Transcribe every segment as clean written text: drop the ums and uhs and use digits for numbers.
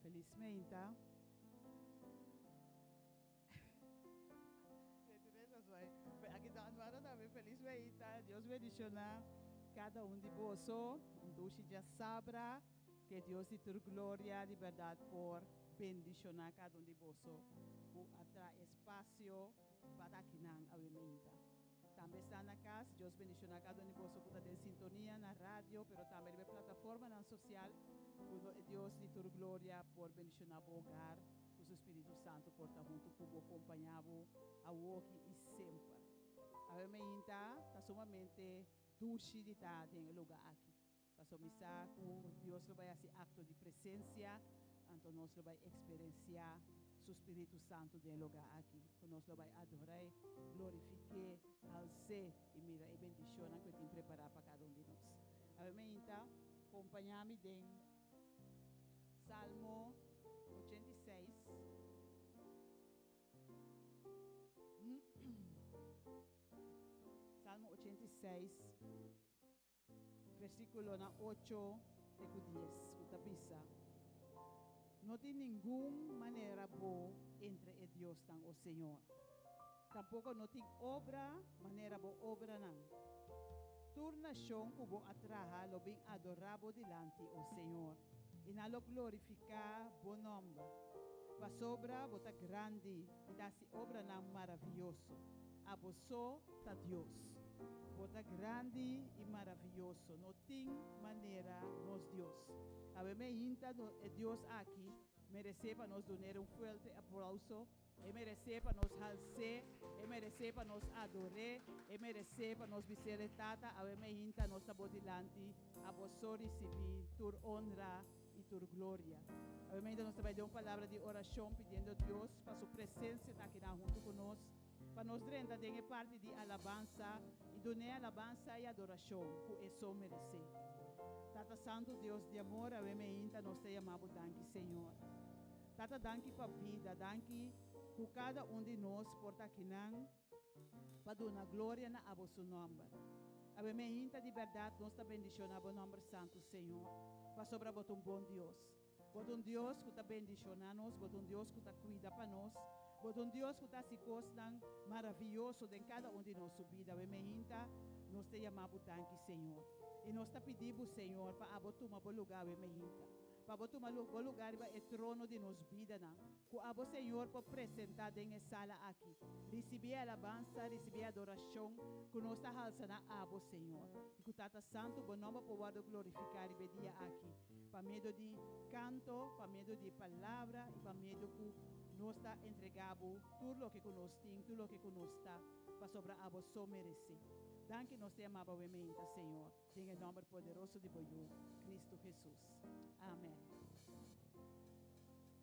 Felizmente. Aki ta Anwara tambe. Feliz meinta. Dios bendiciona cada un di boso. Un dushi diasabra. Ke Dios di tur gloria di berdad por bendiciona cada un di boso cu a traha espacio pa ta akinan awe meinta. Tambe sta na cas, Dios bendiciona cada un di boso cu ta den sintonia na radio pero tambe riba e plataformanan social cu e Dios di tur gloria por bendiciona bo hogar cu su Spiritu Santo por ta hunto cu bo compaña bo awoki y semper. Awe meinta ta sumamente dushi di ta den e lugar aki. Pasobra mi sa ku Dios lo bai hasi akto di presensia, anto nos lo bai eksperensiá Su Spiritu Santu den e lugá aki, ku nos lo bai ador'é, glorifik'é, hals'é i mira e bendishonnan ku e tin prepará pa kada un di nos. Awe meinta, kompañá mi den Salmo 86. Salmo 86. Versíkulonan ocho te ku dies, ku ta bisa, No tin ningun manera bo entre e diosnan, o Señor. Tampoko no tin obra manera bo obranan. Tur nashon ku bo a traha lo bin adorá bo dilanti, o Señor, i nan lo glorifiká bo nòmber. Pasobra bo ta grandi i ta hasi obranan maravioso. Abo so ta Dios. Bo ta grandi i maravioso, no tin manera nos Dios. Awe meinta no e Dios aki meresé pa nos dun'El un fuerte aplauso, E meresé pa nos hals'É, E meresé pa nos ador'É, E meresé pa nos bis'El, Tata, awe meinta nos ta Bo dilanti, Abo so risibí tur honra i tur gloria. Awe meinta nos ta bai den un palabra di orashon pidiendo Dios pa Su presensia ta akinan huntu ku nos. Pa nos drenta den e parti di alabansa i dun'é alabansa i adorashon ku e so meresé. Tata Santu Dios di amor, awe meinta nos ta yama Bo danki Señor. Tata danki pa bida, danki ku kada un di nos por ta akinan pa duna gloria na Abo su nòmber. Awe meinta di bèrdat nos ta bendishoná Bo nòmber santu Señor, pasobra Bo ta un bon Dios. Bo ta un Dios ku ta bendishoná nos, Bo ta un Dios ku ta kuida pa nos, Bo ta un Dios ku ta hasi kosnan maravioso den kada un di nos su bida. Awe meinta nos ta yama Bo danki, Señor. I nos ta pidi Bo, Señor, pa abo tuma Bo lugá awe meinta. Pa Bo tuma Bo lugá riba e trono di nos bidanan. Ku abo, Señor, por presentá den e sala aki. Risibí e alabansa, risibí e adorashon ku nos ta halsa na abo, Señor. I ku Tata Santu, Bo nòmber por wòrdu glorifiká riba e dia aki. Pa medio di kanto, pa medio di e palabra i pa medio ku nos ta entregá bo tur loke ku nos tin, tur loke ku nos ta, pasobra abo so meresé. Danki nos ta yama bo awe meinta, Señor, den e nòmber poderoso di bo Yu, Kristu Hesus. Amèn.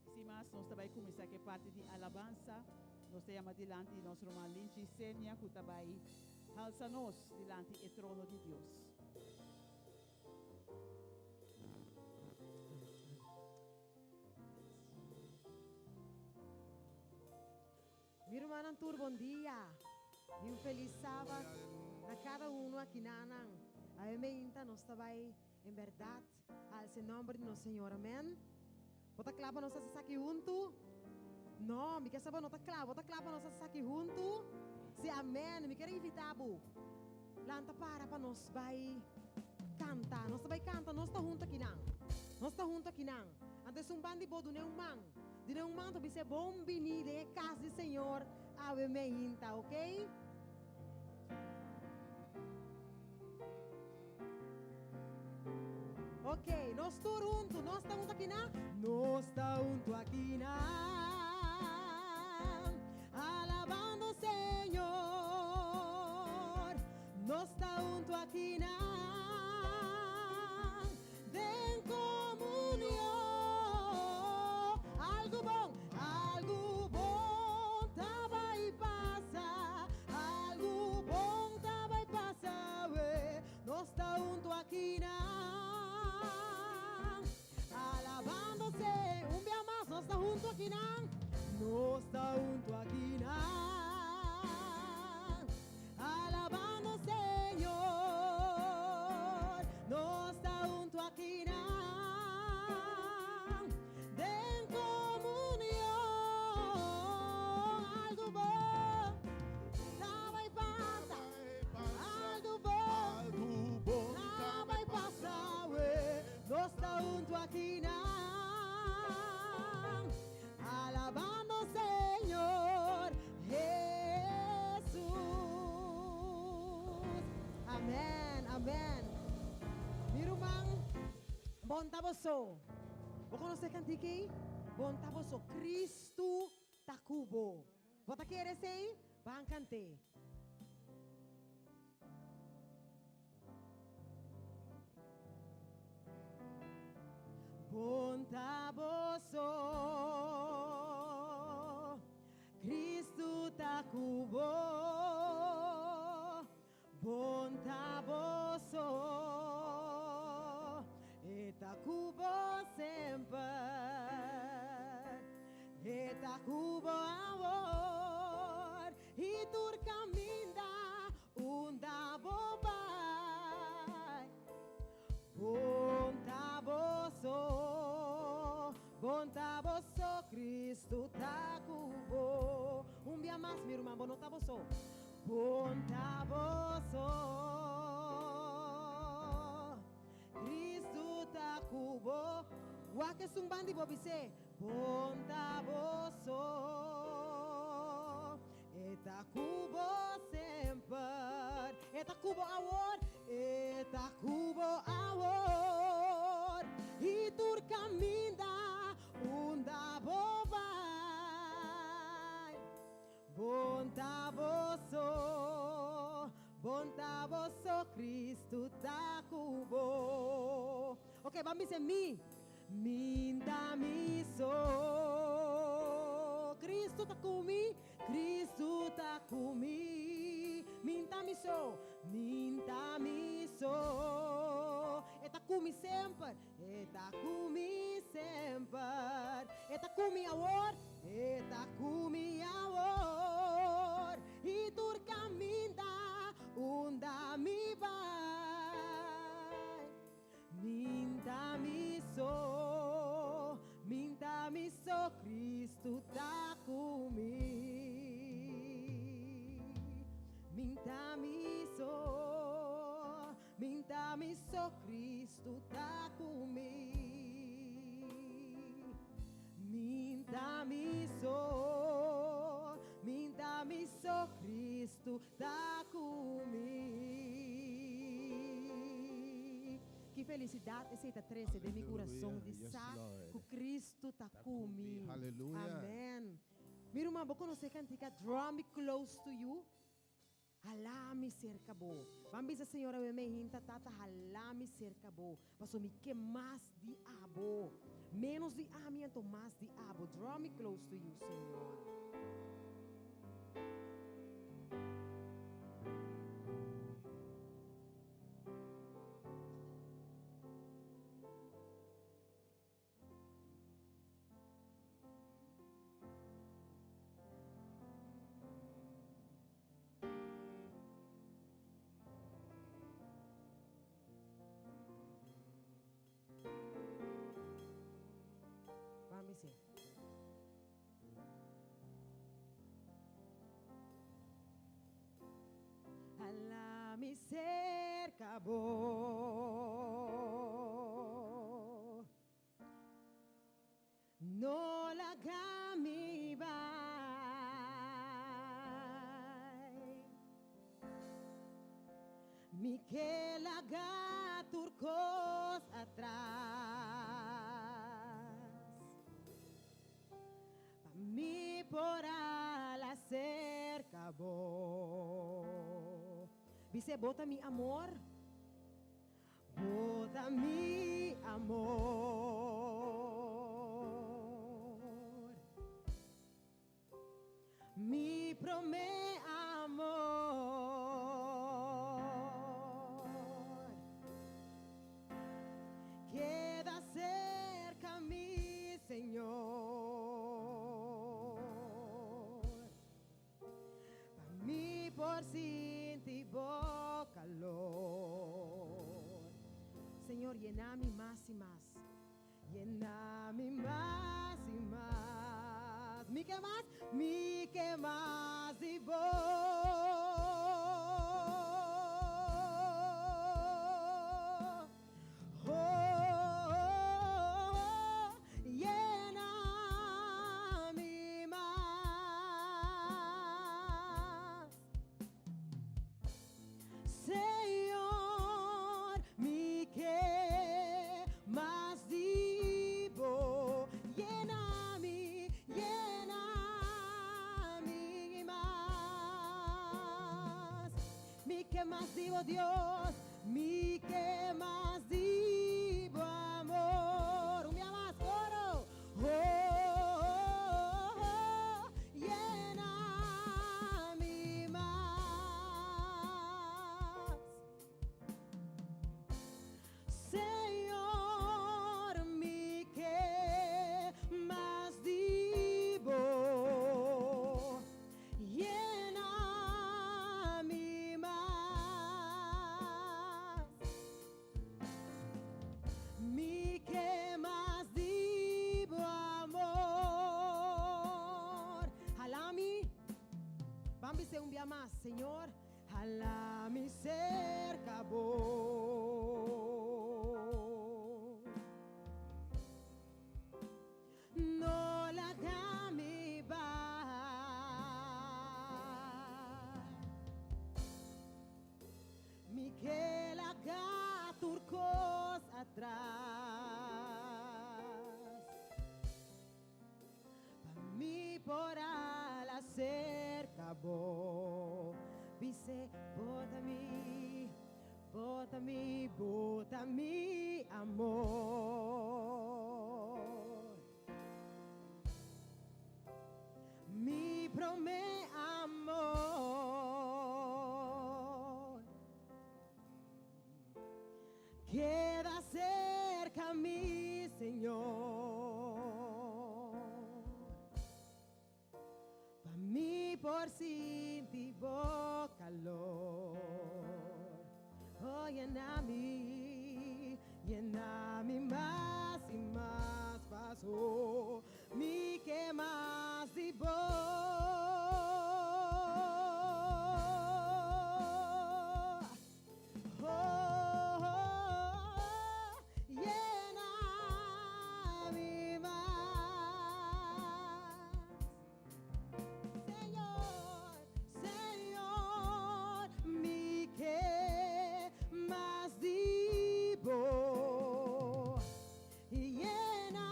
I sin mas, nos ta bai kuminsá ku e parti di alabansa. Nos ta yama dilanti nos ruman Linchi Senia ku ta bai halsa nos dilanti e trono di Dios. Mi rumannan tur bon dia y un feliz Sabat na cada uno aki nanan. Awe meinta nos ta bay en berdad alsa e nomber di nos Señor. Amen. Bo ta cla pa nos haci esaki hunto? No, mi kier sa bo no ta cla. Bo ta cla pa nos haci esaki hunto? Si, amen. Mi kier invita bo. Lanta para pa nos bai canta. Nos ta bai canta. Nos ta hunto akinan. Nos ta hunto akinan. Anto esun ban di bo dun'é un man. Dun'é un man pa bis'é bon bini den e cas di Señor awe meinta, ok? Ok, nos tur hunto. Nos ta hunto akinan? Nos ta hunto akinan. Alabando Señor. Nos ta hunto akinan. Den komunion. Algu bon, algu bon ta bai pasa. Algu bon ta bai pasa, we. Nos ta hunto akinan, alabando Se. Un bia mas, nos ta hunto akinan. Nos ta hunto akinan, alabando Señor. Bon ta boso. Bo konosé kantika ei? Bon ta boso, Kristu ta ku bo. Bo ta kere esei? Ban kant'é. Bon ta boso, Kristu ta ku bo. Bon ta boso, E ta ku bo semper, E ta ku bo awor i tur kaminda unda bo bai. Bon ta boso, bon ta boso, Kristu ta ku bo. Un bia mas, mi ruman, bo no ta boso. Bon ta boso, Cristo ta cu bo. Wak esun ban di bo bis'é, Bon ta boso, E ta cu bo semper. E ta cu bo awor, E ta cu bo awor. I tur caminda unda bo bai. Bon ta boso, bon ta boso, Cristo ta cu bo. Ok, ban bisa mi. Min ta mi so, Cristo ta cu mi, Cristo ta cu mi. Min ta mi so, min ta mi so. E ta cu mi semper, E ta ku mi semper. E ta ku mi awor. E ta ku mi awor. I tur kaminda unda mi bai. Min ta mi so, min ta mi so, Cristo ta ku mi. Min ta mi so. Min ta mi so, Cristo ta cu mi. Min ta mi so, min ta mi so, Cristo ta cu mi. Ki felicidad esey ta trece den mi curason di sa cu Cristo ta cu mi. Amen. Mi ruman, bo conoce e cantica Draw Me Close to You? Hala mi serka bo. Ban bisa Señor awe me hinta Tata hala mi serka bo paso mi ke mas di abo menos di ami anto mas di abo draw me close to you Señor. Ban bis'é. Hala mi serka bo. No laga mi bai. Mi ke laga tur kos atras. Pa mi por ala serka bo. Bis'é bo ta mi amor. Bo ta mi amor. Mi promé amor. Keda serka mi, Señor. Pa mi por sinti bo calor. Señor, yena mi mas y mas. Yena mi mas y mas. Mi ke mas, mi ke mas di bo. Oh, oh, yena mi mas. Señor, mi ke mas. bo Dios, mi ke mas di bo amor. Un bia mas, koro. Oh, oh, oh, yena mi mas. Señor, mi ke mas di bo. Yena mi mas. Mi ke mas di bo amor. Hala mi. Ban bis'é un bia mas, Señor, hala mi serka bo. No laga mi bai. Mi ke laga tur kos atras. Pa mi por ala serka bo. Bis'é, Bo ta mi, bo ta mi, bo ta mi amor. Mi promé amor. Keda serka mi, Señor. Pa mi por sinti bo calor. Oh, yena mi, yena mi mas y mas paso. Mi ke mas di bo. Oh, oh, yena mi mas. Señor, Señor, mi ke mas di bo. Yena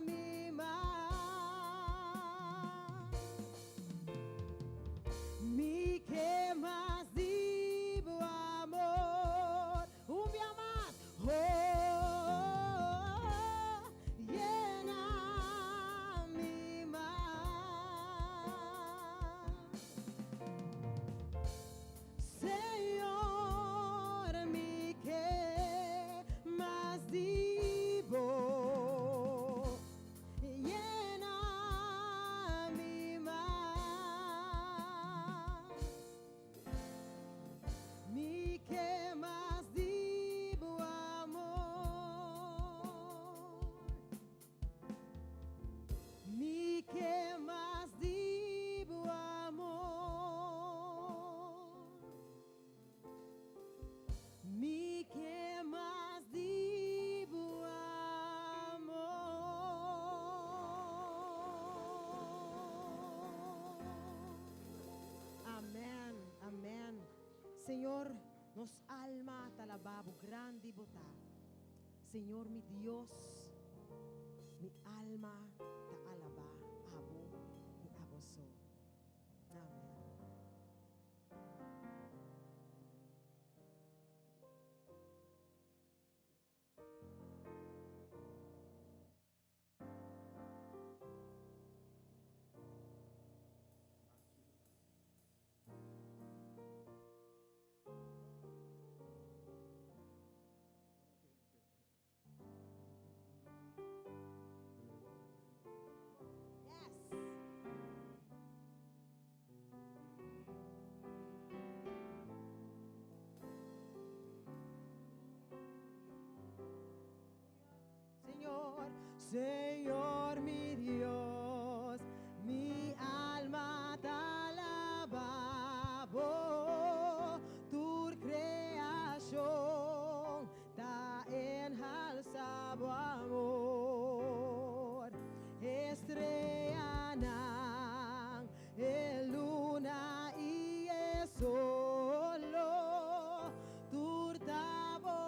mi mas. Mi ke mas di bo amor. Un bia mas. Oh, yena mi mas. Señor, mi ke mas di bo. Yena mi mas. Mi ke mas di bo amor. Mi ke mas di bo amor. Mi ke mas di bo amor. Amen, amen. Señor, nos alma ta alabá bo, grandi bo ta. Señor mi Dios, mi alma ta alabá abo i abo so. Amen. Señor, Señor mi Dios, mi alma ta alabá bo, tur creacion ta enhalsa bo amor. Estreanan, e luna i e solo, tur ta bo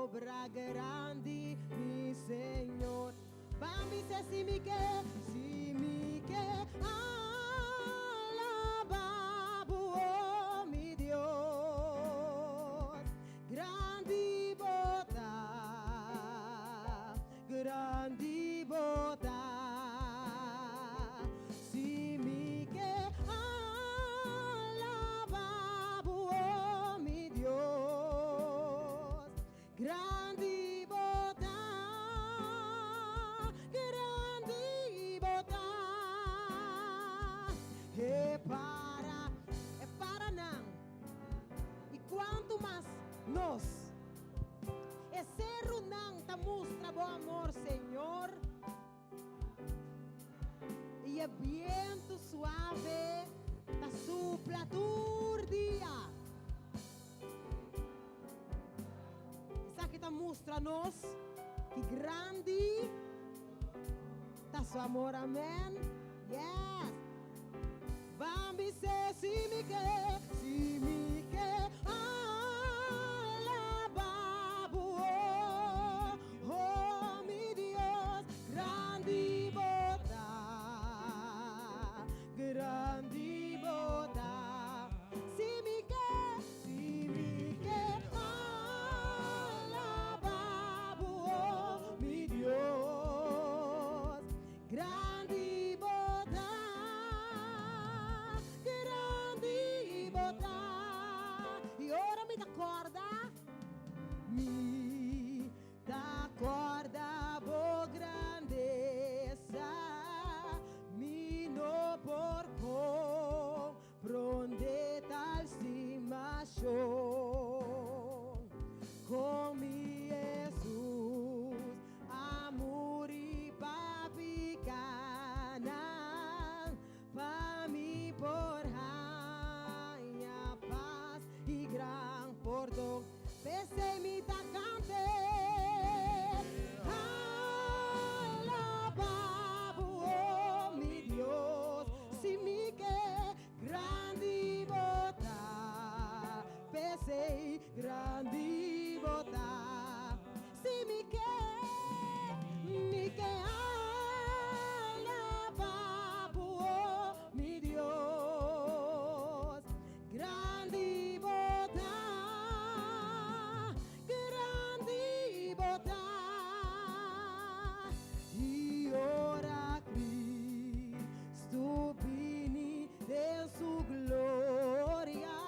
obra grandi, mi Señor. Ban bis'é si mi ke, si mi ke alabá bo, oh mi Dios. amor, Señor. I e bientu suave ta supla tur dia. Esaki ta mustra nos ki grandi ta su amor. Amen. Yes. Ban bis'é si mi ke, si mi ke alabá bo, oh, oh mi Dios, grandi bo ta, grandi bo ta. Si mi ke, si mi ke alabá bo, oh mi Dios, Grandi bo ta, grandi bo ta. I ora mi ta kòrda, mi ta kòrda bo grandesa, mi no por komprondé tal stimashon. Kon mi Hesus A muri pa picanan, pa mi por haña paz y gran pordon. P'esey mi ta cant'e, Alaba bo, oh mi Dios, si mi ke grandi bo ta, p'esey grandi bo ta. Si mi ke, mi ke alabá bo, oh mi Dios. Grandi bo ta, grandi bo ta. I ora Cristo bini den su gloria,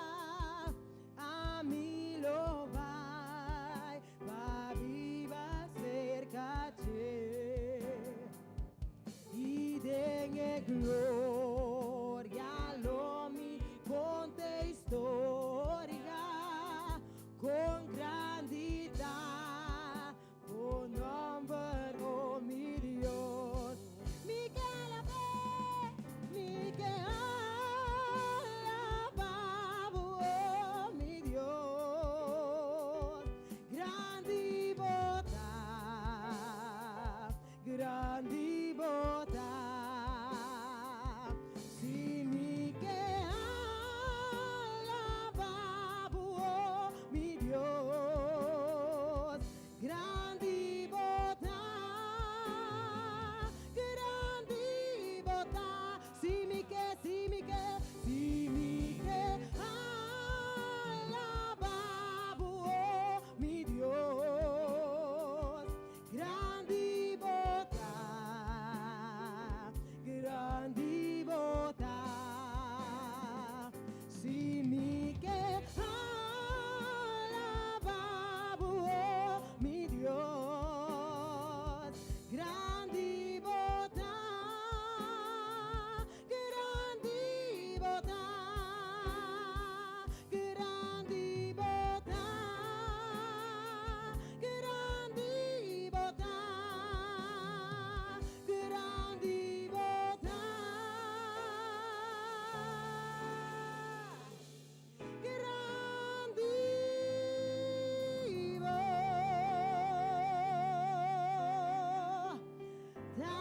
ami lo bai pa biba serka dje. I den e gloria lo mi konta e historia kon grandi ta bo nomber, o mi Dios. Mi ke alab'é, mi ke alabá bo, o mi Dios. Grandi bo ta, grandi bo ta. Si mi ke alabá bo, o mi Dios. Grandi bo ta, grandi bo ta. Si mi ke, si mi ke, si mi ke alabá bo, oh mi Dios. Grandi bo ta, grandi bo ta. Si mi ke alabá bo, oh mi Dios. Grandi bo ta, grandi bo ta, grandi bo ta, grandi bo ta, grandi bo ta. Grandi bo ta.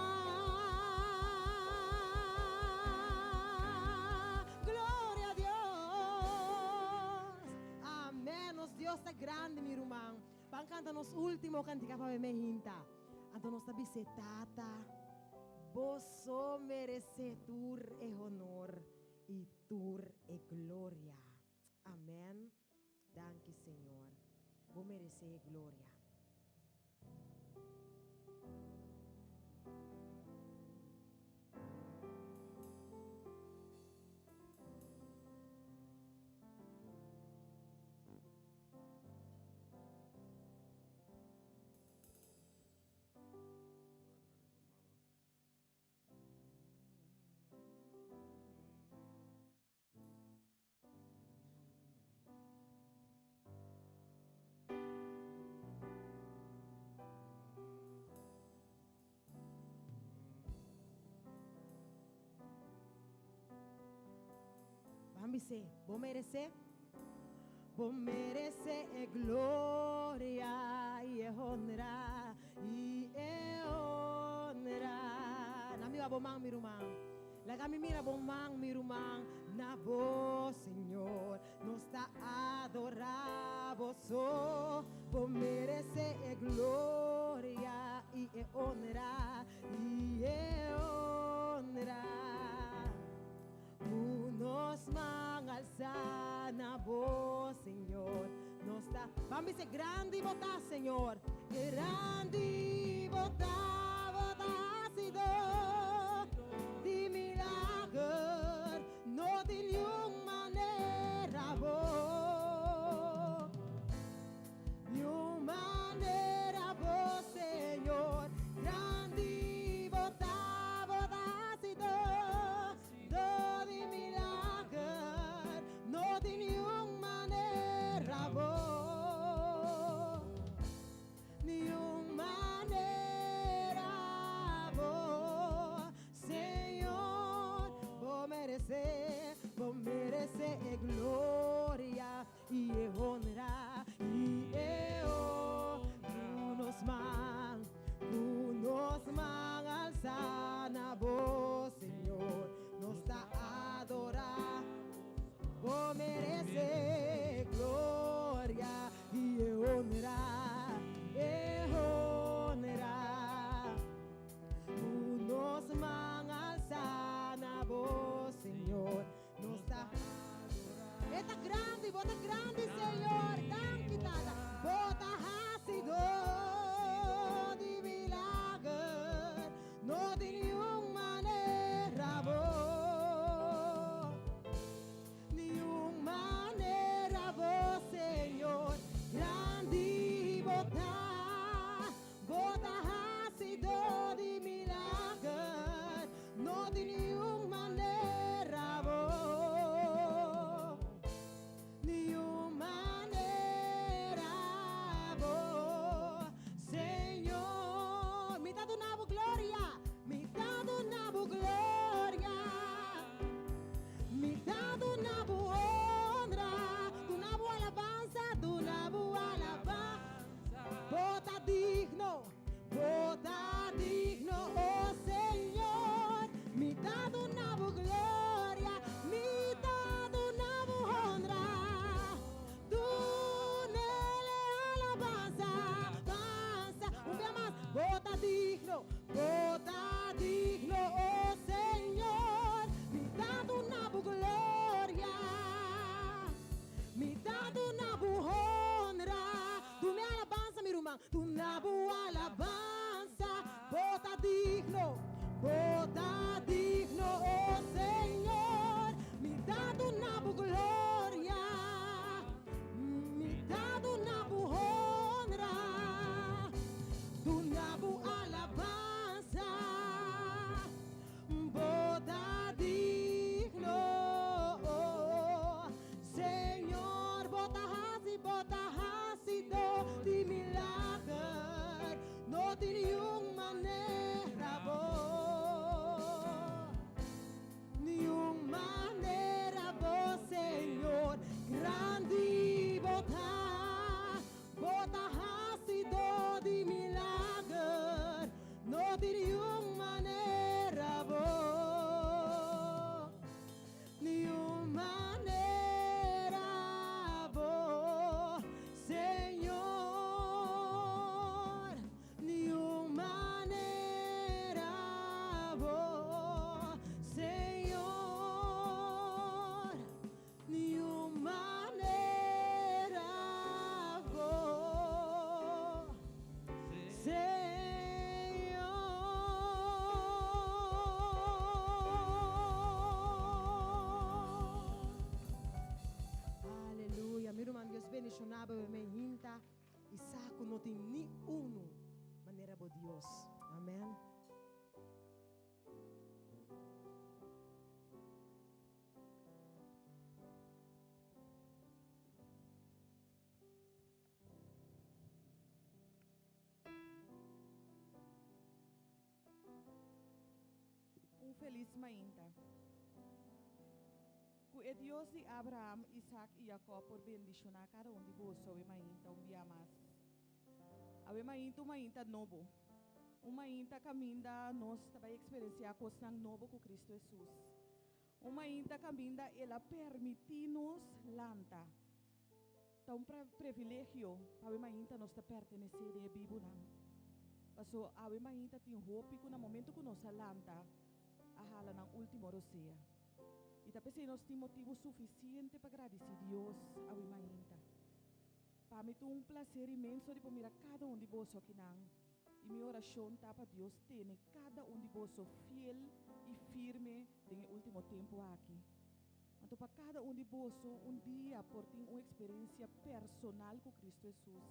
Gloria a Dios. Amen. Nos Dios ta grandi, mi ruman. Ban canta nos ultimo cantica pa beme hinta. Anto nos ta bis'é, Tata, bo so meresé tur e honor i tur e gloria. Amen. Danki, Señor. Bo meresé e gloria. bis'é, Bo meresé? Bo meresé e gloria i e honra, i e honra. Na mi bo man, mi ruman. Laga mi mira bo man, mi ruman. Na bo, Señor, nos ta adorá bo so. Bo meresé e gloria i e honra, i e honra. Ku nos man alsá na bo, Señor, nos ta. Ban bisa, Grandi bo ta, Señor. Grandi bo ta, bo ta hasidó di milager, no tin niun manera bo. Niun manera bo, Señor. Grandi bo ta, bo ta hasidó di milager, no tin niun manera bo. Niun manera bo, Señor. Bo meresé, bo meresé e gloria i e honra, i e honra. Ku nos man, ku nos man alsá na bo, Señor, nos ta adorá. Bo meresé gloria i e honra, e honra. Ku nos man alsá na bo, Señor, nos ta E ta grandi, bo ta grandi, Señor. Danki, Tata. Bo ta hasidó di milager. No tin niun manera bo. Niun manera bo, Señor. Grandi bo ta, bo ta hasidó di milager. No tin niun manera bo. Niun manera bo, Señor. Mi ta duna bo gloria, mi ta duna bo gloria. Mi ta duna bo honra, duna bo alabansa, duna bo alabansa. Bo ta digno, bo ta digno, oh Señor. Mi ta duna bo gloria, mi ta duna bo honra. Dun'é alabansa, alabansa. Un bia mas, bo ta digno, bo ta digno, oh Señor. Mi ta duna bo gloria, mi ta duna bo honra. Dun'é alabansa, mi ruman, duna bo alabansa. Bo ta digno, bo ta digno, oh Señor. Mi ta duna bo gloria, mi ta duna bo honra. Duna bo alabansa. Bo ta digno, Señor. Bo ta hasi, bo ta hasidó di milager. No tin niun manera bo. Niun manera bo, Señor. Grandi bo ta, bo ta hasidó di milager. No tin niun manera bo. Niun manera bo, Señor. Niun manera bo, Señor. Niun manera bo, Señor. Aleluya. Mi ruman, Dios bendishoná bo mainta i sa ku no tin ni unu manera bo Dios. Amèn. Un felis mainta. Ku e Dios di Abraham, Isaac i Jacob por bendishoná kada un di boso awe mainta un bia mas. Awe mainta un mainta nobo. Un mainta kaminda nos ta bai eksperensiá kosnan nobo ku Kristu Hesus. Un mainta kaminda El a permití nos lanta. Ta un previlegio pa awe mainta nos ta pertenesé den e bibunan. Paso awe mainta tin hopi ku na momento ku nos a lanta a hala nan último rosea. I ta p'esei nos tin motibu sufisiente pa gradisí Dios awe mainta. Pa mi ta un plaser inmenso di por mira kada un di boso akinan. I mi orashon ta pa Dios tene kada un di boso fiel i firme den e último tempu aki. Anto pa kada un di boso un dia por tin un eksperensia personal ku Kristu Hesus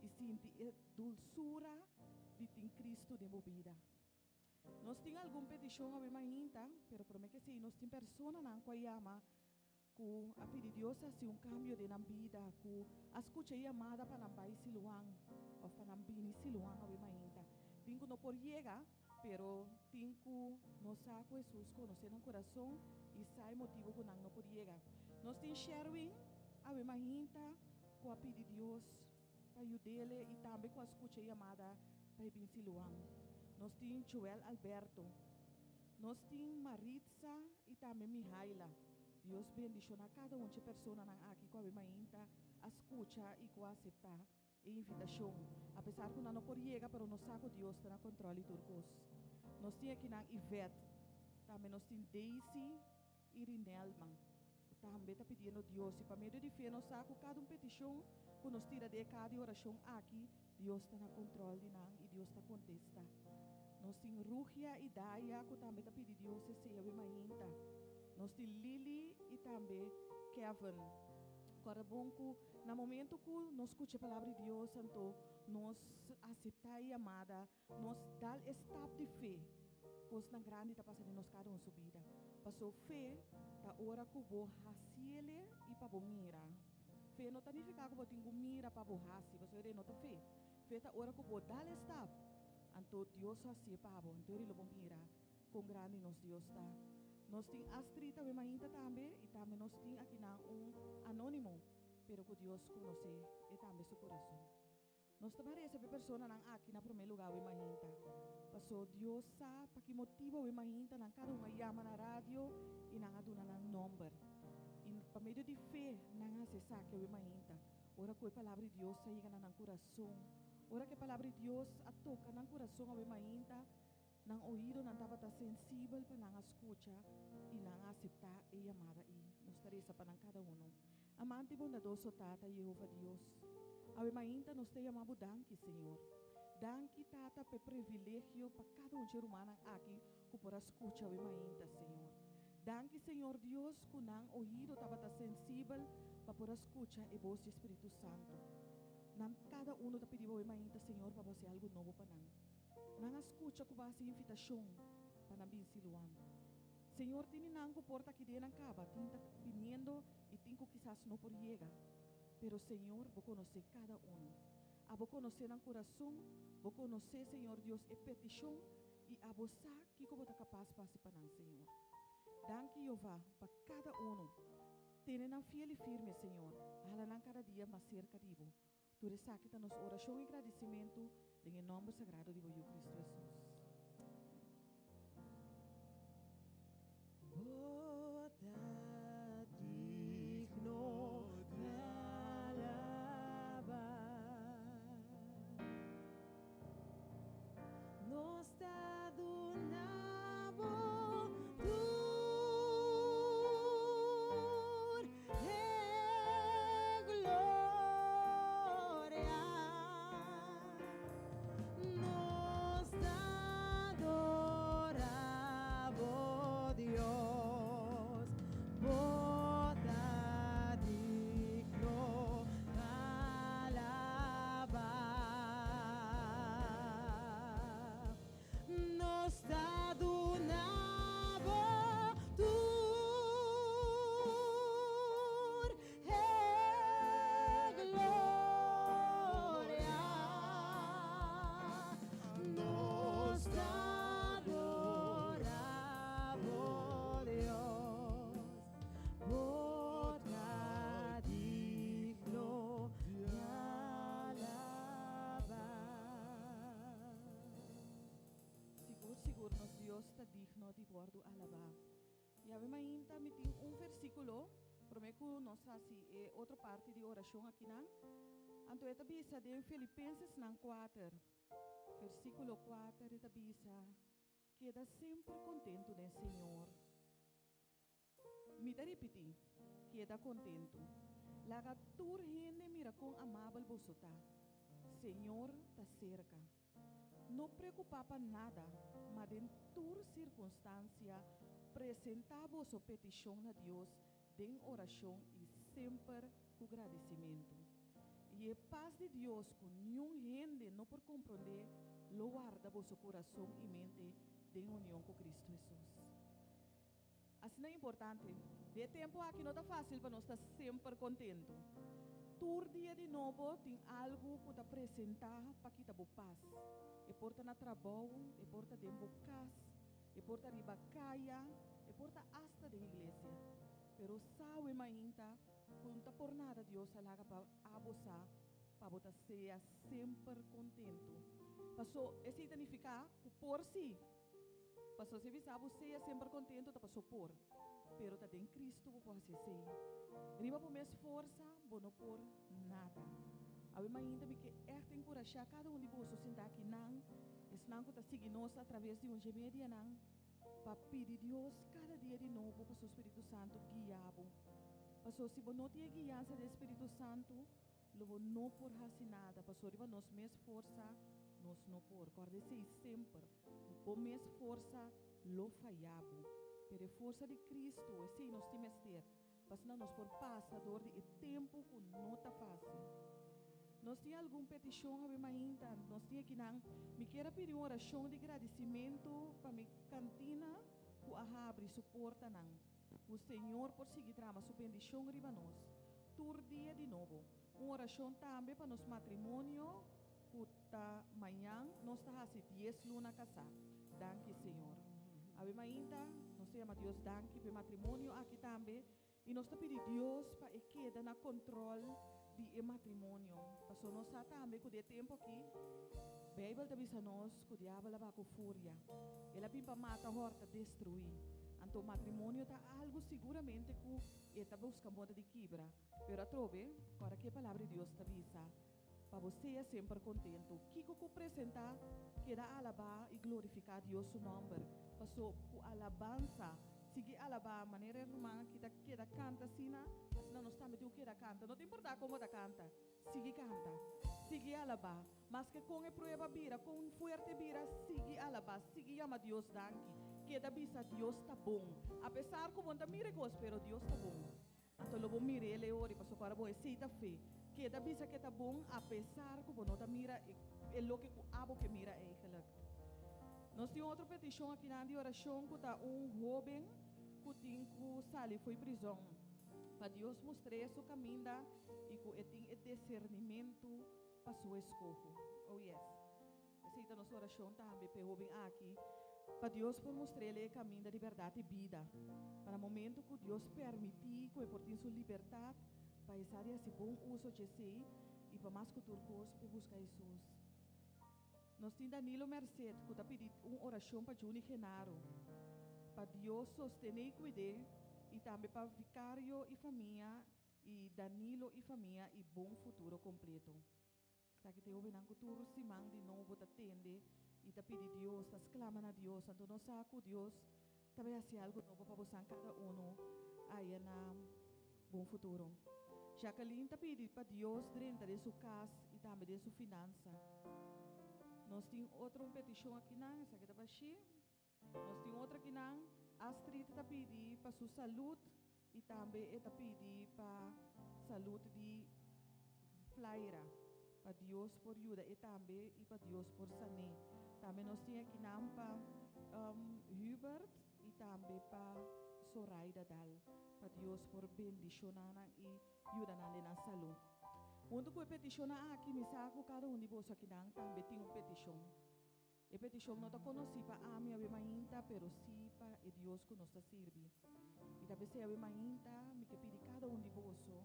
i sinti e dulsura di tin Kristu den bo bida. Nos tin algun petishon awe mainta, pero promé ke esei nos tin personanan ku a yama ku a pidi Dios hasi un kambio den nan bida, ku a skucha e yamada pa nan bai Siloan òf pa nan bini Siloan awe mainta. Tin ku no por yega, pero tin ku no sa ku Hesus konosé nan kurason i sa e motibu ku nan no por yega. Nos tin Sherwin awe mainta ku a pidi Dios pa yud'ele i tambe ku a skucha e yamada pa e bin Siloan. Nos tin Joel Alberto. Nos tin Maritza i tambe Mihaila. Dios bendishoná kada un dje personanan aki ku awe mainta a skucha i ku a aseptá e invitashon. Apesar ku nan no por yega, pero nos sa ku Dios ta na kòntròl di tur kos. Nos tin akinan Yvette. Tambe nos tin Daisy i Rinelma, ku tambe ta pidiendo Dios. I pa medio di fe nos sa ku kada un petishon ku nos tira den e kaha di orashon aki, Dios ta na kòntròl di nan i Dios ta kontestá. Nos tin Rugia i Daya ku tambe ta pidi Dios esei awe mainta. Nos tin Lily i tambe Kevin. Kòrda bon ku na momentu ku nos skucha e Palabra di Dios anto nos aseptá e yamada, nos dal e stap di fe, kosnan grandi ta pasa den nos kada un su bida. Paso fe ta ora ku bo hasiele i pa bo mira. Fe no ta nifiká ku bo tin ku mira pa bo hasi, pasobra e no ta fe. Fe ta ora ku bo dal e stap, anto Dios lo hasié pa bo, anto lo bo mira kon grandi nos Dios ta. Nos tin Astrid awe mainta tambe, i tambe nos tin akinan un anónimo, pero ku Dios konosé e tambe su kurason. Nos ta parece p'e personanan aki na promé lugá awe mainta. Pasó Dios sa pa ki motibu awe mainta nan kada un a yama na radio i nan a duna nan nòmber. I pa medio di fe nan a hasi esaki awe mainta. Ora ku e Palabra di Dios a yega na nan kurason, ora ku e Palabra di Dios a toka nan kurason awe mainta, nan oídonan tabata sensibel pa nan a skucha i nan a aseptá e yamada ei. Nos ta resa pa nan kada unu. Amante i bondadoso Tata Yehova Dios, awe mainta nos ta yama Bo danki, Señor. Danki, Tata, p'e privilegio pa kada un dje rumannan aki ku por a skucha awe mainta, Señor. Danki, Señor Dios, ku nan oido tabata sensibel pa por a skucha e bos di Spiritu Santu. Nan kada uno ta pidi Bo awe mainta, Señor, pa Bo hasi algu nobo pa nan. Nan a skucha ku Bo a hasi invitashon pa nan bin Siloam. Señor tini nan ku por ta aki den nan kaba, tin ta biniendo i tin ku kisas no por yega. Pero Señor, Bo konosé kada unu. Abo konosé nan kurason, Bo konosé, Señor Dios, e petishon i abo sa kiko Bo ta kapas pa hasi pa nan, Señor. Danki, Jehová, pa kada unu. Tene nan fiel i firme, Señor. Hala nan kada dia mas serka di Bo. Tur esaki ta nos orashon i gradisimentu den e nòmber sagrado di bo Yu Kristu Hesus. Bo ta digno di alaba. Nos ta duna bo tur e gloria. Nos ta. Dios ta digno di wòrdu alabá. I awe mainta mi tin un versíkulo, promé ku nos hasi e otro parti di orashon akinan. Anto e ta bisa den Filipensesnan kuater, versíkulo kuater, e ta bisa, Keda semper kontentu den Señor. Mi ta ripití, keda kontentu. Laga tur hende mira kon amabel boso ta. Señor ta serka. No preokupá pa nada, ma den tur sirkunstansia presentá boso petishon na Dios den orashon i semper ku gradisimentu. I e pas di Dios ku niun hende no por komprondé lo warda boso kurason i mente den union ku Kristu Hesus. Asina importante. Den e tempu aki no ta fásil pa nos ta semper kontentu. Tur dia di nobo tin algu ku ta presentá pa kita bo pas. E por ta na trabou, e por ta den bo kas, e por ta riba kaya, e por ta asta den iglesia. Pero sawe mainta ku no ta por nada Dios a laga pa abo sa pa bo ta sea semper kontentu. Paso esei ta nifiká ku por si. Paso si bisa bo sea semper contento ta paso por, pero ta den Cristo bo por haci esey. Riba bo mes forsa bo no por nada. Awe mainta mi ke echt encurasha cada un di boso sinta aki nan, esnan cu ta sigui nos a traves di un dje medianan, pa pidi Dios cada dia di nobo pa su Spiritu Santo guia bo. Paso si bo no tin e guiansa di e Spiritu Santo, Lo bo no por hasi nada, pasobra riba nos mes forsa nos no por. Kòrda esei semper, bo mes forsa lo faya bo, pero e forsa di Cristo, esei nos tin mester, pa asina nos por pasa dor di e tempu ku no ta fásil. Nos tin algun petishon awe mainta, nos tin akinan, mi kier a pidi un orashon di gradisimentu pa mi kantina ku a habri su portanan. Ku Señor por sigui drama su bendishon riba nos tur dia di nobo. Un orashon tambe pa nos matrimonio ku ta mañan nos ta hasi dies luna kasá. Danki Señor. Awe mainta nos ta yama Dios danki pa e matrimonio aki tambe i nos ta pidi Dios pa e keda na kontròl di e matrimonio. Pasobra nos sa tambe ku di e tempu aki Beibel ta bisa nos ku diabel a baha ku furia. El a bin pa mata, hòrta, destruí. Anto matrimonio ta algu siguramente ku e ta buska moda di kibra. Pero atrobe, ora ku e Palabra di Dios ta bisa pa bo sea semper kontentu, kiko ku presentá keda alabá i glorifiká Dios su nòmber. Paso ku alabansa, sigui alabá manera e ruman aki ta keda kanta asina, asina nos tambe tin ku keda kanta. No ta importá kon bo ta kanta. Sigui kanta, sigui alabá. Maske kon e prueba bira, kon fuerte bira, sigui alabá, sigui yama Dios danki. Keda bisa Dios ta bon. Apesar ku bo no ta mira e kos, pero Dios ta bon. Anto lo bo mir'el e ora i pasobra ora bo esei ta fe. Keda bisa ke ta bon apesar ku bo no ta mira e loke ku abo ke mira eigenlijk. Nos tin otro petishon akinan di orashon ku ta un hóben ku tin ku sali fo'i prizòn. Pa Dios mustr'é su kaminda i ku e tin e desernimentu pa su eskoho. Oh yes. Esei ta nos orashon tambe pa e hóben aki, pa Dios por mustr'el e kaminda di bèrdat i bida, pa na momentu ku Dios permití ku e por tin su libertat, pa e sa di hasi bon uso djesei i pa mas ku tur kos p'e buska Hesus. Nos tin Danilo Merced ku ta pidi un orashon pa Juni Genaro, pa Dios sostené i kuid'é i tambe pa Vicario i famia i Danilo i famia i bon futuro kompleto. Esaki ta e hobennan ku tur siman di nobo ta tende i ta pidi Dios, ta sklama na Dios. Anto nos sa ku Dios ta bai hasi algu nobo pa bosan kada uno aya na bon futuro. Jacqueline ta pidi pa Dios drenta den su kas i tambe den su finansa. Nos tin otro un petishon akinan, esaki ta bashí. Nos tin otro akinan, Astrid ta pidi pa su salud i tambe e ta pidi pa salud di Flaira, pa Dios por yuda e tambe i pa Dios por san'é. Tambe nos tin akinan pa Hubert i tambe pa Soraida Dal, pa Dios por bendishoná nan i yuda nan den nan salú. Huntu ku e petishonnan aki, mi sa ku kada un di boso akinan tambe tin un petishon. E petishon no ta konosí pa ami awe mainta, pero sí pa e Dios ku nos ta sirbi. I ta p'esei awe mainta mi ke pidi kada un di boso,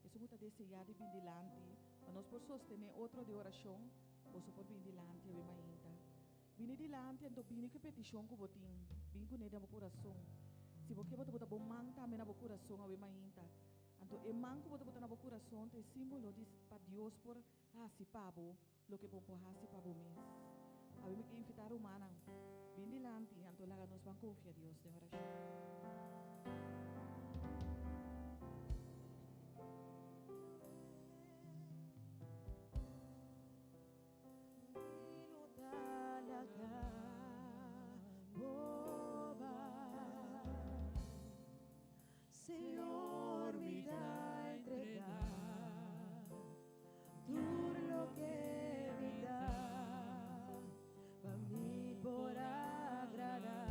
esun ku ta deseá di bin dilanti, pa nos por sostené otro den orashon, boso por bin dilanti awe mainta. Bini dilanti anto bini ku e petishon ku bo tin. Bin kuné den bo kurason. Si bo ke bo ta bota bo man tambe na bo kurason awe mainta. Anto e man ku bo ta bota na bo kurason ta e símbolo di pa Dios por hasi pa bo loke bo por hasi pa bo mes. Awe mi ke invitá rumannan, bin dilanti anto laga nos ban konfia Dios den orashon. Señor, mi ta entregá tur loke mi ta, pa mi por agradá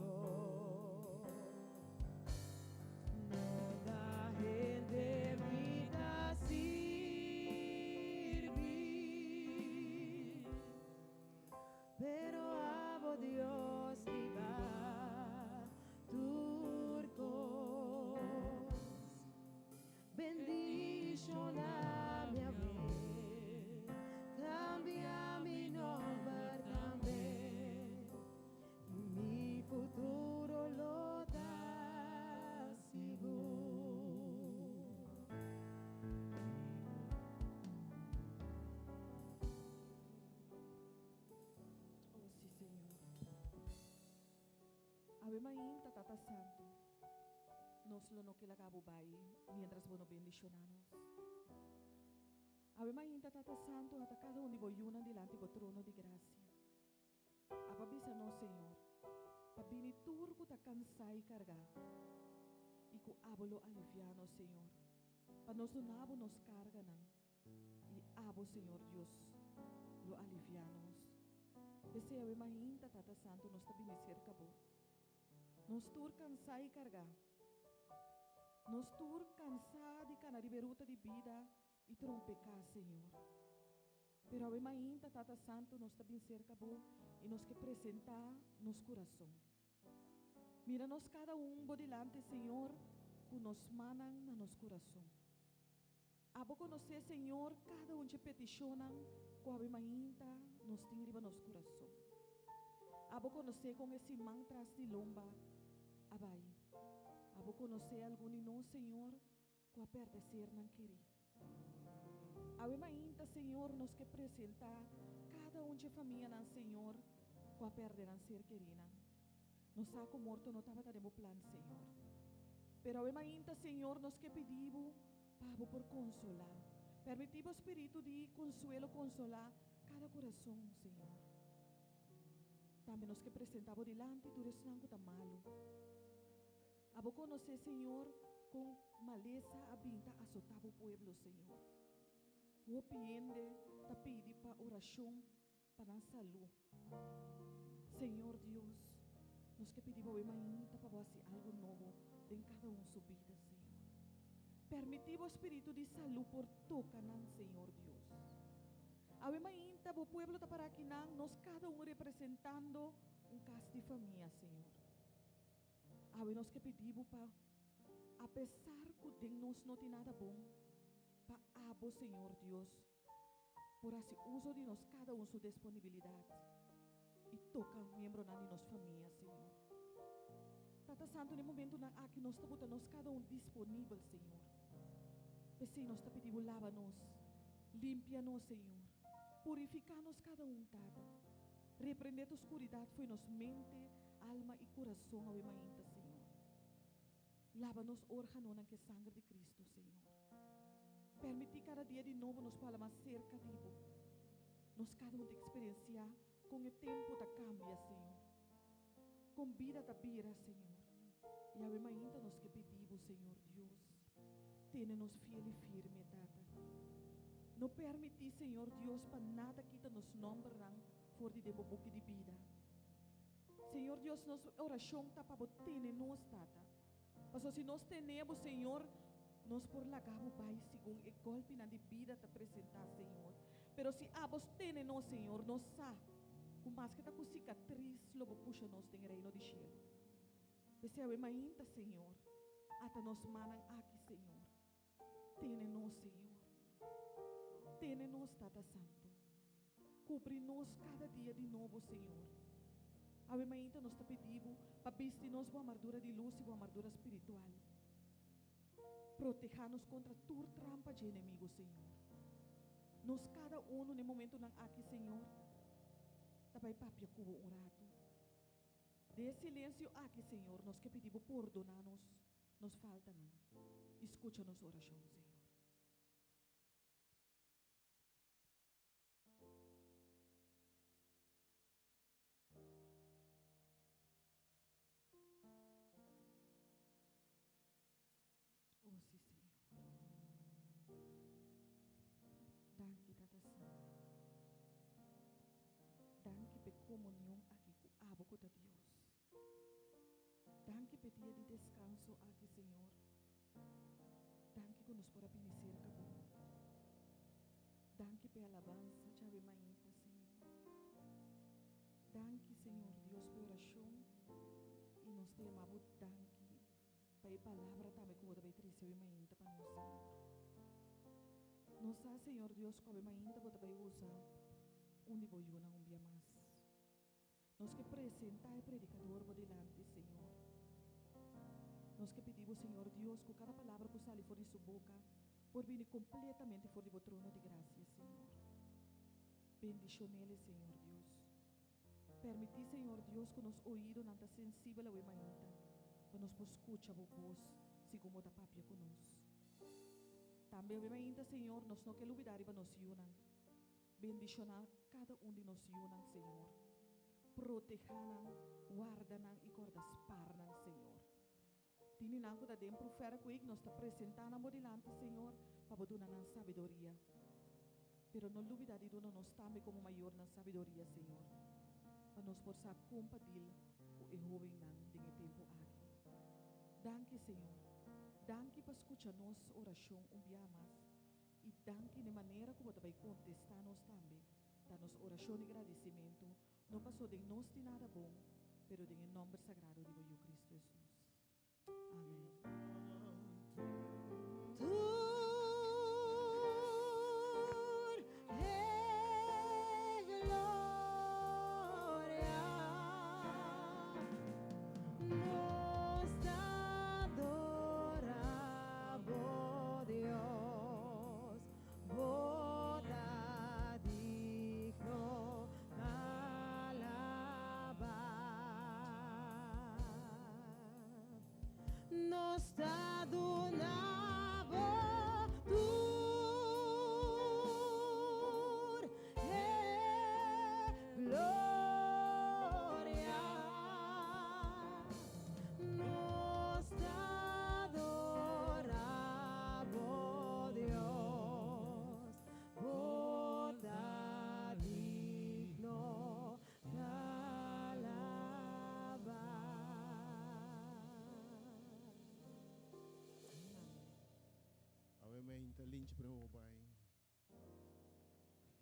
bo. No ta hende mi ta sirbi, pero abo Dios riba tur kos. Bendiciona mi awe, cambia mi nomber tambe, y mi futuro lo ta sigur. Oh, sí, Señor. Awe mainta, Tata Santu, nos lo no ke laga bo bai mientras bo no bendishoná nos. Awe mainta, Tata Santu, ata kada un di bo yunan dilanti bo trono di grasia. Abo a bisa nos, Señor, pa bini tur ku ta kansá i kargá, i ku abo lo aliviá nos, Señor, pa nos duna bo nos karganan. I abo, Señor Dios, lo aliviá nos. P'esei awe mainta, Tata Santu, nos ta bini serka bo. Nos tur kansá i kargá. Nos tur kansá di kana riba e ruta di bida i trompeká, Señor. Pero awe mainta, Tata Santu, nos ta bin serka bo i nos ke presentá nos kurason. Mira nos kada un bo dilanti, Señor, ku nos mannan na nos kurason. Abo konosé, Señor, kada un dje petishonnan ku awe mainta nos tin riba nos kurason. Abo konosé kon e siman tras di lomba a bai. Abo konosé algun di nos, Señor, ku a pèrdè sernan kerí. Awe mainta, Señor, nos ke presentá kada un dje famianan, Señor, ku a pèrdè nan ser kerínan. Nos sa ku morto no tabata den bo plan, Señor. Pero awe mainta, Señor, nos ke pidi bo pa bo por konsolá. Permití bo spiritu di konsuelo konsolá kada kurason, Señor. Tambe nos ke presentá bo dilanti tur esnan ku ta malu. Abo konosé, Señor, kon malesa a bin ta asotá bo pueblo, Señor. Hopi hende ta pidi pa orashon pa nan salú. Señor Dios, nos ke pidi bo mainta pa bo hasi algu nobo den kada un su bida, Señor. Permití bo spiritu di salú por toka nan, Señor Dios. Awe mainta bo pueblo ta para akinan, nos kada un representando un kas di famia, Señor. Awe nos ke pidi bo pa, apesar ku den nos no tin nada bon, pa abo, Señor Dios, por hasi uso di nos kada un su desponibilidat i toka miembronan di nos famia, Señor. Tata Santu, na e momentunan aki nos ta buta nos kada un disponibel, Señor. P'esei nos ta pidi Bo laba nos, limpia nos, Señor. Purifiká nos kada un, Tata. Reprendé tur skuridat fo'i nos mente, alma i kurason awe mainta, Señor. Laba nos órganonan ku e sanger di Kristu, Señor. Permití kada dia di nobo nos por hala mas serka di Bo. Nos kada un ta eksperensiá kon e tempu ta kambia, Señor. Kon bida ta bira, Señor. I awe mainta nos ke pidi Bo, Señor Dios, tene nos fiel i firme, Tata. No permití, Señor Dios, pa nada kita nos nòmbernan for di den Bo buki di bida. Señor Dios, nos orashon ta pa Bo tene nos, Tata. Pasobra si nos tene Bo, Señor, nos por laga Bo bai segun e gòlpinan di bida ta presentá, Señor. Pero si Abos tene nos, Señor, nos sa ku maske ta ku sikatris lo Bo pusha nos den e Reino di shelu. P'esei awe mainta, Señor, ata nos mannan aki, Señor. Tene nos, Señor. Tene nos, Tata Santu. Kubri nos kada dia di nobo, Señor. Awe mainta nos ta pidi Bo pa bisti nos Bo armadura di lus i Bo armadura spiritual. Protehá nos kontra tur trampa dje enemigo, Señor. Nos kada unu na e momentunan aki, Señor, ta bai papia ku Bo un ratu. Den e silensio aki, Señor, nos ke pidi Bo pordoná nos nos faltanan i skucha nos orashon, Señor. Oh, sí, Señor. Danki, Tata Santu. Danki p'e komunion aki ku abo ku ta Dios. Danki p'e dia di deskanso aki, Señor. Danki ku nos por a bini serka bo. Danki p'e alabansa djawe mainta, Señor. Danki, Señor Dios, p'e orashon i nos ta yama bo danki pa e palabra tambe ku bo ta bai trese awe mainta pa nos, Señor. Nos sa, Señor Dios, ku awe mainta bo ta bai usa un di bo yunan un bia mas. Nos ke presentá e predikador bo dilanti, Señor. Nos ke pidi bo, Señor Dios, ku kada palabra ku sali for di su boka por bini kompletamente for di bo trono di grasia, Señor. Bendishon'el, Señor Dios. Permití, Señor Dios, ku nos oídonan ta sensibel awe mainta, pa nos por skucha bo bos segun bo ta papia ku nos. Tambe awe mainta, Señor, nos no ke lubidá riba nos yunan. Bendishoná kada un di nos yunan, Señor. Protehá nan, warda nan i kòrda spar nan, Señor. Tini nan ku ta den prufèra ku ik nos ta presentá nan bo dilanti, Señor, pa bo duna nan sabiduria. Pero no lubidá di duna nos tambe komo mayornan sabiduria, Señor, pa nos por sa kon pa dil ku e hóbennan den e tempu aki. Danki, Señor. Danki pa skucha nos orashon un bia mas. I danki n'e manera ku bo ta bai kontestá nos tambe. Ta nos orashon di gradisimentu, no paso den nos tin nada bon, pero den e nòmber sagrado di bo Yu Kristu Hesus. Amen. Tur e gloria nos ta adora bo Dios, bo ta digno alabá. Nos ta duna bo tur e gloria. Nos ta adora bo Dios, bo ta digno d'alaba. Awe meinta linchi prome bo bai.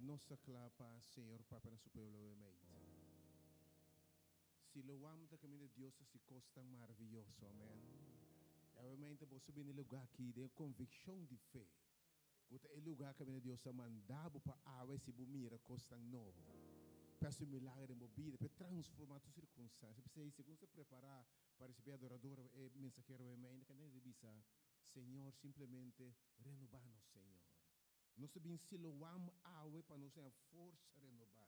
Nos ta kla pa Señor papia na su pueblo awe meinta. Siloam ta kaminda Dios ta hasi kos tan maraviyoso. Amen. I awe meinta boso bini e lugá aki den e konvikshon di fe ku ta e lugá kaminda Dios a manda bo pa awe si bo mira kosnan nobo, pa hasi un milager den bo bida, pa e transformá tur sirkunstansia. P'esei, segun sa prepará pa risibí e adorador, e mensahero awe meinta, kende ta bisa, Señor, simplemente renobá nos, Señor. Nos ta bin Siloam awe pa nos haña forsa renobá,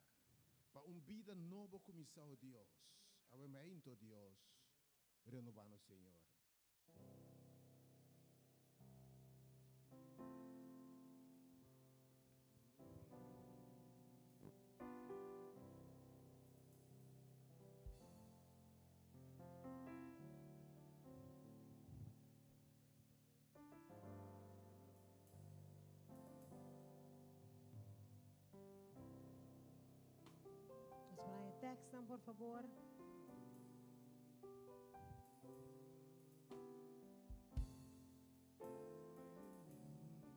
pa un bida nobo kuminsá, o Dios. Awe meinto, Dios, renobá nos, Señor. Nos por haña tekstnan, por fabor.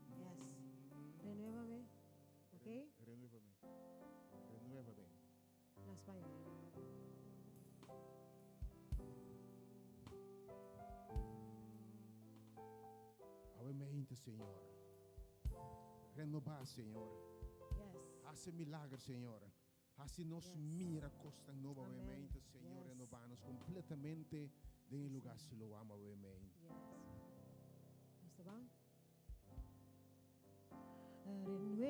Yes. Renuévame. Ok? Renuévame. Renuévame. Na spañol. Awe meinte, Señor. Renobá, Señor. Yes. Hasi milager, Señor. Hasi nos mira kosnan nobo awe Señor, renobá nos kompletamente den e lugá Siloam awe. Yes. Nos ta ban? Renuévame,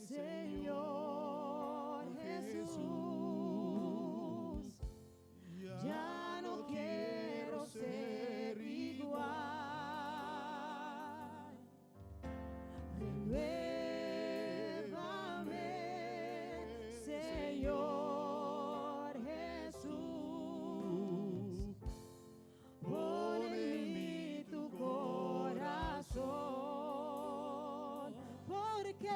Señor Jesús. Ya no quiero ser igual. Renuévame, Señor Jesús. Pon en mí tu corazón. Porque,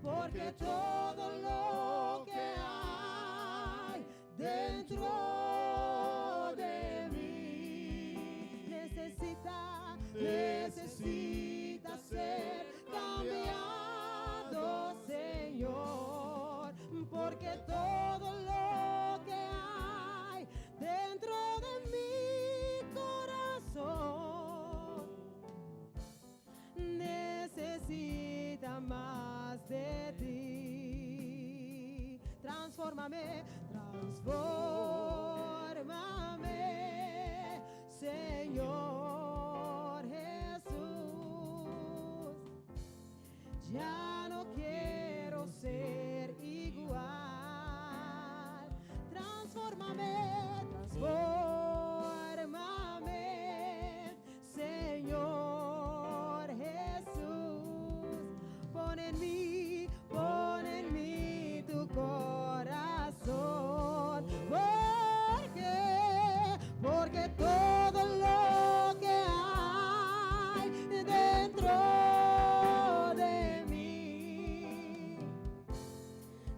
porque todo lo que hay dentro de mí necesita, necesita ser cambiado, Señor. Porque todo lo que hay dentro de mi corazón necesita más de ti. Transfórmame, transfórmame, Señor Jesús. Ya no quiero ser igual. Transfórmame, transfórmame, Señor Jesús. Pon en mí tu corazón. Porque, porque todo lo que hay dentro de mí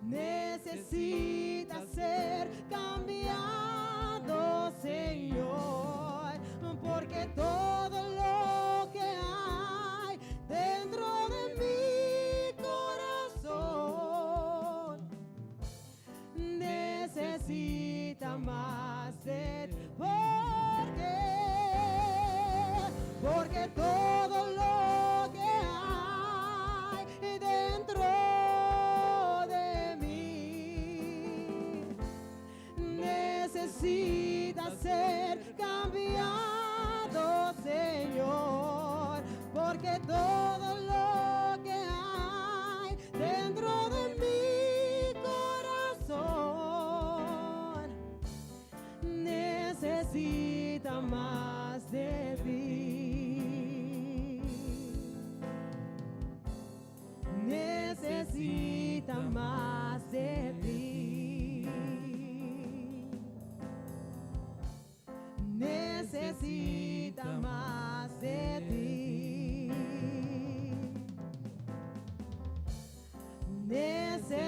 necesita ser cambiado, Señor, porque todo lo que hay dentro de mi corazón necesita más de porque, porque todo lo que hay dentro de mí necesita ser cambiado, Señor, porque todo lo que hay dentro de mi corazón necesita mas de ti. Necesita mas de ti. Necesita mas de ti.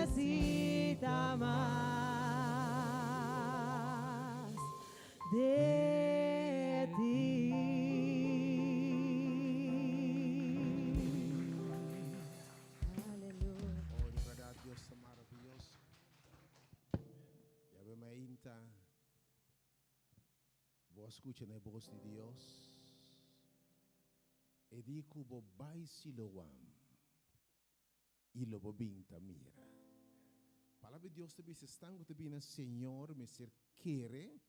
Necesita mas de ti. Aleluya. Oh, di berdat Dios ta maravioso. Awe mainta. Bo a skucha na e bos di Dios. E di ku bo bai Siloam i lo bo bin ta mira. Palabra di Dios ta bisa esnan ku ta bini na Señor mester kere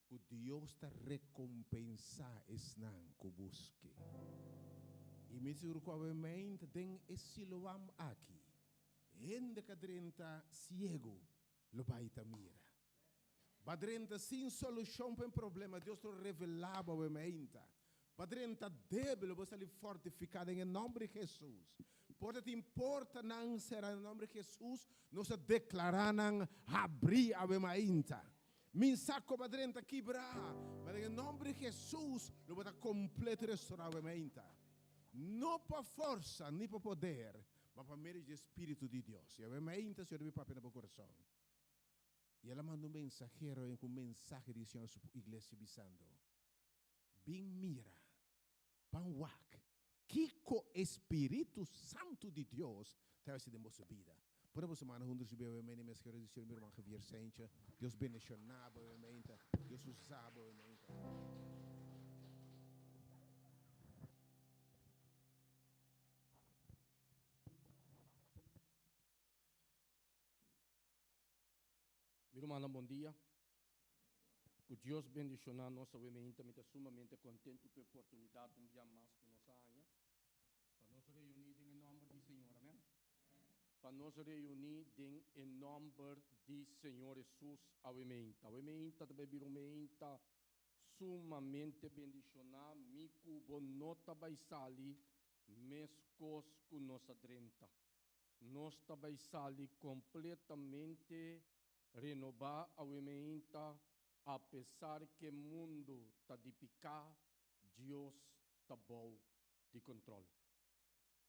ku Dios ta rekompensá esnan ku busk'e. I mi sigur ku awe mainta den e Siloam aki, hende ka drenta siegu lo bai ta mira. Ba drenta sin solushon pa e problema, Dios lo revelá bo awe mainta. Ba drenta débil, lo bo sali fortifiká den e nòmber di Hesus. Por ta tin portanan será den e nòmber di Hesus, nos ta deklará nan habrí awe mainta. Min sa ku ba drenta kibrá, ma den e nòmber di Hesus lo bo ta kompleto restorá awe mainta. No pa forsa ni pa poder, ma pa medio di e Spiritu di Dios. I awe mainta Señor ta bin papia na bo kurason. I el a manda un mensahero ku un mensahe di Señor su iglesia bisando, Bin mira, ban wak kiko e Spiritu Santu di Dios ta hasi den boso bida. Pone boso mannan huntu risibi awe mene mensahero di Señor mi ruman Javier Saintje. Dios bendiciona bo awe meinta. Dios usa bo awe meinta. Mi rumannan bon dia. Ku Dios bendishoná nos awe meinta. Mi ta sumamente kontentu ku e oportunidat un bia mas ku nos a haña pa nos reuní den e nòmber di Señor. Amèn. Pa nos reuní den e nòmber di Señor Hesus awe meinta. Awe meinta ta bai bira un meinta sumamente bendishoná. Mi ku bo no ta bai sali meskos ku nos a drenta. Nos ta bai sali kompletamente renobá awe meinta, apesar ke mundu ta di piká, Dios ta bou di kontròl.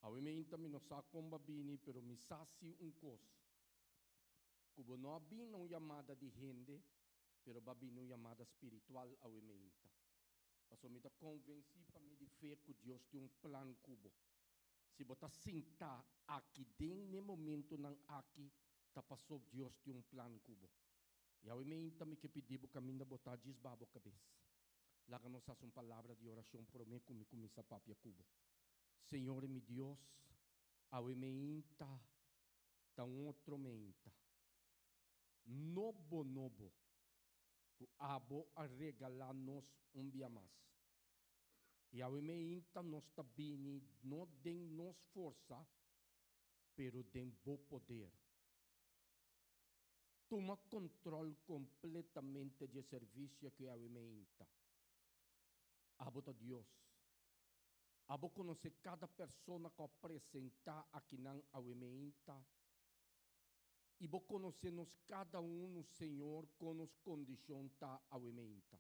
Awe meinta mi no sa kon bo a bini, pero mi sa si un kos, ku bo no a bini na un yamada di hende, pero bo a bini un yamada spiritual awe meinta. Pasobra mi ta konvensí pa mi di fe ku Dios tin un plan ku bo. Si bo ta sintá aki den n'e momentunan aki, ta pasob Dios tin un plan ku bo. I awe meinta mi ke pidi bo kaminda bo ta djis baha bo kabes. Laga nos hasi un palabra di orashon promé ku mi kuminsá papia ku bo. Señor i mi Dios, awe meinta ta un otro meinta. Nobo nobo ku abo a regalá nos un bia mas. I awe meinta nos ta bini no den nos forsa, pero den bo poder. Tuma control completamente dje servicio cu awe meinta. Abo ta Dios. Abo conoce cada persona cu a presenta akinan awe meinta. I bo conoce nos cada uno, Señor, con nos condicion ta awe meinta.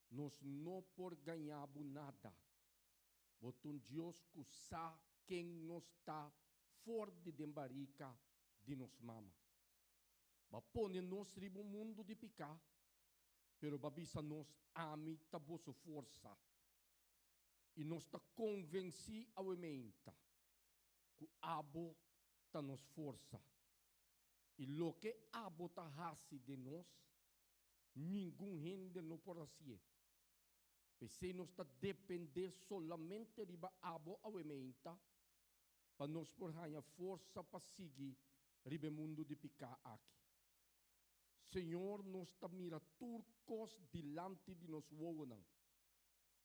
Nos no por gaña bo nada. Bo ta un Dios ku sa ken nos ta for di den barika di nos mama. Bo a pone nos riba un mundu di piká, pero bo a bisa nos, Ami ta boso forsa. I nos ta konvensí awemeinta ku abo ta nos forsa. I loke abo ta hasi den nos, Ningun hende no por hasié. P'esei nos ta dependé solamente riba abo awe meinta pa nos por haña forsa pa sigui riba e mundu di piká aki. Señor, nos ta mira tur kos dilanti di nos wowonan,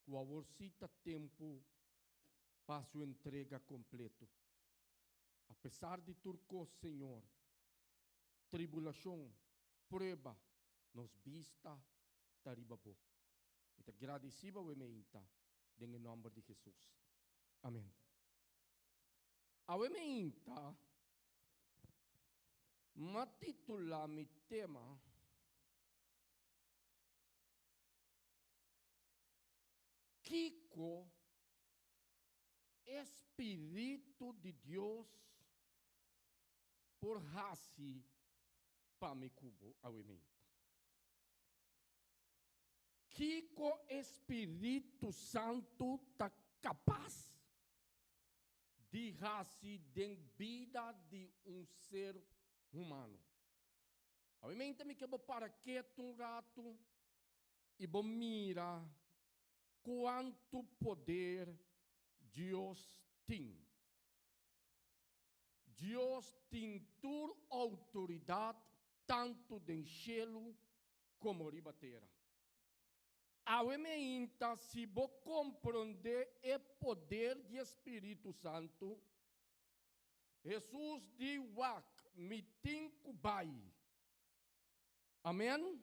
ku awor sí ta tempu pa hasi un entrega kompleto. Apesar di tur kos, Señor, tribulashon, Prueba nos bista ta riba bo. Mi ta gradisi bo awe meinta den e nomber di Jesus. Amen. Awe meinta m'a titula mi tema Kiko e Spiritu di Dios por hasi pa mi ku bo awe meinta? Kiko e Spiritu Santu ta kapas di hasi den bida di un ser humano? Awe meinta mi ke bo para ketu un ratu i bo mira kuantu poder Dios tin. Dios tin tur outoridat tantu den shelu komo riba tera. Awe meinta si bo komprondé e poder di e Spiritu Santu, Hesus di wak mi tin ku bai. Amen.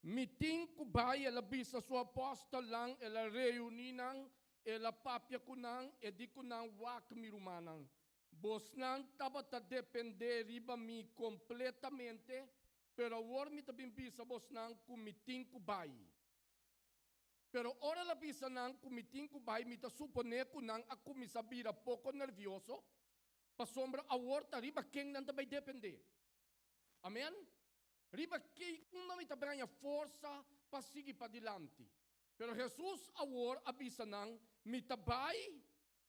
Mi tin ku bai, el a bisa su apòstelnan, el a reuní nan, el a papia ku nan, e di ku nan, Wak, mi rumannan, bosnan tabata dependé riba mi kompletamente, pero awor mi ta bin bisa bosnan ku mi tin ku bai. Pero ora el a bisa nan ku mi tin ku bai, mi ta suponé ku nan a kuminsá bira poko nervioso, pasobra awor ta riba ken nan ta bai dependé. Amen? Riba kei unda mi ta braña forsa pa sigui padilanti? Pero Hesus awor a bisa nan, Mi ta bai,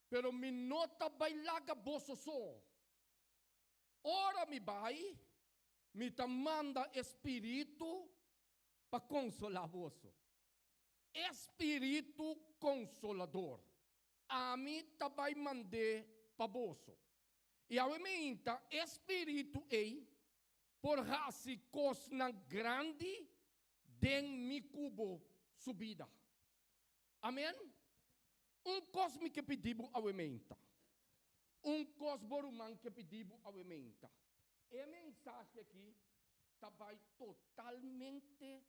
pero mi no ta bai laga boso so. Ora mi bai, mi ta manda e spiritu pa konsolá boso. E spiritu konsolador. Ami ta bai mand'é pa boso. I awe meinta e spiritu ei. por hasi kosnan grandi den mi ku bo su bida. Amen? Un kos mi ke pidi bo awe meinta. Un kos bo ruman ke pidi bo awe meinta. E mensahe aki ta bai totalmente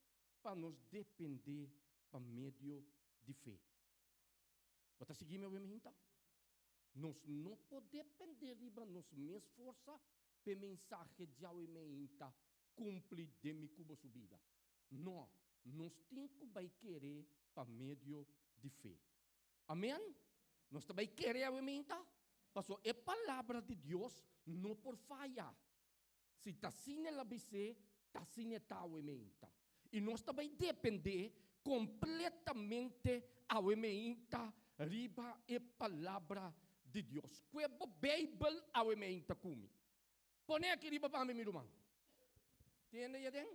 pa nos depende pa medio di fe. Bo ta sigui mi awe meinta? Nos no por depende riba nos mes forsa p'e mensahe djawe meinta kumpli den mi ku bo su bida. No, nos tin ku bai kere pa medio di fe. Amen? Nos ta bai kere awe meinta? Pasobra e palabra di Dios no por faya. Si ta asina el a bis'é, ta asina e ta awe meinta. I nos ta bai dependé kompletamente awe meinta riba e palabra di Dios. Kue bo Beibel awe meinta ku mi. Pone aki riba pa mi, mi ruman. Tiende ya den?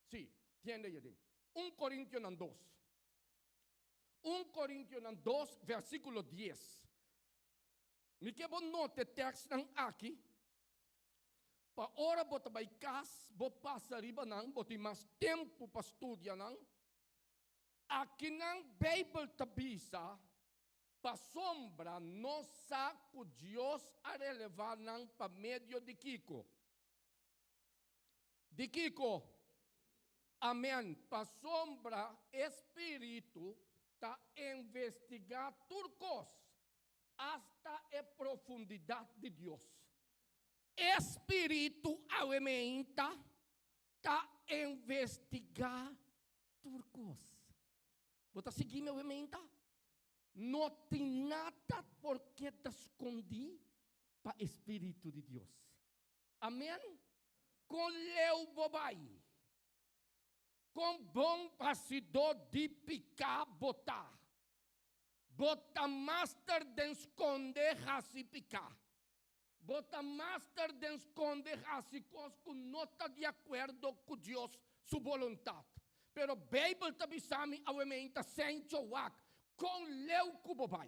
Sí, tiende ya den. Un Korintionan dos. Un Korintionan dos, versíkulo dies. Mi ke bo nota e tèkstnan aki, pa ora bo ta bai kas, bo pasa riba nan, bo tin mas tempu pa studia nan. Akinan Beibel ta bisa, Pasobra nos sa ku Dios a relevá nan pa medio di kiko? Di kiko? Amèn. Pasobra e Spiritu ta investigá tur kos, asta e profundidat di Dios. E Spiritu awe meinta ta investigá tur kos. Bo ta sigui mi awe meinta? No tin nada por keda skondí pa e Spiritu di Dios. Amèn. Kon leu bo bai? Kon bon hasidó di piká bo ta? Bo ta master den skonde hasi piká. Bo ta master den skonde hasi kos ku no ta di akuerdo ku Dios su boluntat. Pero Beibel ta bisa mi awe meinta sencho wak kon leu ku bo bai,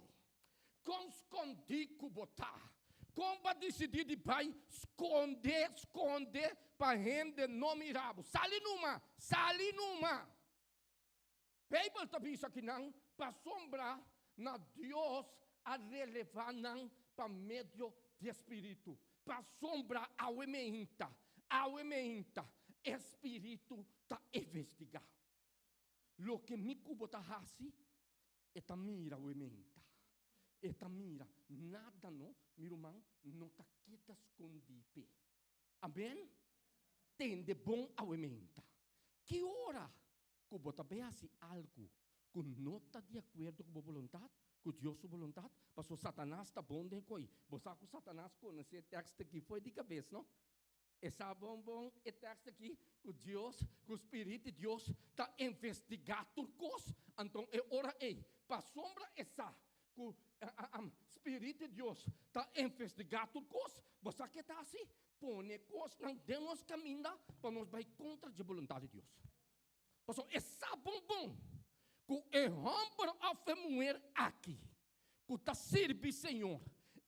kon skondí ku bo ta, kon bo a disidí di bai skonde, skonde pa hende no mira bo. Sali numa, sali numa! Beibel ta bisa ki nan pasobra na Dios a relevá nan pa medio di e Spiritu. Pasobra awe meinta, awe meinta, e Spiritu ta investigá. Loke mi ku bo ta hasi, e ta mira awe meinta. E ta mira. Nada no, mi ruman, no ta keda skondí p'e. Amen? Tende bon awe meinta. Ki ora ku bo ta bay hasi algu ku no ta di akuerdo ku bo boluntat, ku Dios su boluntat, pasobra Satanas ta bon den koi. Bo sa ku Satanas konosé e tèkst aki fo'i di kabes, no? E sa bon bon e tèkst aki ku Dios, ku Spirit di Dios ta investigá tur kos. Anto e ora ei, pasobra e sa ku Spirit di Dios ta investigá tur kos, bo sa ke ta hasi? Pone kosnan den nos kaminda pa nos bai kontra dje boluntat di Dios. Pasobra e sa bon bon ku e hòmber òf e muher aki ku ta sirbi Señor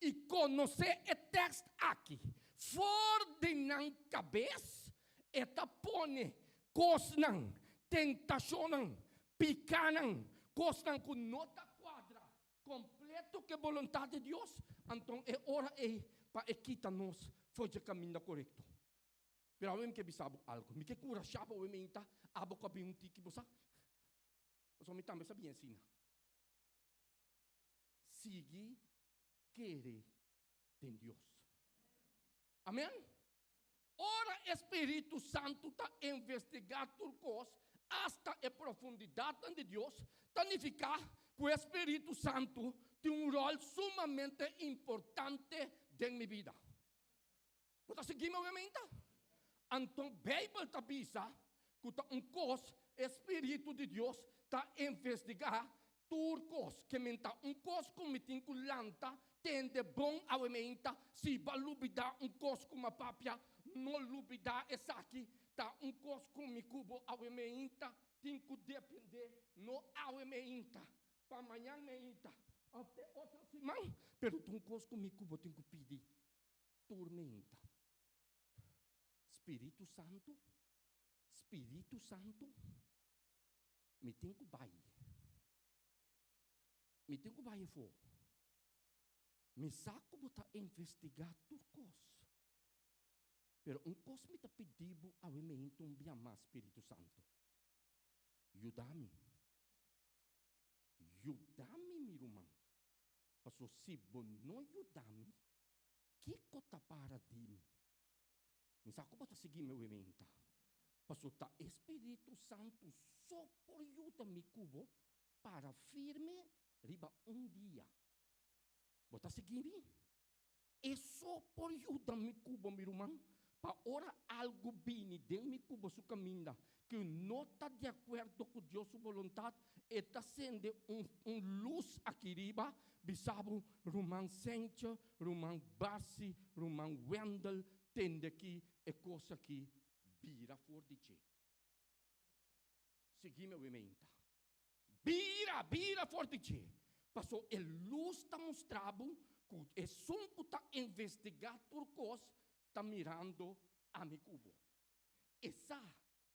i konosé e tèkst aki for di nan kabes, e ta pone kosnan, tentashonnan, pikánan, kosnan ku no ta kuadra Kompleto ku e boluntat di Dios, anton e ora ei pa e kita nos for dje kaminda korekto. Pero awe mi ke bisa bo algu. Mi ke kurashá bo awe meinta, abo ku a bin un tiki, bo sa? Pasobra mi tambe sa bien asina. Sigui kere den Dios. Amen? Ora e Spiritu Santu ta investigá tur kos, asta e profundidatnan di Dios, ta nifiká ku e Spiritu Santu tin un ròl sumamente importante den mi bida. Bo ta sigui mi obviamente? Anto Beibel ta bisa ku ta un kos e Spiritu di Dios ta investigá Tur kos ke men ta un kos ku mi tin ku lanta tende bon awe meinta, si bo a lubidá un kos ku mi a papia, no lubidá esaki ta un kos ku mi ku bo awe meinta tin ku dependé, no awe meinta, pa mañan meinta òf te otro siman, pero ta un kos ku mi ku bo tin ku pidi tur meinta. Spiritu Santu, Spiritu Santu, mi tin ku bai. Mi tin ku bai afó. Mi sa ku bo ta investigá tur kos. Pero un kos mi ta pidi bo awe meinta un bia mas, Spiritu Santu. Yuda mi. Yuda mi, mi ruman. Paso si bo no yuda mi, kiko ta para di mi? Mi sa ku bo ta sigui mi awe meinta. Paso ta e Spiritu Santu so por yuda mi ku bo para firme riba un dia. Bo ta sigui mi? E so por yuda mi ku bo, mi ruman, pa ora algu bini den mi ku bo su kaminda ku no ta di akuerdo ku Dios su boluntat, e ta sende un un lus aki riba, bisa bo, Ruman Sentje, Ruman Basi, Ruman Wendel, tende aki e kos aki bira for di dje. Sigui mi awementa. Bira, bira for di dje. Paso e lus ta mustra bo ku esun ku ta investigá tur kos ta mirando ami ku bo. E sa,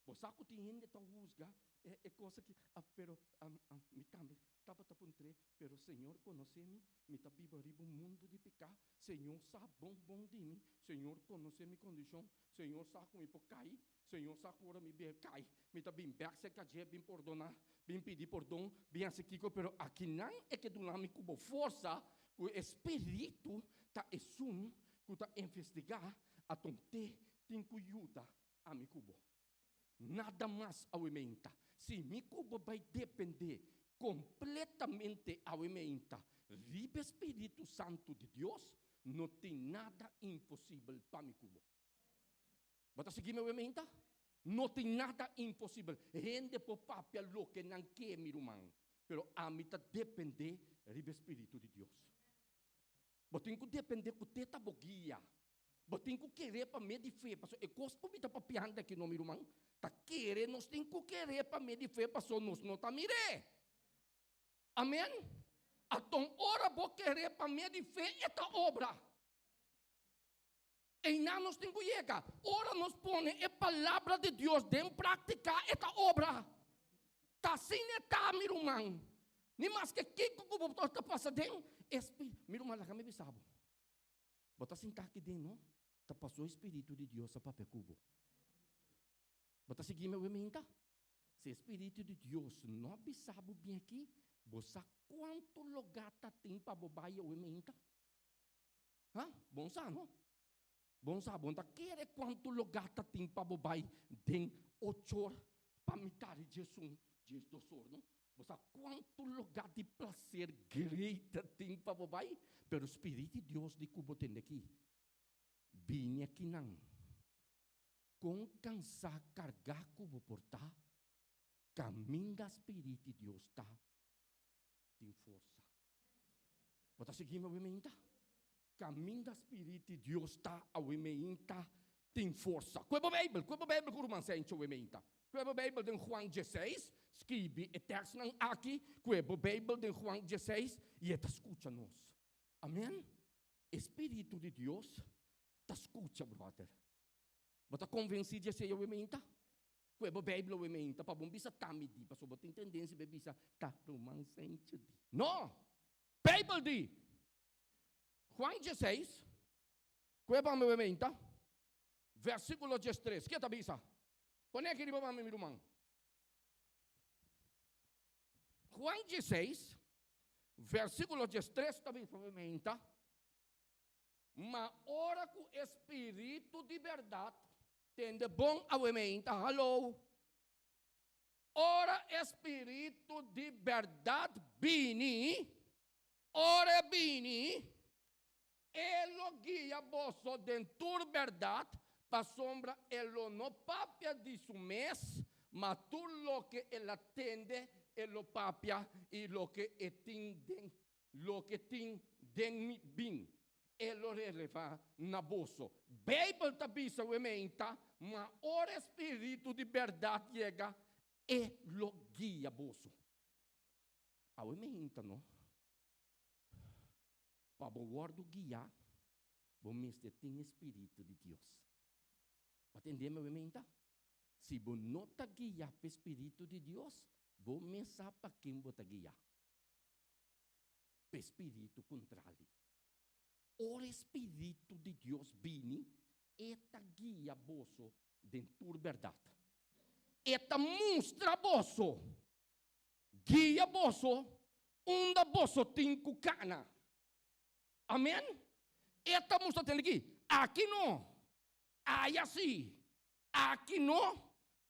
bo sa ku tin hende ta husga e kos aki, ah, pero mi tambe tabata puntr'é, pero Señor konosé mi, mi ta biba riba un mundu di piká, Señor sa bon bon di mi, Señor konosé mi kondishon, Señor sa ku mi por kai, Señor sa ku ora mi bin kai, mi ta bin bèk serka dje, bin pordoná, bin pidi pordon, bin hasi kiko, pero akinan e ke duna mi ku bo forsa, ku e Spiritu ta esun ku ta investigá, aton te tin ku yuda ami ku bo. Nada mas awe meinta. Si mi ku bo bai dependé kompletamente awe meinta riba e Spiritu Santu di Dios, no tin nada imposibel pa mi ku bo. Bo ta sigui mi awe meinta? No tin nada imposibel. Hende por papia loke nan ke, mi ruman, pero ami ta dependé riba e Spiritu di Dios. Bo tin ku dependé ku te ta bo guia. Bo tin ku kere pa medio di fe, pasobra e kos ku mi ta papiando aki no, mi ruman, ta kere, nos tin ku kere pa medio di fe, pasobra nos no ta mir'é. Amen? Aton ora bo kere pa medio di fe, e ta obra. Einan nos tin ku yega. Ora nos pone e Palabra di Dios den práktika, e ta obra. Ta asina e ta, mi ruman. Ni maske kiko ku bo ta pasa den, e Mi ruman, laga mi bisa bo. Bo ta sinta aki den, no? Ta pasó e Spiritu di Dios a papia ku bo. Bo ta sigui mi awe minta? Si e Spiritu di Dios no a bisa bo bien aki, bo sa kuantu lugá ta tin pa bo bai awe minta? Ha? Bon sa, no? Bon sa, bon ta kere kuantu lugá ta tin pa bo bai den ochor pa mitá di diesun, diesdos or, no? Bo sa kuantu lugá di plaser great ta tin pa bo bai? Pero Spirit di Dios di ku bo tende aki, bini akinan. Kon kansá kargá ku bo por ta, kaminda Spirit di Dios ta, tin forsa. Bo ta sigui mi awe meinta? Kaminda Spirit di Dios ta awe meinta tin forsa. Kue bo Beibel, kue bo Beibel ku ruman Sencho awe meinta. Kue bo Beibel den Juan dieseis, skibi e tèkstnan aki, kue bo Beibel den Juan dieseis i e ta skucha nos. Amen. E Spiritu di Dios ta skucha, bròder. Bo ta konvensí di esei awe meinta? Ku e bo Beibel awe meinta pa bo bisa ta mi di, pasobra bo tin tendensia pa e bisa ta ruman Sencho di. No! Beibel di! Juan dieseis, ku e bami awe meinta, versikulo diestres, ke ta bisa? Pone aki riba bami mi ruman. Juan dieseis, versikulo diestres ta bisa awe meinta, Ma ora ku e spiritu di bèrdat tende bon awe meinta, haló! Ora e spiritu di bèrdat bini, ora e bini, e lo guia boso den tur bèrdat, pasobra e lo no papia di su mes, ma tur loke el a tende e lo papia, i loke e tin den Loke tin den mi bin, e lo relevá na boso. Beibel ta bisa wemeinta, Ma ora e spiritu di bèrdat yega, e lo guia boso. Awe meinta no. Pa bo wòrdu guiá, bo mester tin e spiritu di Dios. Bo tende mi menta? Si bo no ta guiá pa Spiritu di Dios, bo mes sa pa ken bo ta guiá. Pa spiritu kontrali. Ora e Spiritu di Dios bini, e ta guia boso den tur bèrdat. E ta mustra boso, guia boso unda boso tin ku kana. Amen? E ta mustra tende aki, aki no, aya si, aki no,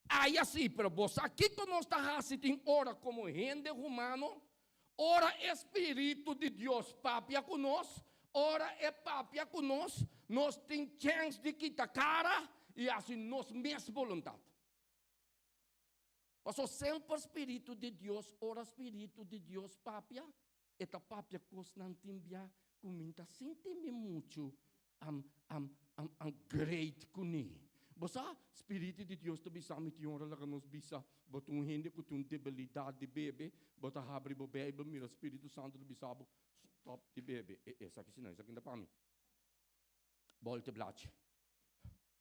aya si. Pero bo sa kiko nos ta hasi tin ora komo hende humano? Ora e Spiritu di Dios papia ku nos, ora e papia ku nos, nos tin chèns di kita kara i hasi nos mes boluntat. Pasobra semper Spiritu di Dios, ora Spiritu di Dios papia, e ta papia kosnan tin bia ku mi ta sinti mi muchu am am am am great kuné. Bo sa, Spiritu di Dios ta bisa mi tin ora laga nos bisa, bo ta un hende ku tin un debilidat di bebe, bo ta habri bo Beibel mira Spiritu Santu ta bisa bo, stòp di bebe. E esaki si no, esaki no ta pa mi. Bòlta e blachi.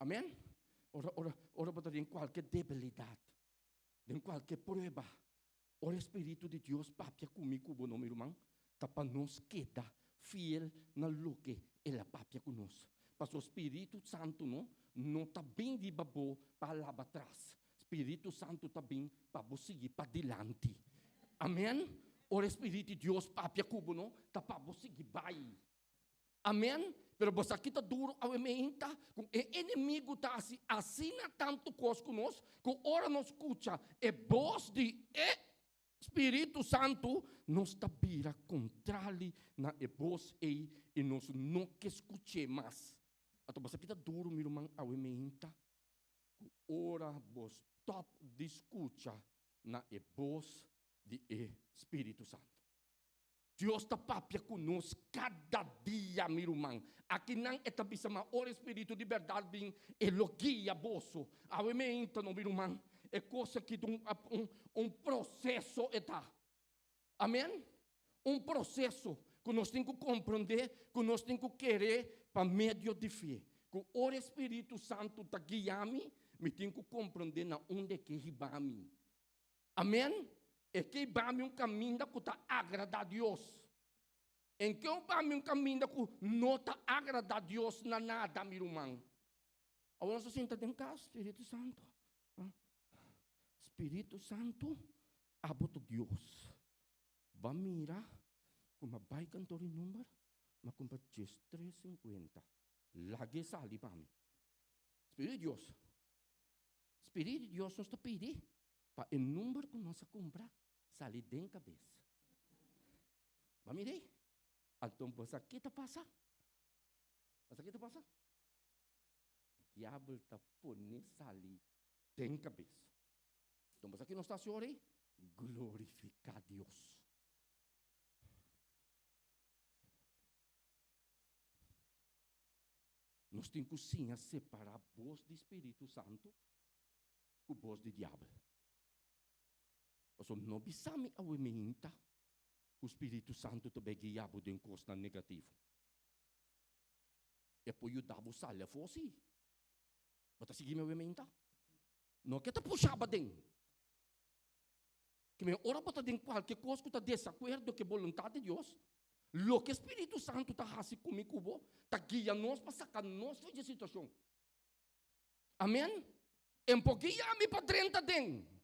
Amen? Ora ora ora bo ta den kualke debilidat, den kualke prueba, Ora e Spiritu di Dios papia ku mi ku bo no, mi ruman, ta pa nos keda fiel na loke El a papia ku nos. Pasobra Spiritu Santu no no ta bin riba bo pa laba tras. Spiritu Santu ta bin pa bo sigui padilanti. Amen. Ora e Spiritu di Dios papia ku bo no, ta pa bo sigui bai. Amen. Pero bo sa ki ta duro awe meinta? Ku e enemigu ta hasi asina tantu kos ku nos, ku ora nos skucha e bos di e Spiritu Santu, nos ta bira kontrali na e bos ei i nos no ke skuch'é mas. Anto bo sa ki ta duro, mi ruman, awe meinta? Ku ora bo stòp di skucha na e bos di e Spiritu Santu. Dios ta papia ku nos kada dia, mi ruman. Akinan e ta bisa ma ora e Spiritu di bèrdat bin, e lo guia boso. Awe meinta no, mi ruman, e kos aki ta un, un, un proseso e ta. Amen? Un proseso ku nos tin ku komprondé, ku nos tin ku kere pa medio di fe. Ku ora e Spiritu Santu ta guia mi, mi tin ku komprondé na unda e ke hiba mi. Amen. E ke bami un kaminda ku ta agradá Dios. En ke bami un kaminda ku no ta agradá Dios na nada, mi ruman. Awor nos ta sinta den kas, Spiritu Santu. Spiritu Santu, abo ta Dios. Ba mira ku mi a bai kantor di number, mi a kumpra diestres sinkuenta. Lag'e sali pa mi. Spiritu di Dios. Spiritu di Dios nos ta pidi pa e number ku nos a kumpra sali den kabes. Ba mira ei. Anto bo sa ke ta pasa? Bo sa ke ta pasa? Diabel ta pone sali den kabes. Anto bo sa ke nos ta hasi ora ei? Glorifiká Dios. Nos tin ku siña separá bos di Spiritu Santu ku bos di diabel. Pasobra no bisa mi awe meinta ku Spiritu Santu ta bai guia bo den kosnan negativo. E por yuda bo sali afó sí. Bo ta sigui mi awe meinta? No ke ta pusha bo aden. Ke men ora bo ta den kualke kos ku ta desakuerdo ku e boluntat di Dios, loke Spiritu Santu ta hasi ku mi ku bo ta guia nos pa saka nos for di e situashon. Amen. E por guia mi pa drenta den.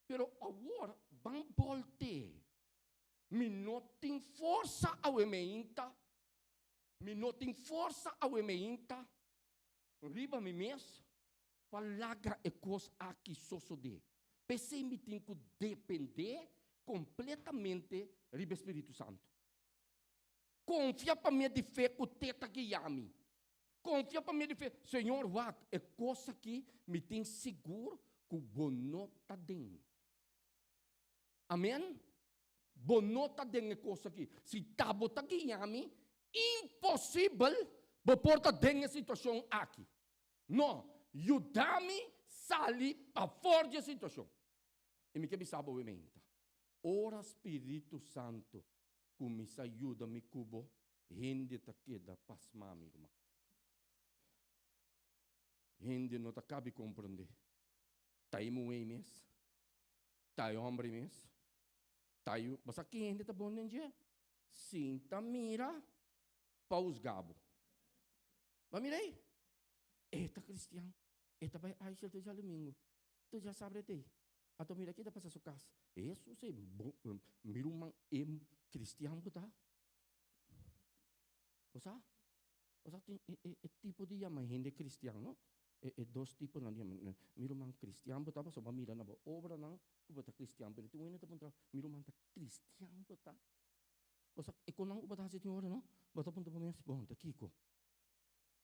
Pero awor ban bolte. Mi no tin forsa awe meinta. Mi no tin forsa awe meinta riba mi mes. Pa laga e kos aki sosodé, p'esei mi tin ku dependé kompletamente riba e Spiritu Santu. Konfia pa medio di fe ku te ta guia mi. Konfia pa medio di fe, Señor, wak, e kos aki mi tin sigur ku bo no ta den. Amen. Bo no ta den e kos aki. Si ta bo ta guia mi, imposibel bo por ta den e situashon aki. No, yuda mi sali pafor di e situashon. I mi ke bisa bo wementa, ora Spiritu Santu kuminsá yuda mi ku bo, hende ta keda pasmá, mi ruman. Hende no ta kabi komprondé. Ta e muhé mes? Ta e hòmber mes? Ta e. Bo sa ken hende ta bon den dje? Sinta mira pa husga bo. Bo a mira ei? E ta kristian, e ta bai Aishel te djadumingu, te djasabra te ei. Anto mira ke ta pasa su kas. Hesus ei, mi ruman e kristian bo ta? Bo sa? Bo sa tin e e tipo di yama hende kristian no? E e dos tiponan di yama. Mi ruman kristian bo ta pasobra bo a mira na bo obranan ku bo ta kristian. Pero tin un hende ta puntra, mi ruman ta kristian bo ta? Bo sa e konan ku bo ta hasi tin ora no? Bo ta puntra bo mes, bon ta kiko?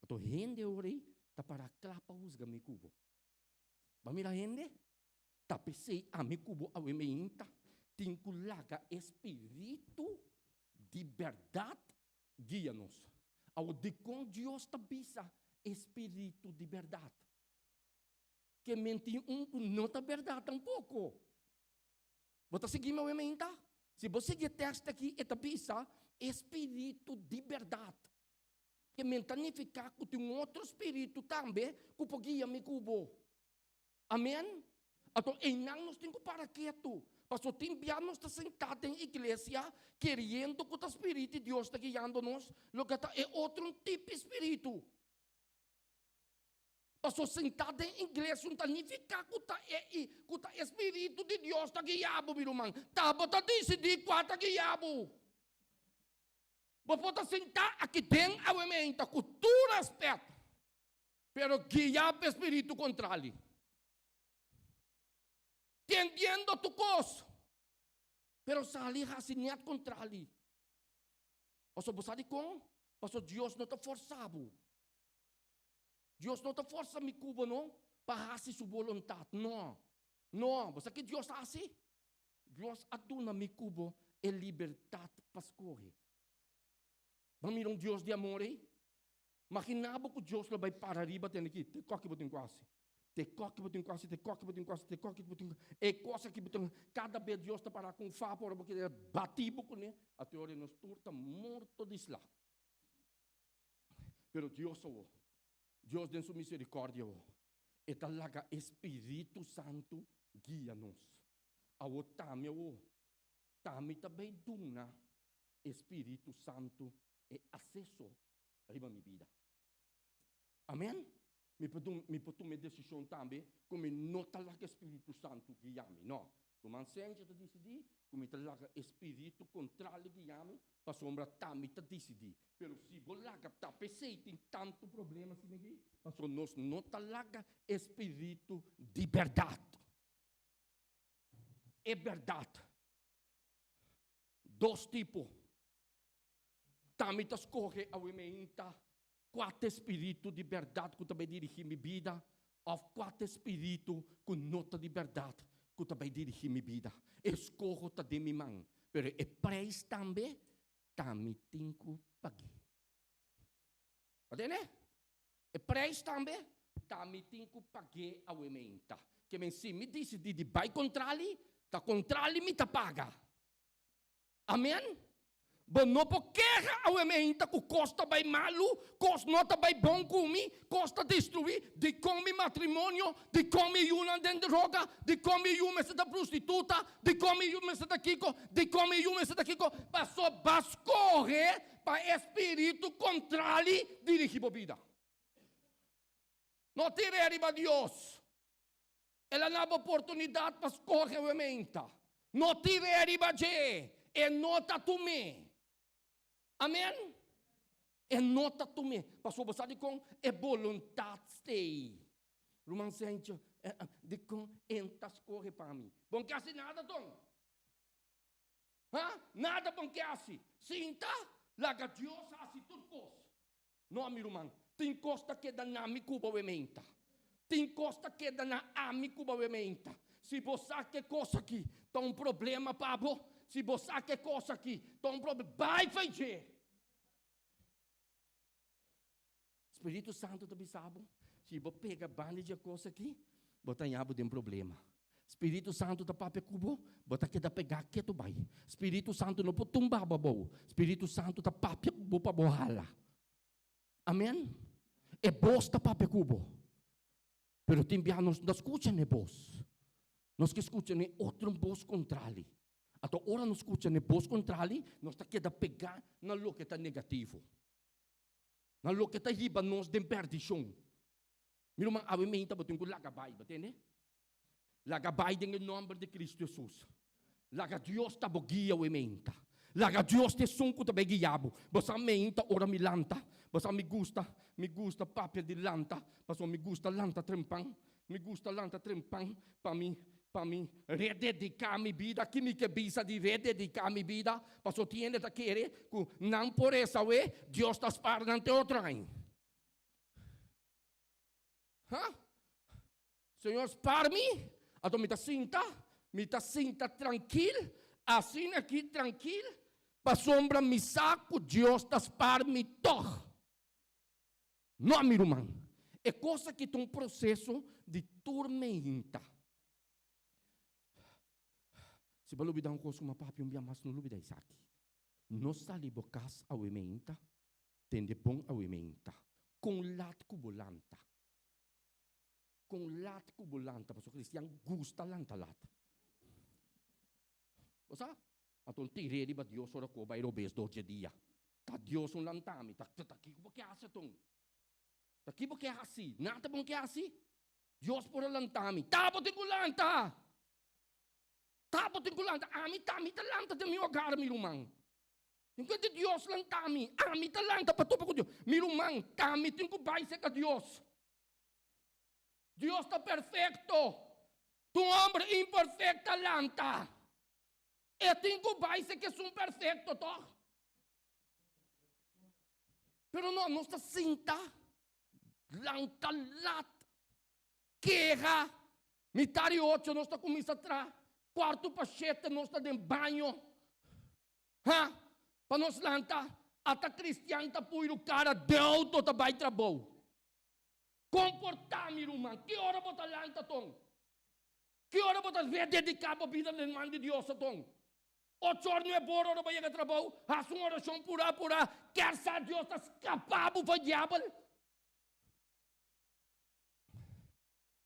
Anto hende ora ei ta para kla pa husga mi ku bo. Bo a mira hende? Ta p'esei ami ku bo awe meinta tin ku laga e spiritu di bèrdat guia nos. Awor, dikon Dios ta bisa e spiritu di bèrdat? Ke men tin un ku no ta bèrdat tampoko. Bo ta sigui mi awe meinta? Si bo sigui e tèkst aki, e ta bisa e spiritu di bèrdat. Ke men ta nifiká ku tin un otro spiritu tambe ku por guia mi ku bo. Amen? Anto einan nos tin ku para ketu, pasobra tin bia nos ta sentá den iglesia keriendo ku ta spiritu di Dios ta guiando nos, loke ta e otro un tipi spiritu. Pasobra sentá den iglesia no ta nifiká ku ta e ku ta e spiritu di Dios ta guia bo, mi ruman. Ta bo ta disidí kua ta guia bo. Bo por ta sentá aki den awe meinta ku tur rèspèt. Pero guiá pa e spiritu kontrali. Tendiendo tur kos, pero sali hasi nèt kontrali. Pasobra bo sa dikon? Pasobra Dios no ta forsa bo. Dios no ta forsa mi ku bo no pa hasi su boluntat. No, no. Bo sa ki Dios a hasi? Dios a duna mi ku bo e libertat pa skohe. Bo a mira un Dios di amor ei? Maginá bo ku Dios lo bai para riba tende aki, te koki bo tin ku hasi, te koki bo tin ku hasi, te koki bo tin ku hasi, te koki bo tin ku E kos aki bo tin Kada bes Dios ta para ku un fapo ora bo kere bati bo kuné, ate ora nos tur ta morto di sla. Pero Dios awor, Dios den su misericordia awor, e ta laga e Spiritu Santu guia nos. Awor tami awor, tami ta bai duna e Spiritu Santu e aseso riba mi bida. Amen? Mi por dun, mi por tuma e desishon tambe ku mi no ta laga e Spiritu Santu guia mi. No. Ruman Senja ta disidí ku mi ta laga e spiritu kontrali guia mi, pasobra ta mi ta disidí. Pero si bo laga, ta p'esei tin tantu problema asina aki, pasobra nos no ta laga e spiritu di bèrdat. E bèrdat. Dos tipo. Ta mi ta skohe awe meinta kua ta e spiritu di bèrdat ku ta bai dirigí mi bida òf kua ta e spiritu ku no ta di bèrdat ku ta bai dirigí mi bida. E skoho ta den mi man, pero e preis tambe ta mi tin ku pag'é. Bo tende? E preis tambe ta mi tin ku pag'é awe meinta. Ke men si mi disidí di bai kontrali, ta kontrali mi ta paga. Amen. Bo no por keha awe meinta ku kos ta bai malu, kos no ta bai bon ku mi, kos ta destruí, dikon mi matrimonio, dikon mi yunan den droga, dikon mi yu mester ta prostituta, dikon mi yu mester ta kiko, dikon mi yu mester ta kiko. Paso ba skohe pa e spiritu kontrali dirigí bo bida. No tir'é riba Dios. El a na bo oportunidat pa skohe awe meinta. No tir'é riba dje. E no ta tum'é. Amen? E no ta tum'é. Pasobra bo sa dikon? E boluntat stei. Ruman Sencho, dikon e no ta skohe pa mi? Bo no ke hasi nada ton. Ha? Nada bo no ke hasi. Sinta, laga Dios hasi tur kos. No, mi ruman, tin kos ta keda na mi ku bo meinta. Tin kos ta keda na ami ku bo meinta. Si bo sa ke kos aki ta un problema pa bo, si bo sa ke kos aki ta un problema, bai fei dje. Spiritu Santu ta bisa bo, si bo pega banda dje kos aki, bo ta haña bo den problema. Spiritu Santu ta papia ku bo, bo ta keda pegá ketu bai. Spiritu Santu no por tumba bo abou. Spiritu Santu ta papia ku bo pa bo hala. Amen. E bos ta papia ku bo. Pero tin biaha nos no ta skucha n'e bos. Nos ke skucha n'e otro bos kontrali. Anto ora nos skucha n'e bos kontrali, nos ta keda pegá na loke ta negativo, na loke ta hiba nos den pèrdishon. Mi ruman, awe meinta bo tin ku laga bai, bo tende? Laga bai den e nòmber di Kristu Hesus. Laga Dios ta bo guia awe meinta. Laga Dios ta esun ku ta bai guia bo. Bo sa meinta ora mi lanta, bo sa mi gusta, mi gusta papia di lanta, pasobra mi gusta lanta trempan. Mi gusta lanta trempan pa mi pa mi redediká mi bida. Ki mi ke bisa di redediká mi bida? Pasobra tin hende ta kere ku nan por resa awe, Dios ta spar nan te otro aña. Ha? Señor spar mi, anto mi ta sinta, mi ta sinta trankil, asina aki trankil, pasobra mi sa ku Dios ta spar mi tòg. No, mi ruman, e kos aki ta un proseso di turmenta. Si bo lubida un kos ku mi a papia un bia mas, no lubida esaki. No sali bo kas awe meinta, tende bon awe meinta, kon lat ku bo lanta. Kon lat ku bo lanta, pasobra kristian gusta lanta lat. Bo sa? Anto un tir'é riba Dios ora ku bo bai robes dor dje dia. Ta Dios un lanta mi, ta ta kiko bo ke hasi aton? Ta ki bo ke hasi? Nada bo no ke hasi? Dios por a lanta mi. Ta bo tin ku lanta! Ta bo tin ku lanta. Ami ta, mi ta lanta den mi hogar, mi ruman. Tin ku di Dios lanta mi. Ami ta lanta pa topa ku Dios. Mi ruman, ta mi tin ku bai serka Dios. Dios ta perfekto. Ta un homber imperfekto ta lanta. E tin ku bai serka esun perfekto, tòg? Pero no, nos ta sinta, lanta lat, keha. Mitar di ocho nos ta kuminsá traha, kuartu pa shete nos ta den baño. Ha! Pa nos lanta, ata cristian ta puiru cara den auto ta bay trabou. Comporta, mi ruman. Ki ora bo ta lanta ton? Ki ora bo ta rededica bo bida den man di Dios aton? Ocho or nuebe ora ora bo yega trabou, haci un oracion pura pura, kier sa Dios ta scapa bo pa diabel?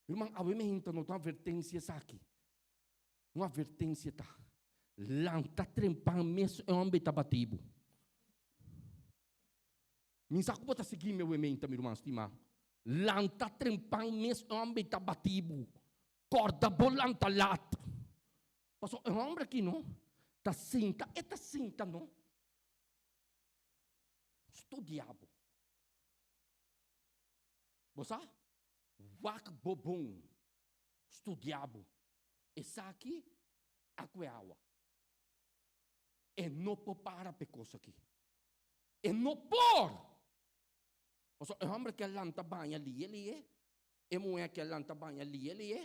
Mi ruman, awe mi hinta no ta advertencia esaki. Un advertencia ta, Lanta trempan mes e homber ta bati bo. Mi sa ku bo ta sigui mi awementa, mi ruman stimá. Lanta trempan mes e homber ta bati bo. Kòrda bo lanta lat. Pasobra e homber aki no ta sinta, e ta sinta no studia bo. Bo sa? Wak bo bon. Studia bo. Esaki a kue awa. E no por para p'e kos aki. E no por! Pasobra e hòmber ke lanta baña liye liye, e muhé ke lanta baña liye liye,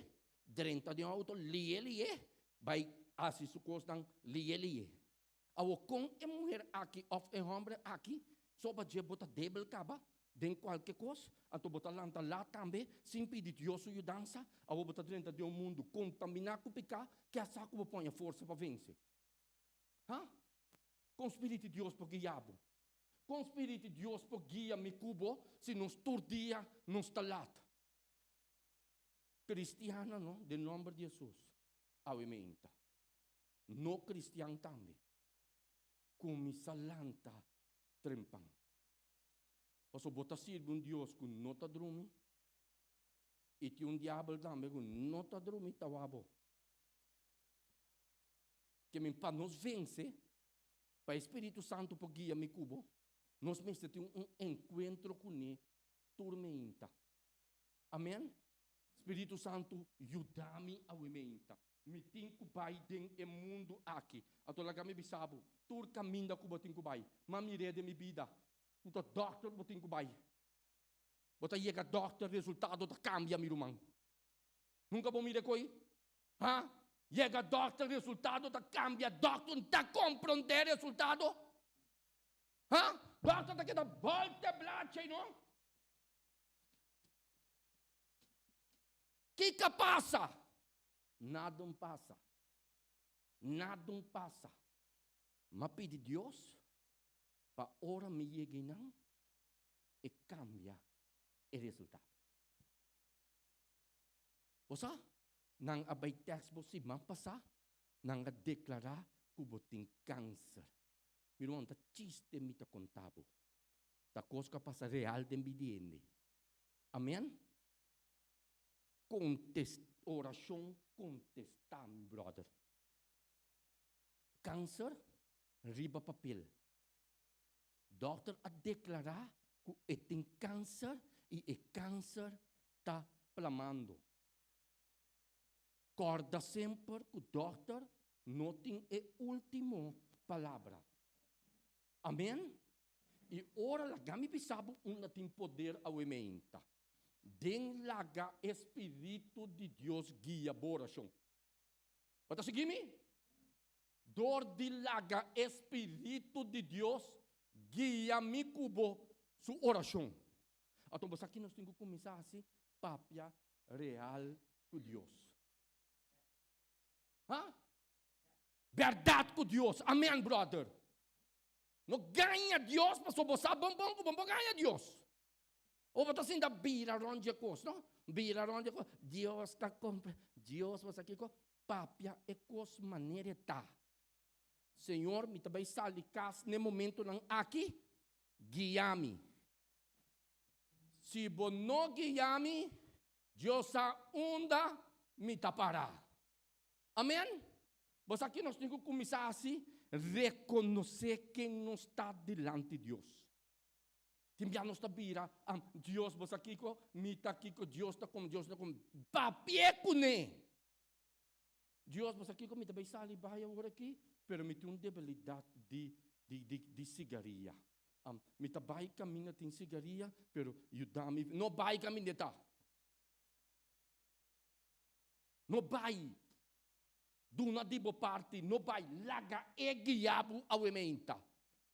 drenta den outo liye liye, bai hasi su kosnan liye liye. Awor kon e muher aki òf e hòmber aki soba dje bo ta debel kaba den kualke kos, anto bo ta lanta lat tambe sin pidi Dios su yudansa? Awor bo ta drenta den un mundu kontaminá ku piká, ke a sa ku bo poña forsa pa vense? Ha? Kon Spirit di Dios por guia bo? Kon Spirit di Dios por guia mi ku bo si nos tur dia nos ta lat? Kristiana no, den nòmber di Hesus, awe meinta. No cristian tambe cuminsa lanta trempan. Pasobra bo ta sirbi un Dios cu no ta drumi y tin un diabel tambe cu no ta drumi ta wak bo. Ke men pa nos vence, pa e Spiritu Santo por guia mi cu bo, nos mester tin un encuentro cune tur meinta. Amen? Spiritu Santo yuda mi awe meinta. Mi tin ku bai den e mundu aki. Anto laga mi bisa bo, tur kaminda ku bo tin ku bai, ma mir'é den mi bida, ku ta dòkter bo tin ku bai. Bo ta yega dòkter, resultado ta kambia, mi ruman. Nunka bo mira e koi? Ha? Yega dòkter, resultado ta kambia, dòkter no ta komprondé resultado. Ha? Dòkter ta keda bòlta e blachi ei, no? Kiko pasa? Nada un pasa. Nada un pasa. M'a pidi Dios pa ora mi yega einan, e cambia e resultado. Bo sa? Nan a bai tèst bo siman pasá, nan a deklará ku bo tin kanser. Mi ruman, ta chiste mi ta konta bo. Ta kos ku a pasa real den bida di hende. Amen? Kontest, orashon kontestá, mi bròder. Kanser riba papel. Dòkter a deklará ku e tin kanser i e kanser ta plamando. Kòrda semper ku dòkter no tin e último palabra. Amèn? I ora laga mi bisa bo unda tin poder awe meinta. Den laga e spiritu di Dios guia bo orashon. Bo ta sigui mi? Dor di laga e spiritu di Dios guia mi ku bo su orashon. Anto bo sa ki nos tin ku kuminsá hasi? Papia real ku Dios. Ha? Bèrdat ku Dios. Amen, bròder. No gaña Dios, pasobra bo sa bon bon ku bo no por gaña Dios. O bo ta sinta bira rònt dje kos, no? Bira rònt dje kos. Dios ta kompre, Dios bo sa kiko? Papia e kos manera e ta. Señor, mi ta bai sali kas n'e momentonan aki, guia mi. Si bo no guia mi, Dios sa unda mi ta para. Amen? Bo sa ki nos tin ku kuminsá hasi? Rekonosé ken nos ta dilanti Dios. Tin bia nos ta bira, am, Dios bo sa kiko, mi ta kiko, Dios ta kom, Dios ta kom. Papia kuné! Dios bo sa kiko, mi ta bai sali bai awor aki, pero mi tin un debilidat di, di, di, di sigaria. Am, mi ta bai kaminda tin sigaria, pero yuda mi, no bai kaminda e ta. No bai. Duna di bo parti, no bai laga e guia bo awe meinta.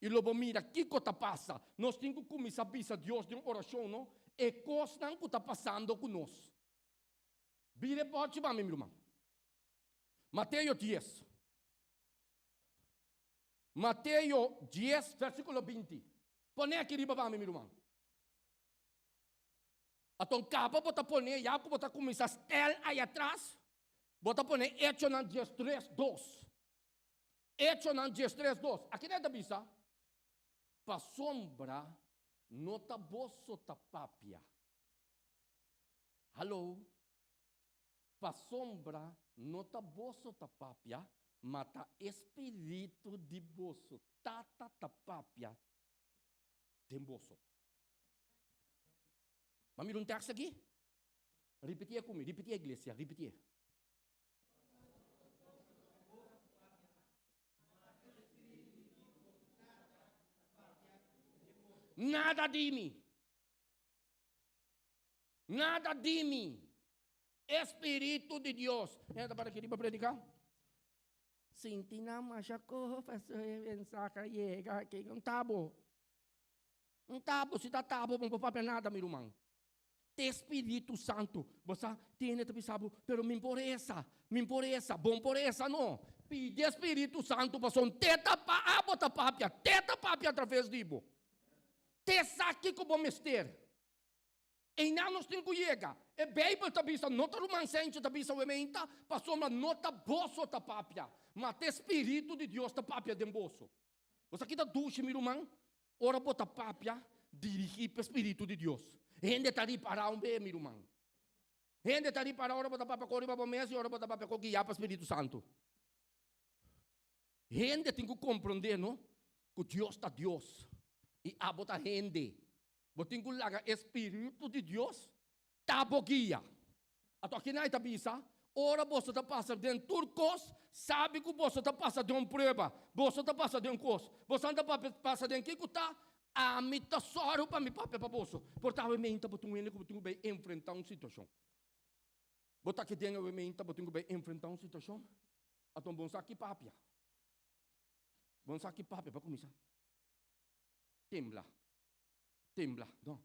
I lo bo mira kiko ta pasa. Nos tin ku kuminsá bisa Dios den orashon, no, e kosnan ku ta pasando ku nos. Bira e bòrchi pa mi, mi ruman. Mateo dies. Mateo dies, versíkulo 20. Pone aki riba pa mi, mi ruman. Aton kaba bo ta pone ya ku bo ta kuminsá stel ai atras, bo ta pone Echonan 13, dos. Echonan 13, dos. Aki nan ta bisa, Pasobra no ta boso ta papia. Hallo. Pasobra no ta boso ta papia, ma ta e spiritu di boso Tata ta papia den boso. Bo a mira un tekst aki? Ripitié ku mi, ripitié iglesia, ripitié. Nada di mi. Nada di mi. E Spiritu di Dios. Hende ta para aki riba prediká? Sinti nan masha koho pasobra e mensahe a yega aki. Un tabo. Un tabo, si ta tabo bo no por papia nada mi ruman. Te Spiritu Santu. Bo sa, tin hende ta bisa bo, pero mi por resa, mi por resa, bo por resa no. Pidi e Spiritu Santu pasobra te ta pa abo ta papia, te ta papia atraves di bo. Te sa kiko bo mester. Einan nos tin ku yega. E Beibel ta bisa, no ta ruman Sencho ta bisa wementa, pasobra no ta boso ta papia, ma ta e Spiritu di Dios ta papia den boso. Bo sa ki ta dushi, mi ruman? Ora bo ta papia, dirigí pa e Spiritu di Dios. Hende ta ripará un be, mi ruman. Hende ta ripará ora bo ta papia ku riba bo mes i ora bo ta papia ku guiá pa Spiritu Santu. Hende tin ku komprondé, no, ku Dios ta Dios i abo ta hende. Bo tin ku laga e Spiritu di Dios ta bo guia. Anto akinan e ta bisa, Ora boso ta pasa den tur kos, sabi ku boso ta pasa den un prueba, boso ta pasa den un kos. Boso ta pasa den kiko ta? Ami ta sòru pa mi papia pa boso. Por ta awe meinta bo tin un hende ku bo tin ku bai enfrentá un situashon. Bo ta aki den awe meinta bo tin ku bai enfrentá un situashon. Anto bo no sa ki papia. Bo no sa ki papia pa kuminsá. Tembla. Tembla. No.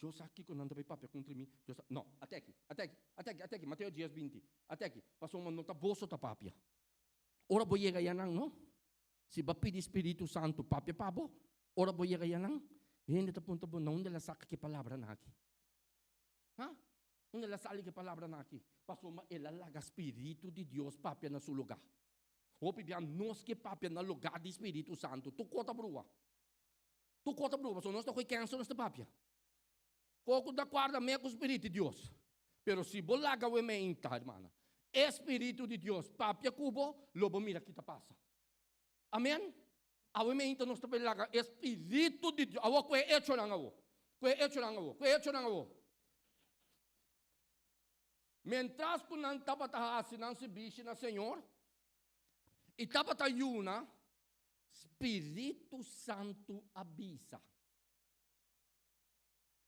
Yo sa kiko nan ta bai papia kontra mi. Yo sa, no. Ate aki, ate aki, ate aki, ate aki. Mateo dies binti. Ate aki. Pasobra no ta boso ta papia. Ora bo yega yanan, no. Si bo a pidi Spiritu Santu papia pa bo, ora bo yega yanan, hende ta puntra bo, na unda el a saka ki palabranan aki? Ha? Unda el a sali ku e palabranan aki? Pasobra el a laga spiritu di Dios papia na su lugá. Hopi bia nos ke papia na lugá di spiritu santu. Tur kos ta brua. Tur kos ta brua pasobra nos ta kohe kènsa nos ta papia. Koko ta kuarda me ku spiritu di Dios. Pero si bo laga awe meinta, hermana, e spiritu di Dios papia ku bo, lo bo mira ki ta pasa. Amen? Awe meinta nos ta por laga e spiritu di Dios. Awor ku e echonan awor. Ku e echonan awor. Ku e echonan awor. Mientras ku nan tabata hasi nan sirbishi na Señor i tabata yuna, Spiritu Santu a bisa.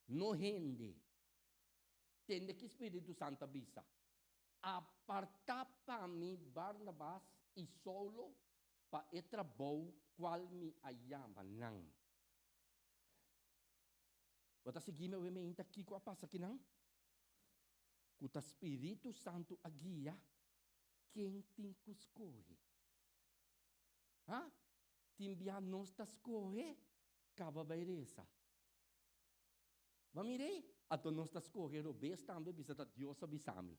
No hende. Tende ki Spiritu Santu a bisa. Apartá pa mi Barnabas i Saulo pa e trabou kual mi a yama nan. Bo ta sigui mi awe meinta kiko a pasa kinan? Ku ta Spiritu Santu a guia ken tin ku skohe. Ha? Tin bia nos ta skohe kaba bai resa. Bo mira ei? Anto nos ta skohe robes tambe bisa ta Dios a bisa mi.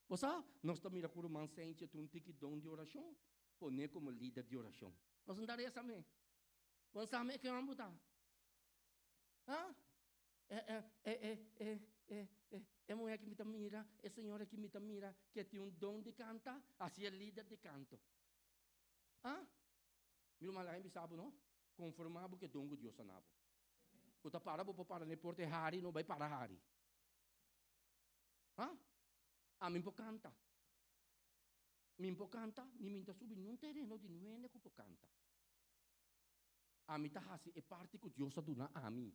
Bo sa, nos ta mira ku ruman Sentje tin un tiki don di orashon, pon'é komo lider di orashon. Nos no ta resa me. Bo no sa me ken bo ta. Ha? E, e, e, e, e, e, e, e muhé ki mi ta mira, e señora ki mi ta mira, ke tin un don di kanta, hasié lider di kanto. Ha? Mi ruman laga bisa bo no, konformá bo ku e don ku Dios a na bo. Ku ta para bo por para na e porta e hari no bai para hari. Ha? Ami por kanta. Mi por kanta, ni mi ta subi niun tereno di niun hende ku por kanta. Ami ta hasi e parti ku Dios a duna ami.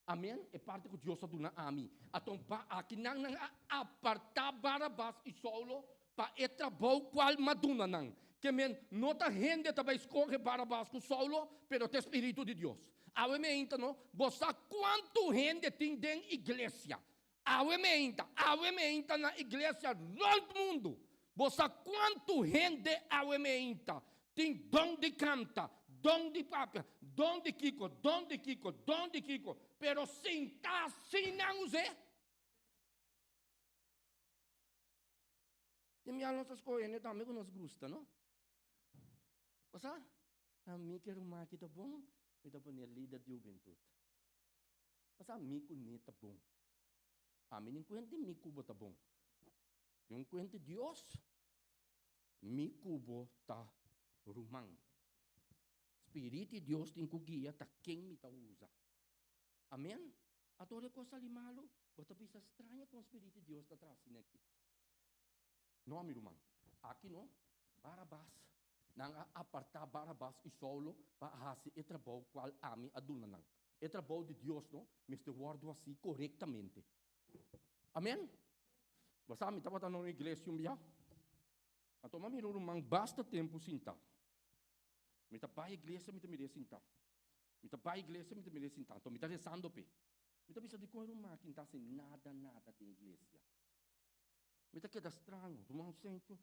Amen, e parti ku Dios a duna ami. Aton pa aki nan nan a apartá Barabas i Saulo pa e trabou kual m'a duna nan. Ke men, no ta hende ta bai skohe Barabas ku Saulo, pero ta e Spiritu di Dios. Awe meinta no, bo sa kuantu hende tin den iglesia. Awe meinta, awe meinta na iglesia rònt mundu. Bo sa kuantu hende awe meinta tin don di kanta, don di papia, don di kiko, don di kiko, don di kiko, pero sin ta sin nan us'é? Tin bia nos ta skohe hende tambe ku nos gusta, no? Bo sa, ami ke ruman aki ta bon, mi ta pone lider di hubentut. Bo sa, mi ku ne ta bon. Ami nin kuente mi ku bo ta bon. Tin kuente Dios, mi ku bo ta ruman. Spirit di Dios tin ku guia ta ken mi ta usa. Amen? Ato ora e kos sali malu, bo ta bisa straña kon Spirit di Dios ta traha asina aki. No, mi ruman. Aki no. Barabas. Nan a apartá Barabas i Saulo pa hasi e trabou kual ami a duna nan. E trabou di Dios no mester wòrdu hasí korektamente. Amen? Bo sa, mi tabata na un iglesia un bia. Anto mi a mira un ruman basta tempu sintá. Mi ta bai iglesia, mi ta mir'é sintá. Mi ta bai iglesia, mi ta mir'é sintá. Anto mi ta rezando p'e. Mi ta bisa, Dikon e ruman aki no ta hasi nada, nada den iglesia? Mi ta keda straño. Ruman Sencho,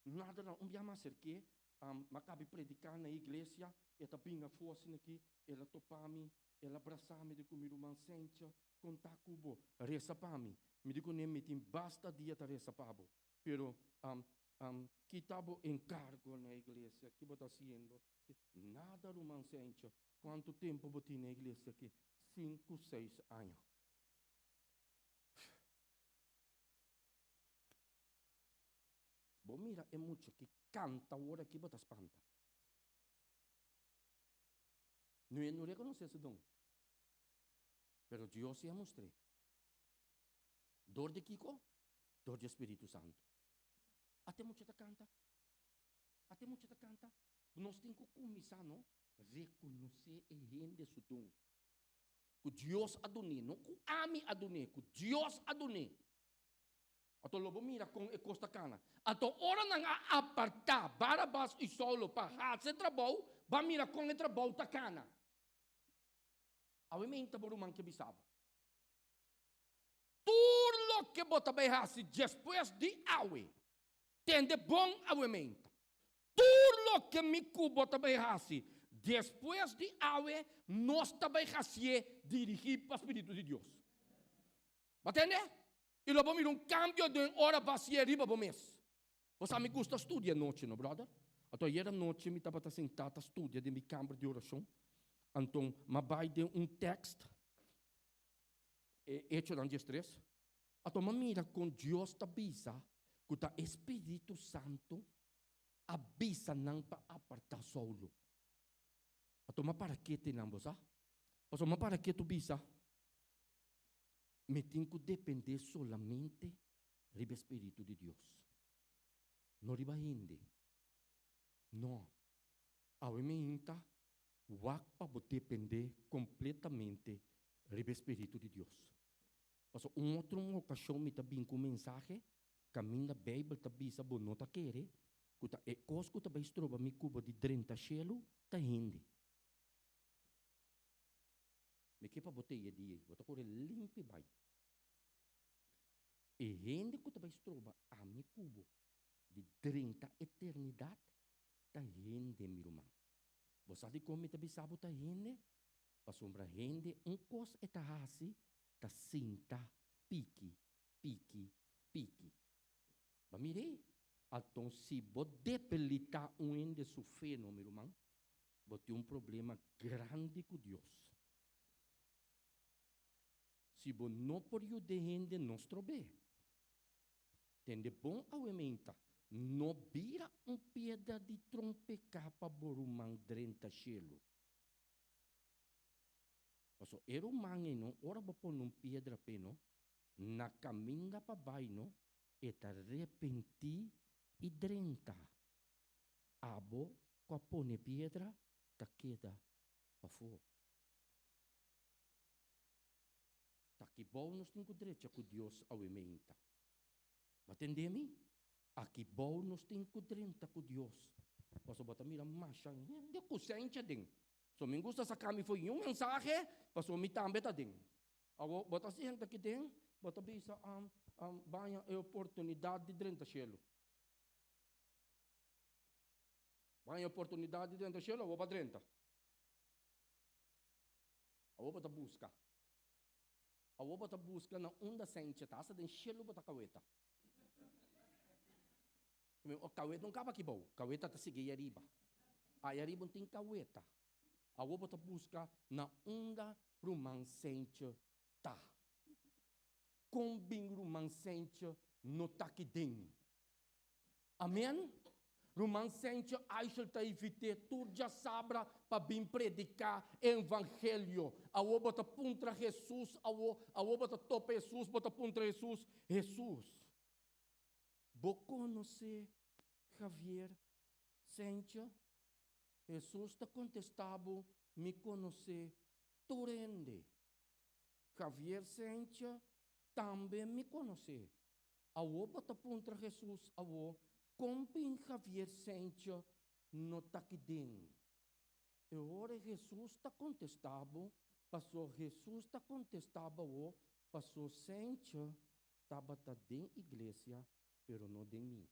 nada, nada. Un bia mi a aserk'é, mi a kabi prediká na e iglesia, e ta bin afó asina aki, el a topa mi, el a brasa mi, di ku mi ruman Sencho, Kon ta ku bo? Resa pa mi. Mi di kuné, Mi tin basta dia ta resa pa bo. Pero, ki ta bo enkargo na iglesia? Ki bo ta hasiendo? Nada, ruman Sencho. Kuantu tempu bo tin na iglesia aki? Sinku, seis aña. Bo mira e mucha ki kanta awor aki, bo ta spanta. No, e no rekonosé su don. Pero Dios si a mustr'é. Dor di kiko? Dor di e Spiritu Santu. Ate mucha ta kanta. Ate mucha ta kanta. Nos tin ku kuminsá, no? Rekonosé e hende su don. Ku Dios a dun'é, no ku ami a dun'é, ku Dios a dun'é. Anto lo bo mira kon e kos ta kana. Anto ora nan a apartá Barabas i Saulo pa hasi e trabou, bo a mira kon e trabou ta kana. Awe meinta bo ruman ke bisa bo. Tur loke bo ta bai hasi despues di awe, tende bon awe meinta. Tur loke mi ku bo ta bai hasi despues di awe, nos ta bai hasié dirigí pa spiritu di Dios. Bo tende? I lo bo mira un kambio den ora bo hasié riba bo mes. Bo sa mi gusta studia anochi, no brother? Anto ayer anochi mi tabata sentá ta studia den mi kamber di orashon. Anto m'a bai den un tekst, e Echonan diestres. Anto m'a mira kon Dios ta bisa ku ta e Spiritu Santu a bisa nan pa apartá Saulo. Anto m'a para kete nan, bo sa? Pasobra m'a para ketu bisa, Mi tin ku dependé solamente riba e Spiritu di Dios, no riba hende. No. Awe mi hinta wak pa bo dependé kompletamente riba e Spiritu di Dios. Pasobra un otro okashon mi ta bin ku un mensahe kaminda Beibel ta bisa bo no ta kere ku ta e kos ku ta bai stroba mi ku bo di drenta shelu ta hende. Mi ke pa bo tei e dia ei, bo ta kore limpi bai. E hende ku ta bai stroba ami ku bo di drenta eternidat ta hende, mi ruman. Bo sa dikon mi ta bisa bo ta hende? Pasobra hende un kos e ta hasi ta sinta piki, piki, piki. Ba mir'é? Anton si bo debilitá un hende su fe no, mi ruman, bo tin un problema grandi ku Dios. Si bo no por yuda e hende, no strob'é. Tende bon awe meinta, no bira un piedra di trompeká pa bo ruman drenta shelu. Pasobra e ruman ei no, ora bo pone un piedra p'e no, na kaminda pa bai no, e ta repentí i drenta. Abo ku a pone piedra ta keda pafó. Ta ki bou nos tin ku drecha ku Dios awe meinta? Bo a tende mi? Aki bou nos tin ku drenta ku Dios. Pasobra bo ta mira masha hende ku sencha den. So mi gusta saka mi for un mensahe, pasobra mi tambe ta den. Awor bo ta sinta aki den, bo ta bisa, Baña e oportunidat di drenta shelu. Baña oportunidat di drenta shelu, awor bo a drenta. Awor bo ta buska. Awor bo ta buska na unda senche ta, hasta den shelu bo ta kaweta. O kaweta no kaba aki bou, kaweta ta sigui ariba. Ai ariba no tin kaweta. Awor bo ta buska na unda ruman senche ta. Kon bin ruman senche no ta aki den? Amen. Ruman Sencho Eichel ta invit'é tur djasabra pa bin prediká e evangelio. Awor bo ta puntra Hesus awor, awor bo ta topa Hesus, bo ta puntra Hesus, Hesus, bo konosé Javier Sencho? Hesus ta kontestá bo, Mi konosé tur hende. Javier Sencho tambe mi konosé. Awor bo ta puntra Hesus awor, kon bin Javier Sencho no ta aki den? E ora Hesus ta kontestá bo, paso Hesus ta kontestá bo awor, paso Sencho tabata den iglesia, pero no den mi.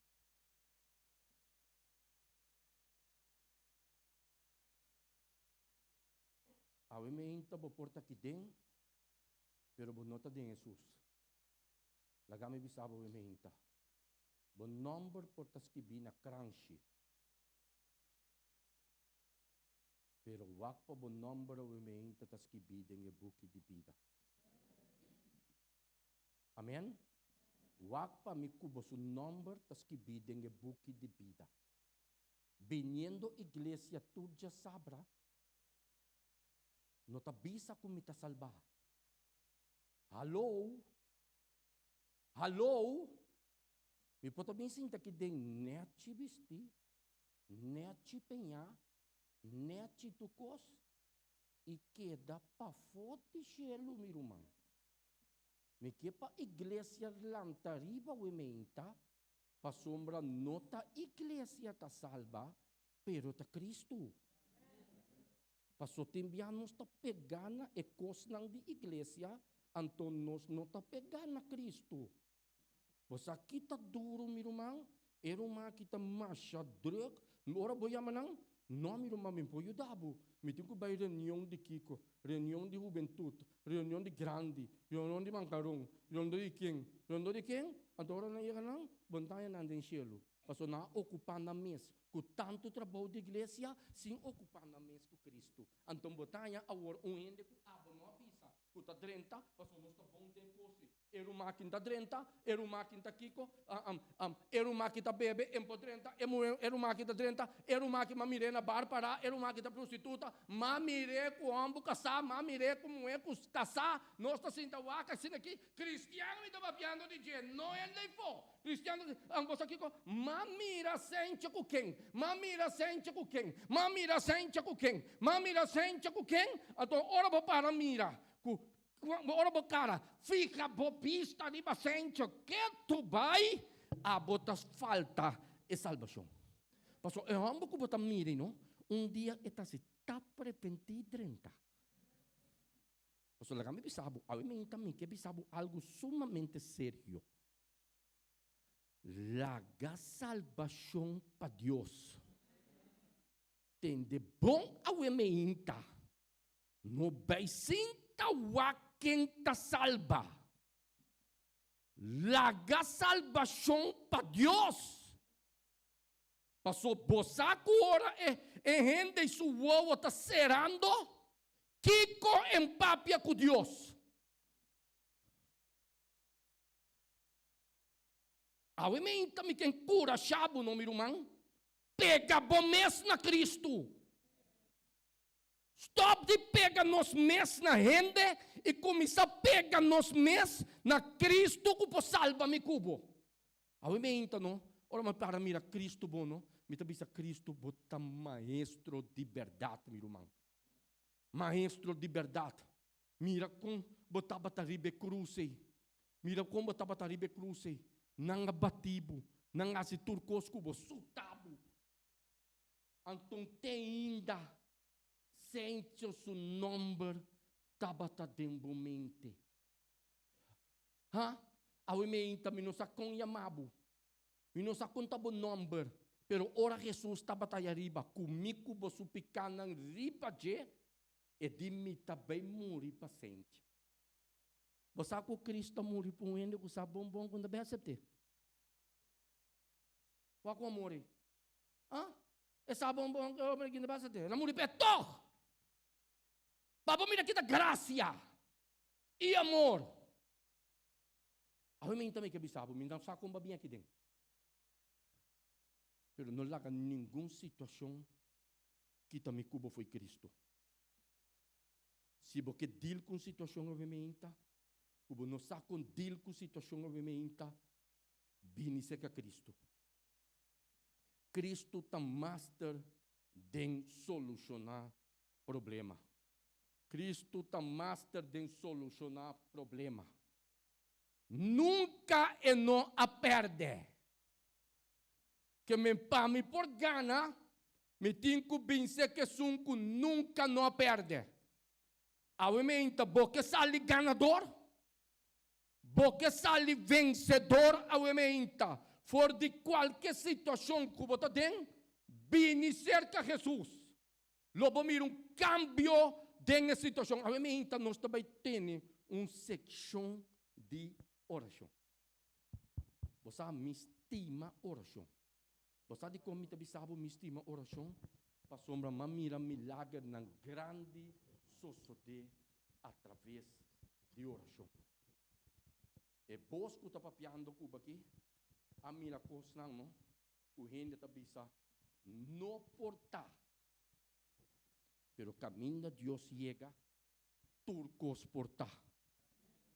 Awe meinta bo por ta aki den, pero bo no ta den Hesus. Laga mi bisa bo meinta. Bo nòmber por ta skibí na kranshi. Pero wak pa bo nòmber awe meinta ta skibí den e buki di bida. Amen? Wak pa mi ku bo su nòmber ta skibí den e buki di bida. Biniendo iglesia tur djasabra, no ta bisa ku mi ta salbá. Hallo! Hallo! Mi por ta bin sinta aki den nèchi bistí, nèchi peñá, nèchi tur kos, i keda pafó di shelu, mi ruman. Mi ke pa iglesia lanta riba we meinta, pasobra no ta iglesia ta salba, pero ta Cristo. Paso tin bia nos ta pegá na e kosnan di iglesia, anto nos no ta pegá na Kristu. Bo sa ki ta duru, mi ruman? E ruman aki ta masha drùk. Ora bo yama nan, No, mi ruman, mi por yuda bo. Mi tin ku bai reunion di kiko? Reunion di hubentut, reunion. Reunion di grandi, reunion di mankaron, reunion di ken, reunion di ken, anto ora nan yega nan, bontaña nan den shelu. Pasobra nan a okupá nan mes ku tantu trabou di iglesia sin okupá nan mes ku Kristu. Anto bo ta haña awor un hende ku abo no a bisa ku ta drenta, pasobra nos ta bon den kos ei. E ruman kin ta drenta, e ruman kin ta kiko, e ruman ki ta bebe, e por drenta, e muhé, e ruman ki ta drenta, e ruman ki m'a mir'é na bar pará, e ruman ki ta prostituta, m'a mir'é ku hòmber kasá, m'a mir'é ku muhé ku kasá, nos ta sinta wak asina aki, kristian mi ta papiando di dje, no hende afó, kristian ta si, bo sa kiko, m'a mira sencha ku ken, m'a mira sencha ku ken, m'a mira sencha ku ken, m'a mira sencha ku ken, anto ora bo para mira ku Ora bo cara fiha bo bista riba Sencho ketu bai, abo ta falta e salbacion. Pasobra e homber cu bo ta mira no, un dia e ta si tap repenti drenta. Pasobra laga mi bisa bo, awe mi ta mi ke bisa bo algo sumamente serio. Laga salbacion pa Dios. Tende bon awe meinta. No bay sinta wak ken ta salba. Laga salbashon pa Dios. Paso bo sa ku ora e e hende su wowo ta serando, kiko en papia ku Dios? Awe meinta mi ken kurashá bo no mi ruman, pega bo mes na Kristu. Stop di pega nos mes na hende i kuminsá pega nos mes na Kristu ku por salba mi ku bo. Awe meinta no, ora mi para mira Kristu bo no, mi ta bisa Kristu bo ta maestro di bèrdat mi ruman. Maestro di bèrdat. Mira kon bo tabata riba e krus ei. Mira kon bo tabata riba e krus ei. Nan a bati bo, nan a hasi tur kos ku bo, suta bo. Anton te ainda Sencho su nomber tabata den bo mente. Ha? Awe meinta mi no sa kon yama bo. Mi no sa kon ta bo nomber. Pero ora Jesus tabata allá riba, ku mi ku bo su pikánan riba dje, e di mi ta bai muri pa Sencho. Bo sa ku Cristo a muri pa un hende ku sa bon bon ku no ta bai asept'é? Wak ku a muri? Ah, e sa bon bon ke hombre kinde pasa te. La muri pe toch. Pa bo mira kita gracia i amor. Awe mi tambe ke bisa bo, mi no sa kon ba bin aki den. Pero no laga ningun situacion kita mi ku bo foi Cristo. Si bo ke deal ku un situacion awe meinta, ku bo no sa kon deal ku situacion awe meinta, bini serka Cristo. Cristo ta master den soluciona problema. Cristo ta master den soluciona problema. Nunca e no a perde. Ke men pa mi por gana, mi tin cu binse kesun cu nunca no a perde. Awe meinta bo ke sali ganador? Bo ke sali vensedor awe meinta for di kualke situashon ku bo ta den? Bini serka Hesus. Lo bo mira un kambio den e situashon. Awe meinta nos ta bai tene un sekshon di orashon. Bo sa mi stima orashon. Bo sa dikon mi ta bisa bo mi stima orashon? Pasobra m'a mira milagernan grandi sosodé atraves di orashon. E bos ku ta papiando ku bo aki a mira kosnan no ku hende ta bisa no por ta. Pero kaminda Dios yega, tur kos por ta.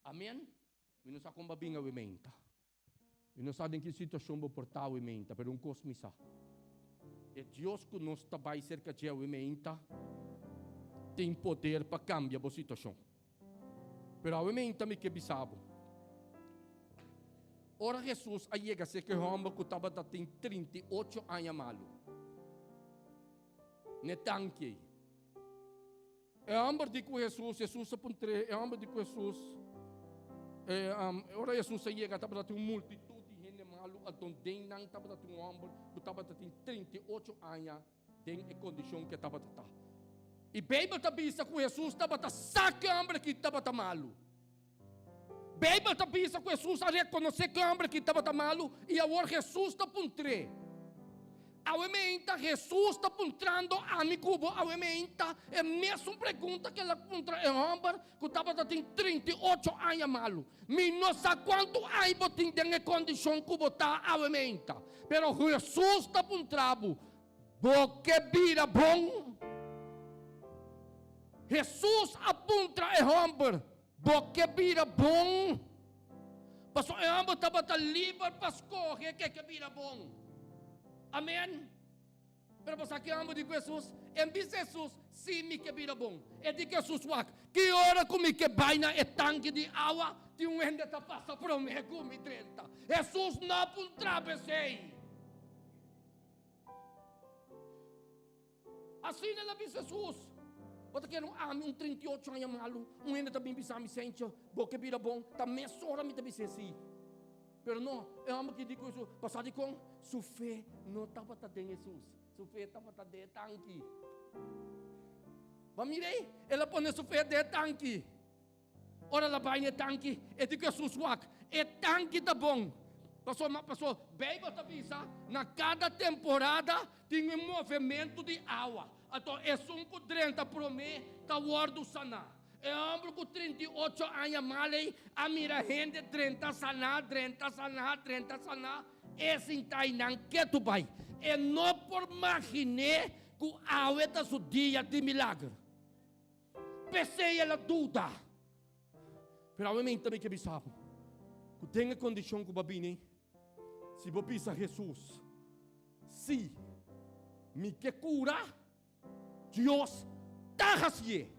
Amen? Mi no sa kon bo a bin awe meinta. Mi no sa den ki situashon bo por ta awe meinta, pero un kos mi sa. E Dios ku nos ta bai serka dje awe meinta tin poder pa kambia bo situashon. Pero awe meinta mi ke bisa bo, ora Hesus a yega serka e hòmber ku tabata tin 38 aña malu, n'e tanki ei, E hòmber di ku Hesus, Hesus a puntr'é, e hòmber di ku Hesus, e, um, ora Hesus a yega tabata tin un multitut di hende malu, anto den nan tabata tin un hòmber ku tabata tin 38 aña den e kondishon ku e tabata ta. I Beibel ta bisa ku Hesus tabata sa ku e hòmber akí tabata malu. Beibel ta bisa ku Hesus a rekonosé ku e hòmber akí tabata malu i awor Hesus ta puntr'é. Awe meinta Hesus ta puntrando ami ku bo awe meinta e mesun pregunta ku el a puntra e hòmber ku tabata tin 38 aña malu. Mi no sa kuantu aña bo tin den e kondishon ku bo ta awe meinta, pero Hesus ta puntra bo, Bo ke bira bon? Hesus a puntra e hòmber, Bo ke bira bon? Pasobra e hòmber tabata liber pa skohe ke ke bira bon. Amen. Pero bo sa ki hòmber di ku Hesus? En bisa Hesus, Si mi ke bira bon. E di ku Hesus, Wak, ki ora ku mi ke bai na e tanki di awa, tin un hende ta pasa promé ku mi drenta. Hesus no a puntra p'esei. Asina el a bisa Hesus, Bo ta kere un ami, un 38 aña malu, un hende ta bin bisa mi, Sencho, bo ke bira bon? Ta mesora mi ta bis'é si. Pero no, e hòmber ki di ku Hesus, pasá dikon? Su fe no tabata den Hesus, su fe tabata den e tanki. Bo a mira ei? El a pone su fe den e tanki. Ora el a bai na e tanki, e di ku Hesus, Wak, e tanki ta bon. Pasobra, pasobra Beibel ta bisa, na kada temporada tin un movementu di awa. Anto esun ku drenta promé ta wòrdu saná. E hòmber ku 38 aña mal ei a mira hende drenta saná, drenta saná, drenta saná. E sinta einan ketu bai. E no por maginé ku awe ta su dia di milager. P'esei el a duda. Pero awe mi tambe ke bisa bo, ku den e kondishon ku bo a bini, si bo bisa Hesus, Sí, mi ke kura, Dios ta hasié.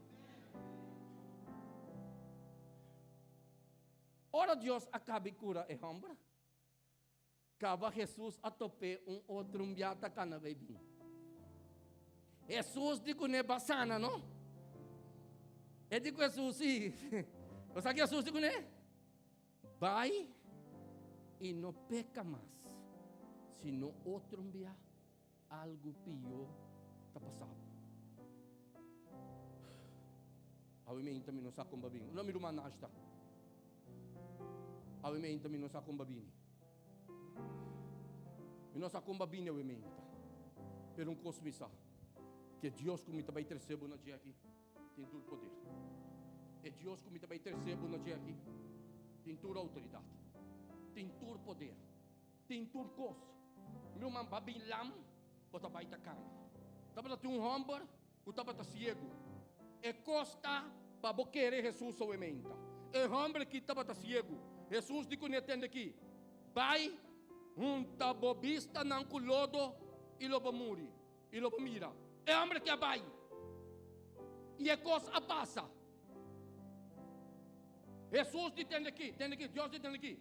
Ora Dios a kabi kura e hòmber, Kaba Hesus a top'é un otro un bia ta kana bai bin. Hesus di kuné ba sana, no? E di ku Hesus si. Bo sa ki Hesus di kuné? Bai i no peka mas, sino otro un bia algu pió ta pasa bo. Awe mi ainda mi no sa kon ba bin. No mi ruman Nash ta. Awe mi ainda mi no sa kon ba bini. Mi no sa kon ba bini awe mi ainda. Pero un kos mi sa, ke Dios ku mi ta bai trese bo na dje aki tin tur poder. E Dios ku mi ta bai trese bo na dje aki tin tur outoridat, tin tur poder, tin tur kos. Mi ruman ba bin lam, bo ta bai ta kana. Tabata tin un hòmber ku tabata siegu. E kos ta pa bo kere Hesus soementa. E hòmber aki tabata siegu. Hesus di kuné, Tende aki, bai hunta bo bistanan ku lodo i lo bo muri, i lo bo mira. E hòmber aki a bai, i e kos a pasa. Hesus di, Tende aki, tende aki, Dios di, Tende aki.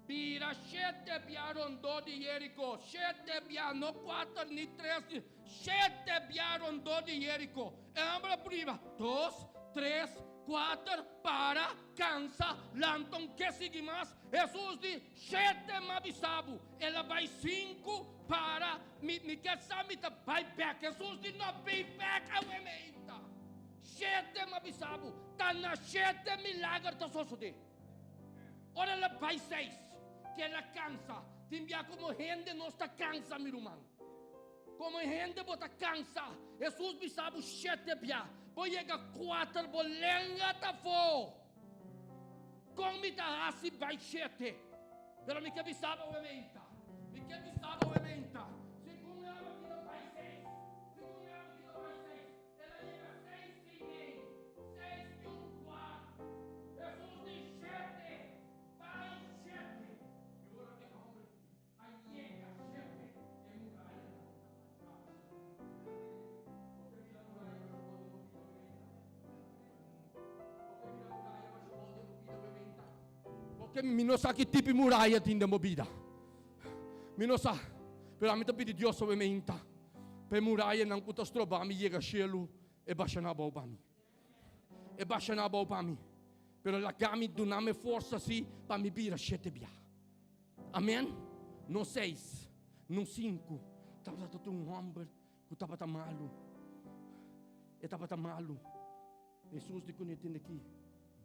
Bira shete bia rondó di Jeriko, shete bia, no kuater ni tres ni, shete bia rondó di Jeriko. E hòmber a puriba, dos, tres, kuater, para, kansa, lanta un ke sigui mas. Hesus di, Shete m'a bisa bo. El a bai sinku, para, mi, mi ke sa mi ta bai bèk. Hesus di, No bai bèk awe meinta. Shete m'a bisa bo, ta na shete milager ta sosodé. Ora el a bai seis, ke el a kansa. Tin bia komo hende nos ta kansa, mi ruman. Komo hende bo ta kansa. Hesus bisa bo shete bia, bo yega kuater, bo lenga ta afó. Kon mi ta hasi bai shete? Pero mi ke bisa bo awe meinta. Mi ke bisa bo awe meinta. Segun e ora ki ta bai seis, segun e ora ki ta bai seis, El a yega seis i mei, seis i un kuart. Hesus di shete, bai shete. I ora e hòmber a yega shete, e murayanan a basha. Bo ke mira muraya basha bou den bo bida bebenta? Bo ke mira muraya basha bou den bo bida bebenta? Bo ke mi no sa ki tipo di muraya tin den bo bida. Mi no sa, pero ami ta pidi Dios awe meinta. Pa e murayanan ku ta stroba mi yega shelu, e basha na abou pa mi. E basha na abou pa mi. Pero laga mi duna mi forsa si pa mi bira shete bia. Amen. No seis, no sinku. Tabata un hòmber ku tabata malu. E tabata malu. Hesus di kuné, Tende aki,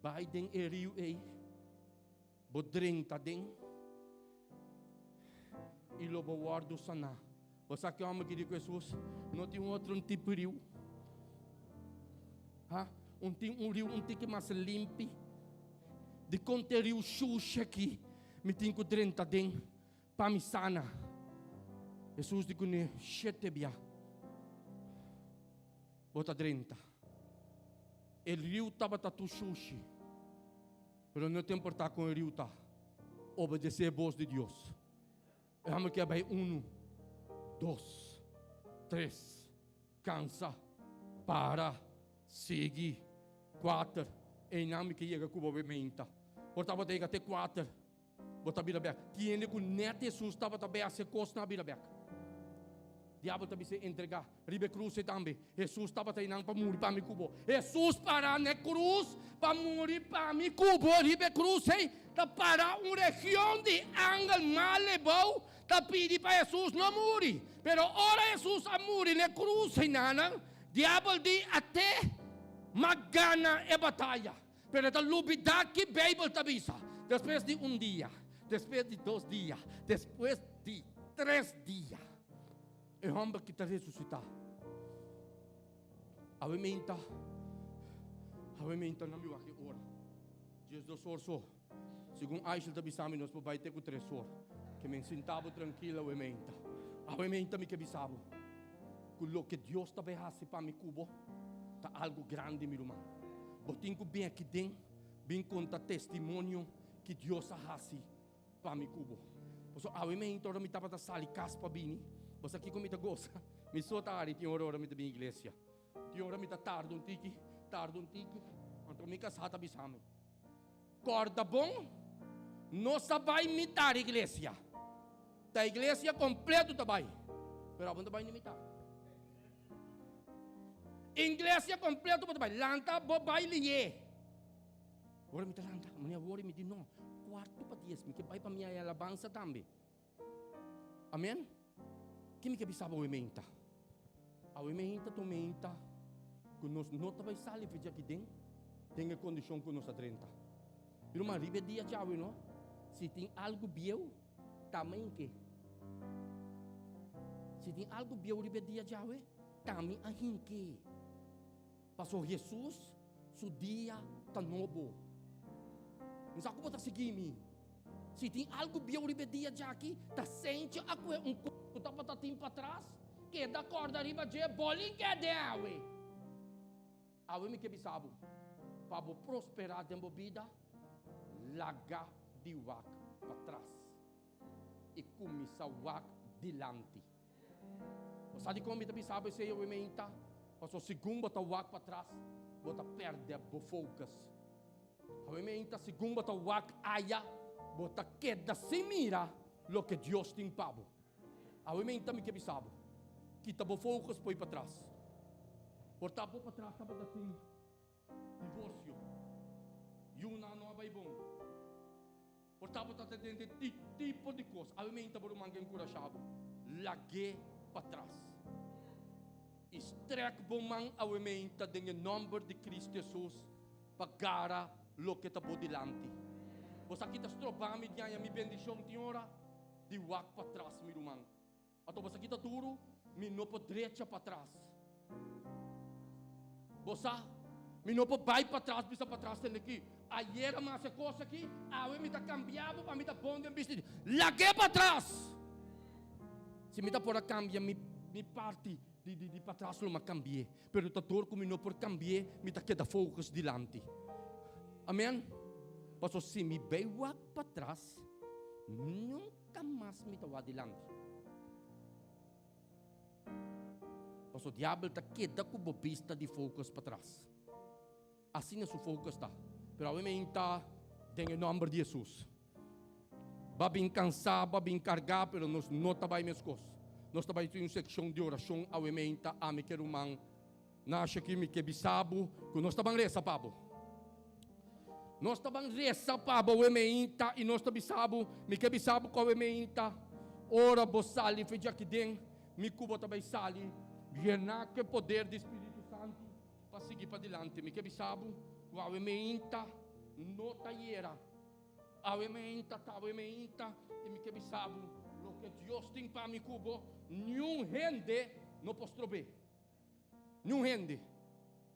bai den e riu ei, bo drenta den i lo bo wòrdu saná. Bo sa ki hòmber ki di ku Hesus, No tin un otro un tipo riu? Ha? Un tin un riu un tiki mas limpi? Dikon te riu shushi aki mi tin ku drenta den pa mi sana? Hesus di kuné, Shete bia bo ta drenta. E riu tabata tur shushi, pero no ta importá kon e riu ta, obedesé e bos di Dios. E hòmber ke a bai unu, dos, tres, kansa, para, sigui, kuater, einan mi ke yega ku bo meinta. Por tabata yega te kuater, bo ta bira bèk. Tin hende ku nèt Hesus tabata bai hasi e kosnan a bira bèk. Diabel ta bisa entregá riba e krus ei tambe. Hesus tabata einan pa muri pa mi ku bo. Hesus pará na e krus pa muri pa mi ku bo. Riba e krus ei ta pará un region di angel mal ebou ta pidi pa Hesus no muri. Pero ora Hesus a muri na e krus einanan, diabel di, At'é, m'a gana e bataya. Pero e ta lubidá ki Beibel ta bisa. Despues di un dia, despues di dos dia, despues di tres dia, e hòmber ki ta resusitá. Awe meinta, awe meinta na mi wak e ora. 12 or so. Segun Aishel ta bisa mi nos por bai te ku tres or. Ke men sinta bo trankil awe meinta. Awe meinta mi ke bisa bo ku loke Dios ta bai hasi pa mi ku bo ta algu grandi mi ruman. Bo tin ku bin aki den bin konta testimonio ki Dios a hasi pa mi ku bo. Pasobra awe meinta ora mi tabata sali kas pa bini, bo sa kiko mi ta gosa? Mi so ta hari tin ora ora mi ta bin iglesia. Tin ora mi ta tarda un tiki, tarda un tiki, anto mi kasá ta bisa mi, Kòrda bon, nos a bai mitar iglesia. Ta iglesia kompleto ta bai, pero abo no ta bai ni mitar. Iglesia kompleto bo ta bai, lanta bo bai lié. Ora mi ta lanta, mane awor mi di no, kuarto pa dies, mi ke bai pa mi alabansa tambe. Amen. Ke mi ke bisa bo awe meinta? Awe meinta ta un meinta ku nos no ta bai sali for djaki den, den e kondishon ku nos a drenta. Ruman, riba e dia djawe no, si tin algu bieu, tami ke. Si tin algu bieu riba e dia djawe, tami a hinke. Paso Hesus su dia ta nobo. Mi sa ku bo ta sigui mi. Si tin algu bieu riba e dia djaki, ta sentje a kue un kos ku tabata tin patras, keda kòrda riba dje, bolin kede awe. Awe mi ke bisa bo, pa bo prosperá den bo bida, laga di wak patras i kuminsá wak dilanti. Bo sa dikon mi ta bisa bo esei awe meinta? Pasobra segun bo ta wak patras, bo ta pèrdè bo focus. Awe meinta segun bo ta wak aya, bo ta keda sin mira loke Dios tin pa bo. Awe meinta mi ke bisa bo, kita bo focus poi patras. Por ta bo patras tabata tin divorsio, yunan no a bai bon. Por tabata ta tende di tipo di kos. Awe meinta bo ruman ke enkurashá bo, lag'é patras. I strèk bo man awe meinta den e nòmber di Kristu Hesus pa gara loke ta bo dilanti. Bo sa ki ta strobá mi di haña mi bendishon tin ora? Di wak patras, mi ruman. Anto bo sa ki ta duru? Mi no por drecha patras. Bo sa? Mi no por bai patras bisa patras tende ki. Ayera mi hasi e kos aki, awe mi ta kambia bo pa mi ta bon den bista di. Lag'é patras! Si mi ta por a kambia mi mi parti di di di patras lo mi a kambi'é. Pero ta dor ku mi no por kambi'é, mi ta keda focus dilanti. Amen? Paso si mi bai wak patras, nunka mas mi ta wak dilanti. Paso diabel ta keda ku bo bista di focus patras. Asina su focus ta. Pero awe mi ta den e nomber di Jesus. Ba bin cansá, ba bin cargá, pero nos no ta bai meskos. Nos ta bai tin un seccion di oracion awe mi ta ami ke ruman Nasha ki mi ke bisa bo ku nos ta ban resa pa bo. Nos ta ban resa pa bo awe meinta i nos ta bisa bo, mi ke bisa bo ku awe meinta ora bo sali fe djaki den, mi ku bo ta bai sali yená ku e poder di Spiritu Santu. pa sigui padilanti. Mi ke bisa bo ku awe meinta no ta yera. Awe meinta ta awe meinta i mi ke bisa bo loke Dios tin pa mi ku bo, niun hende no por strob'é. Niun hende.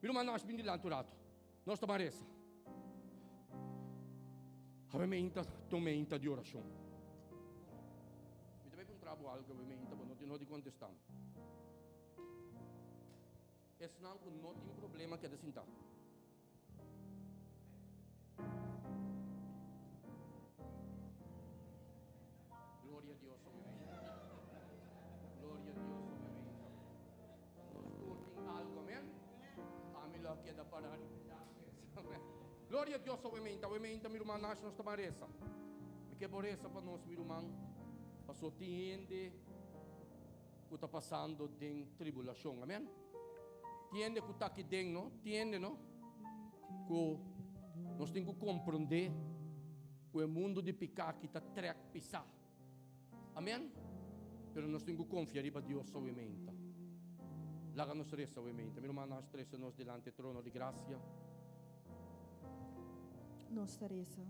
Mi ruman Nash bin dilanti un ratu. Nos ta ban resa. Awe meinta ta un meinta di orashon. Mi ta bai puntra bo algu awe meinta, bo no tin no di kontestá mi. Esnan ku no tin problema keda sintá. Gloria a Dios awe meinta. Gloria a Dios awe meinta. Nos tur tin algo, amen? Ami lo a keda pará riba e dak mes, amen. Gloria a Dios awe meinta. Awe meinta mi ruman Nash nos ta ban resa. Mi ke bo resa pa nos mi ruman, paso tin hende ku ta pasando den tribulashon. Amen. Tin hende ku ta aki den, no? Tin hende, no? Ku nos tin ku komprondé ku e mundu di piká aki ta trèk pisá. Amen. Pero nos tin ku konfia riba Dios solamente. Laga nos resa solamente. Mi ruman, nos trese nos dilanti e trono di grasia. Nos ta resa.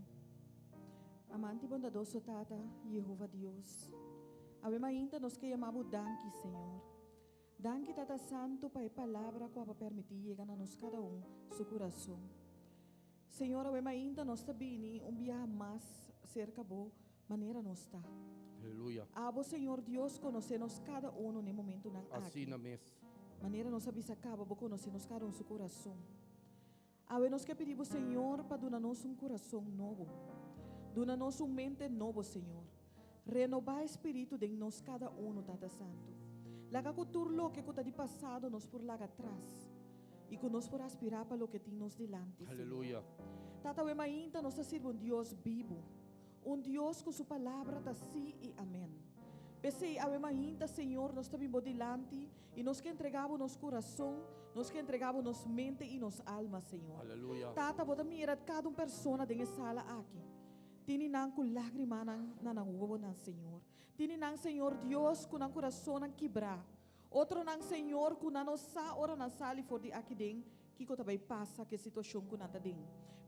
Amante i bondadoso Tata, Yehova Dios. Awe mainta nos ke yama bo danki, Señor. Danki Tata Santu pa e palabra ku abo a permití yega na nos kada un su kurason. Señor, awe mainta nos ta bini un biaha mas serka bo manera nos ta. Aleluya. Abo, Señor Dios, konosé nos kada uno n'e momentunan aki. Asina mes. Manera nos a bisa kaba, bo konosé nos kada un su kurason. Awe nos ke pidi bo Señor pa duna nos un kurason nobo. Duna nos un mente nobo Señor. Renobá e spiritu den nos kada unu Tata Santu. Laga ku tur loke ku ta di pasado nos por laga tras i ku nos por aspirá pa loke tin nos dilanti Señor. Aleluya. Tata awe mainta nos ta sirbi un Dios bibu. Un Dios ku su palabra ta sí i amèn. P'esei awe mainta, Señor, nos ta bin bo dilanti i nos ke entregá bo nos kurason, nos ke entregá bo nos mente i nos alma, Señor. Aleluya. Tata, bo ta mira kada un persona den e sala aki. Tini nan ku lágrimanan na nan wowonan, Señor. Tini nan, Señor Dios, ku nan kurasonnan kibrá. Otronan, Señor, ku nan no sa ora nan sali for di aki den, kiko ta bai pasa ku e situashon ku nan ta den.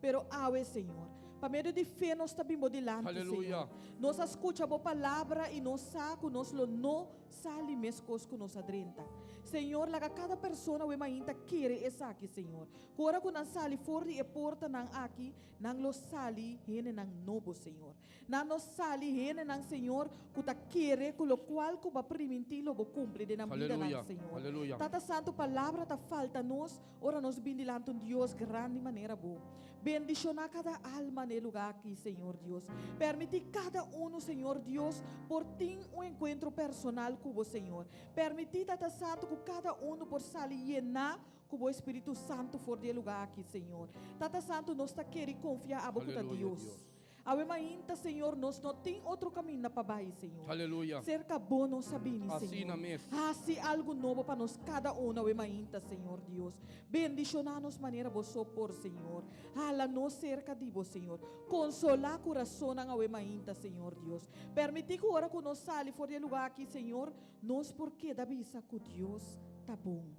Pero awe, Señor, pa medio di fe nos ta bin Bo dilanti, Aleluya. Señor. Nos a skucha Bo palabra i nos sa ku nos lo no sali meskos ku nos a drenta. Señor, laga kada persona awe mainta kere esaki, Señor. Ku ora ku nan sali for di e portanan aki, nan lo sali hendenan nobo, Señor. Nan no sali hendenan, Señor, ku ta kere ku lokual ku Bo a primintí lo Bo kumpli den nan bidanan, Aleluya, Señor. aleluya. Tata Santu, palabra ta falta nos ora nos bin dilanti un Dios grandi manera Bo. Bendishoná kada alma na e lugá aki, Señor Dios. Permití kada unu, Señor Dios, por tin un enkuentro personal ku Bo, Señor. Permití, Tata Santu, ku kada unu por sali yená ku Bo Espíritu Santu for di e lugá aki, Señor. Tata Santu, nos ta kere i konfia Abo ku ta Aleluya, Dios. Dios. Awe mainta, Señor, nos no tin otro caminda pa bai, Señor. Aleluya. Cerca Bo nos a bini, Asina Señor. mes. Haci algo nobo pa nos cada uno awe mainta, Señor Dios. Bendiciona nos manera Bo so por, Señor. Hala nos cerca di Bo, Señor. Consola curazonnan awe mainta, Señor Dios. Permiti cu ora cu nos sali for di e lugar aki, Señor, nos por keda bisa cu Dios ta bon.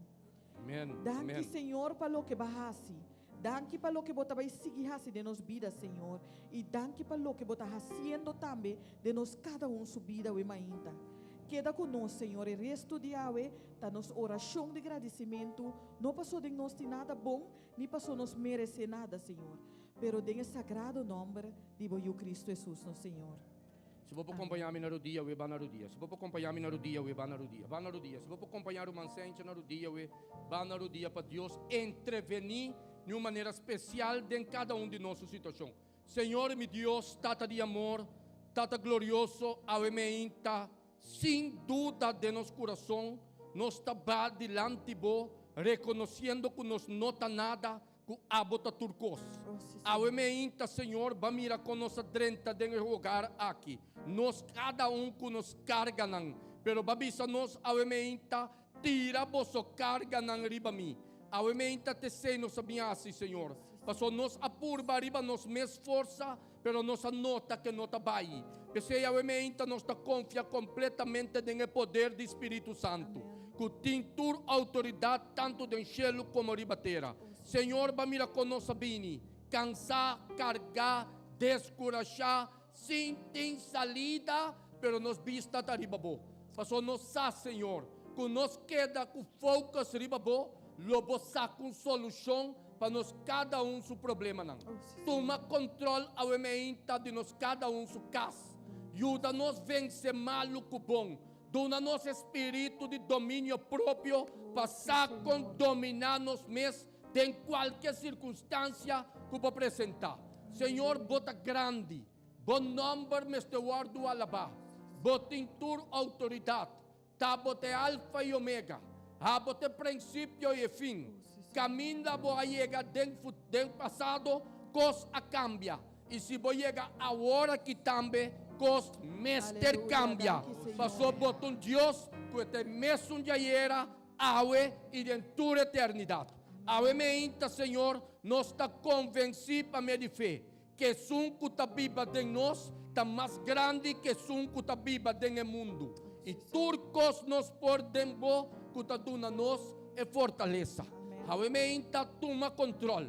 Amen. Danki, Amen. Señor, pa loke Bo a haci. Danki pa loke bo ta bai sigui hasi den nos bida, Señor, i danki pa loke bo ta hasiendo tambe den nos kada un su bida awe mainta. Keda ku nos, Señor, e restu di awe ta nos orashon di gradisimentu, no paso den nos tin nada bon, ni paso nos meresé nada, Señor, pero den e sagrado nòmber di bo Yu Cristo Hesus nos Señor. Si bo por kompañá mi na rudia, we ba na rudia. Si bo por kompañá mi na rudia, we ba na rudia. Ba na rudia. Si bo por kompañá ruman Sencha na rudia, we ba na rudia pa Dios entrevení di un manera spesial den kada un di nos su situashon. Señor mi Dios, Tata di amor, Tata glorioso, awe meinta, sin duda den nos kurason, nos ta ba dilanti Bo, rekonosiendo ku nos no ta nada, Ku abo ta tur kos. Awe meinta, Señor, ba mira kon nos a drenta den e hogar aki. Nos kada un ku nos karganan. Pero ba bisa nos awe meinta, Tira boso karganan riba mi. Awe meinta t'esei nos a bin hasi, Señor. Pasobra nos a purba riba nos mes forsa, pero nos a nota ke no ta bai. P'esei awe meinta nos ta konfia kompletamente den e poder di Spiritu Santu. ku tin tur outoridat tantu den shelu komo riba tera. Señor, bo a mira kon nos a bini, kansá, kargá, deskurashá, sin tin salida, pero nos bista ta riba bo. Pasobra nos sa, Señor, ku nos keda ku focus riba bo, lo bo saka un solushon pa nos kada un su problemanan. Tuma kontrol awe meinta di nos kada un su kas. Yuda nos vense malu ku bon. Duna nos e spiritu di dominio propio pa sa kon dominá nos mes den kualke sirkunstansia ku bo presentá. Señor, bo ta grandi. Bo nòmber mester wòrdu alabá. Bo tin tur outoridat. Ta bo ta e Alfa i Omega. Abo ta e prinsipio i e fin. Kaminda bo a yega den den pasado, kos a kambia. I si bo yega awor aki tambe, kos mester kambia. Pasobra bo ta un Dios ku e ta e mesun djayera, awe i den tur eternidat. Awe meinta, Señor, nos ta konvensí pa medio di fe ku esun ku ta biba den nos ta mas grandi ku esun ku ta biba den e mundu. I tur kos nos por den bo ku ta duna nos e fortalesa. Awe meinta, tuma kontrol.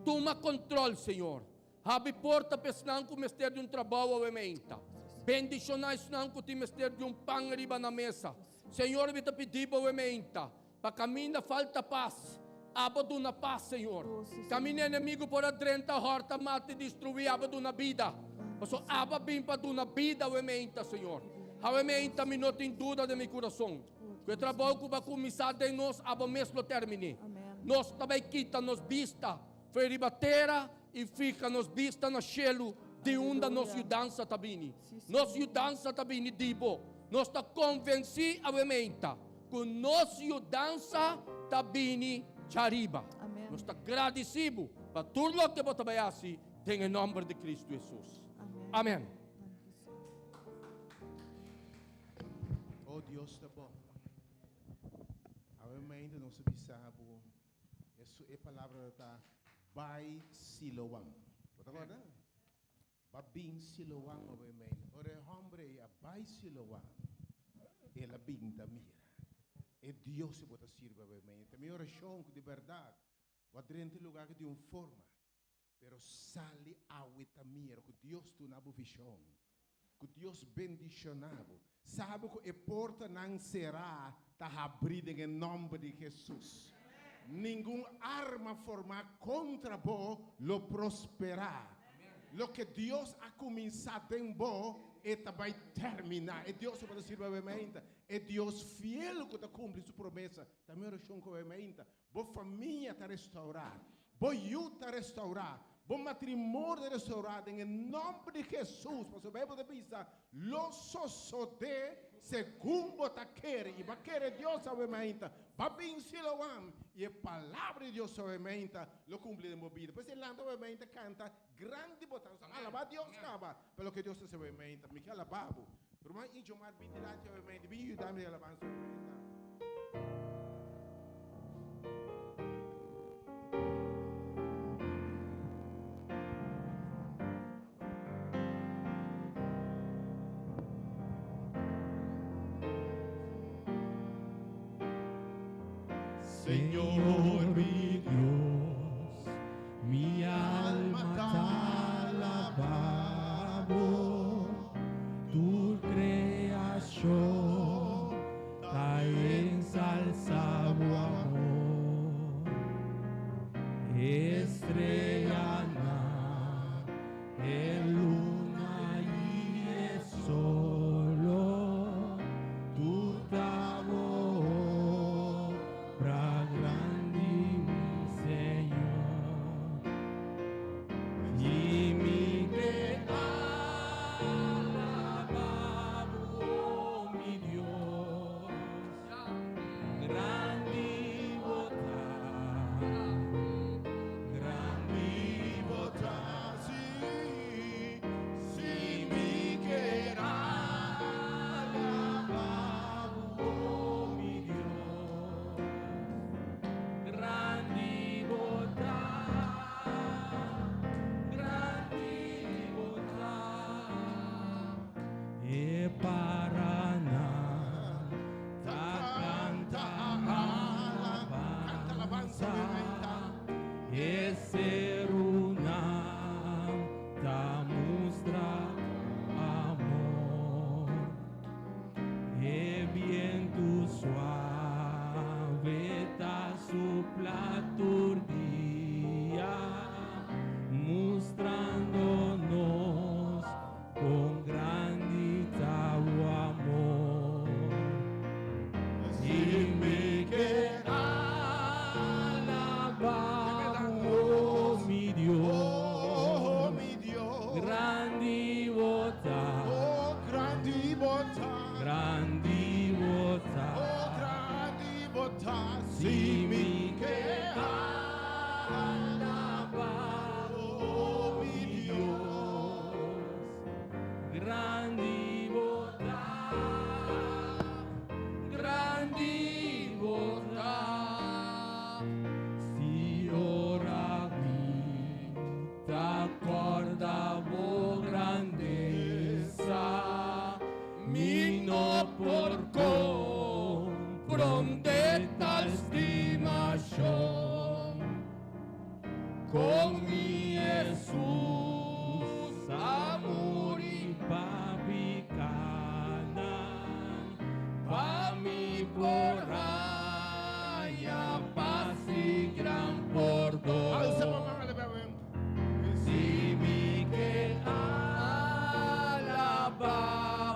Tuma kontrol, Señor. Habri porta pa esnan ku mester di un trabou awe meinta. Bendishoná esnan ku tin mester di un pan riba nan mesa. Señor, mi ta pidi bo awe meinta, pa kaminda falta pas, abo duna pas, Señor. Kaminda enemigu por a drenta, hòrta, mata i destruí, abo duna bida. Pasobra abo a bin pa duna bida awe meinta, Señor. Awe meinta mi no tin duda den mi kurason. Ku e trabou ku bo a kuminsá den nos, abo mes lo terminé. Nos ta bai kita nos bista for riba tera i fiha nos bista na shelu, di unda nos yudansa ta bini. Nos yudansa ta bini di bo. Nos ta konvensí awe meinta ku nos yudansa ta bini djariba. Nos ta gradisí bo pa tur loke bo ta bai hasi den e nòmber di Kristu Hesus. Amèn. Oh Dios ta bon. Awe mainta nos a bisa bo Hesu e palabra ta bai Siloam. Bo ta corda? Ba bin Siloam awe mainta. Ora e hombre ei a bai Siloam, el a bin ta mira. E Dios ku bo ta sirbi awe mainta. Mi orashon ku di berdad bo a drenta e lugar aki di un forma. Pero sali awe ta mira ku Dios duna bo vishon, ku Dios bendishoná bo. Sabe ku e portanan será ta habrí den e nòmber di Hesus. Ningun arma formá kontra bo lo prosperá. Loke Dios a kuminsá den bo, e ta bai terminá. E Dios ku bo ta sirbi awe mainta, e Dios fiel ku ta kumpli su promesa. Ta mi orashon ku awe mainta Bo famia ta restaurá. Bo yu ta restaurá. Bo matrimonio ta restaurá den e nòmber di Hesus. Pasobra Beibel ta bisa, Lo sosodé segun bo ta kere. I bo a kere Dios awe mainta. Bo a bin Siloam, i e palabra di Dios awe mainta lo kumpli den bo bida. Pues e lanta awe mainta kanta, Grandi bo ta. Nos a alabá Dios kaba pa loke Dios ta hasi awe mainta. Mi ke alabá bo. Ruman Ijomar bin dilanti awe mainta. Bin yuda mi den alabansa awe mainta. Señor mi Dios, mi alma ta alabá bo, tur creacion ta ensalsa bo amor. Estrellanan, e luna i e solo, tur ta bo obra grandi, mi Señor. Grandi bo ta. Oh, grandi bo ta. Grandi bo ta. Oh, grandi bo ta. Si mi ke alabá bo, oh, mi Dios. Grandi bo ta. Grandi bo ta. Si ora mi ta kòrda bo grandesa, mi no por komprondé tal stimashon. Kon mi Hesus a muri pa pikánan, pa mi por haña pas i gran pordon. Alsa bo man, alabá bo. Si mi ke alabá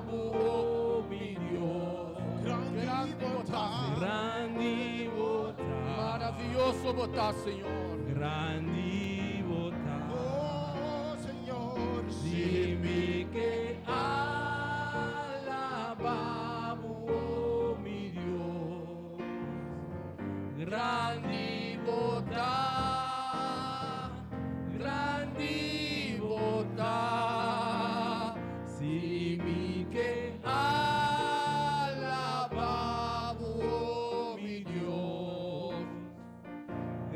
bo, o mi Dios. Grandi bo ta. Grandi bo ta. Maravioso bo ta, Señor. Grandi bo ta. Oh, Señor. Si mi ke alabá bo, o mi Dios. Grandi bo ta. Grandi bo ta. Si mi ke alabá bo, o mi Dios.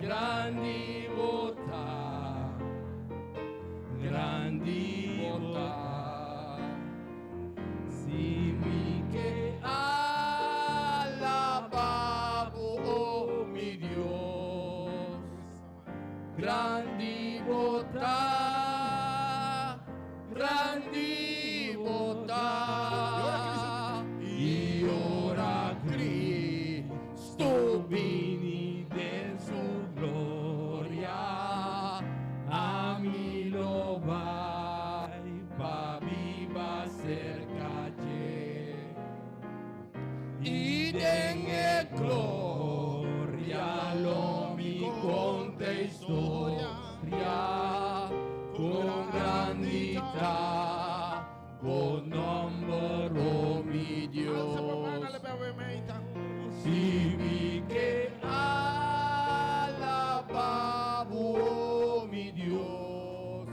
Grandi bo ta. Grandi bo ta. Si mi ke alabá bo, o mi Dios. Grandi bo ta. Grandi bo ta. I ora Cristo bini den su gloria, ami lo bai pa biba serka dje. I den e gloria lo mi konta historia kon grandi ta bo nòmber, o mi Alsa bo man, Dios. alabá bo meinta. Si mi ke alabá bo, o mi Dios.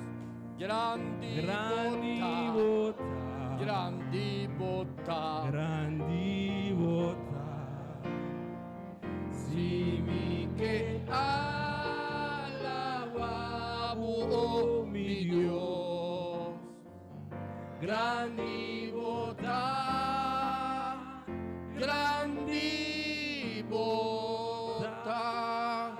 Grandi Grandi bo ta. bo ta. Grandi bo ta. Grandi bo ta. Si mi ke alabá bo, o mi Dios. Grandi bo ta. Grandi bo ta.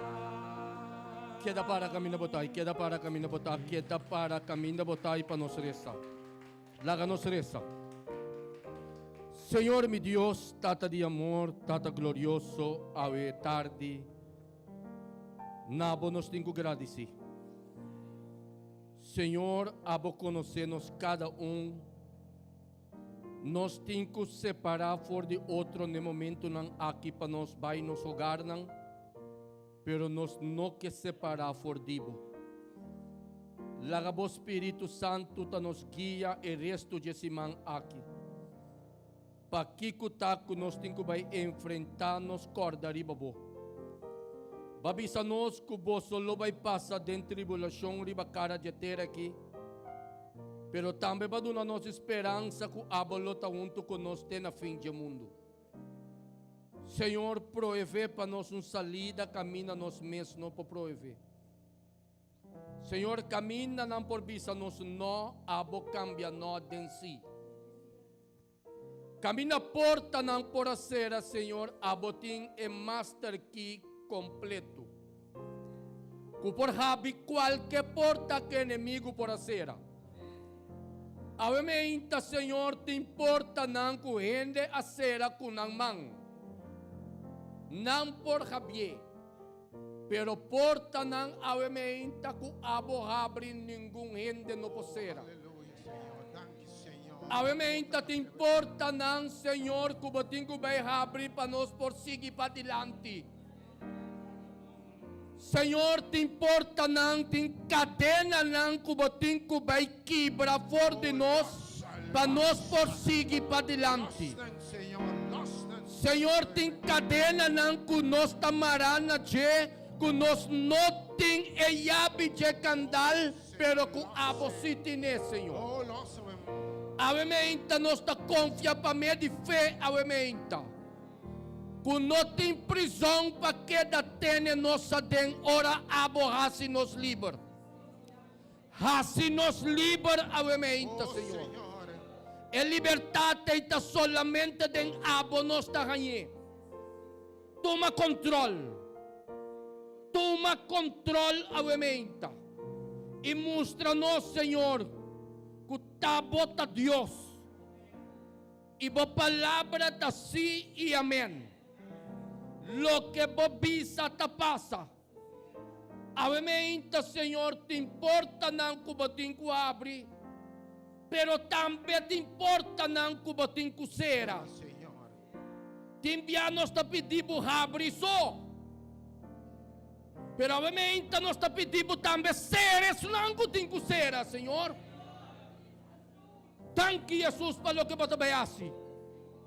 Keda para kaminda bo ta, keda para kaminda bo ta, keda para kaminda bo ta pa nos resa. Laga nos resa. Señor mi Dios, Tata di amor, Tata glorioso, awe tardi, na bo nos tin ku gradisí. Señor, abo konosé nos kada un. Nos tin ku separá for di otro na e momentunan aki pa nos bai nos hogarnan, pero nos no ke separá for di bo. Laga bo Spiritu Santu ta nos guia e restu dje siman aki. Pa kiko ta ku nos tin ku bai enfrentá nos kòrda riba bo. Bo a bisa nos ku boso lo bai pasa den tribulashon riba kara dje tera aki, pero tambe bo a duna nos e speransa ku abo lo ta huntu ku nos te na fin dje mundu. Señor, proevé pa nos un salida kaminda nos mes no por proevé. Señor, kaminda nan por bisa nos no, abo kambia no den sí. Kaminda portanan por a sera, Señor, abo tin e master key kompleto. Ku por habri kualke porta ku enemigu por a sera. Awe meinta, Señor, tin portanan ku hende a sera ku nan man. Nan por habié. Pero portanan awe meinta ku abo habri ningun hende no por sera. Aleluya, Señor. Danki, Señor. Awe meinta tin portanan, Señor, ku bo tin ku bai habri pa nos por sigui padilanti. Señor, tin portanan, tin kadenanan ku bo tin ku bai kibra for di nos, pa nos por sigui padilanti. Señor, tin kadenanan ku nos ta mará na dje, ku nos no tin e yabi dje kandal, pero ku abo sí tin'é, Señor. Awe meinta nos ta konfia pa medio di fe awe meinta. Ku no tin prizon pa keda tene nos aden ora abo hasi nos liber. Hasi nos liber awe meinta, Señor. E libertat ei ta solamente den abo nos ta hañ'é. Tuma kontrol. Tuma kontrol awe meinta. I mustra nos, Señor, ku ta bo ta Dios. I bo palabra ta sí i amèn. Loke bo bisa ta pasa. Awe meinta, Señor, tin portanan ku bo tin ku habri, pero tambe tin portanan ku bo tin ku sera. Tin bia nos ta pidi bo habri so, pero awe meinta nos ta pidi bo tambe sera esnan ku tin ku sera, Señor. Danki Jesus pa loke bo ta bai hasi.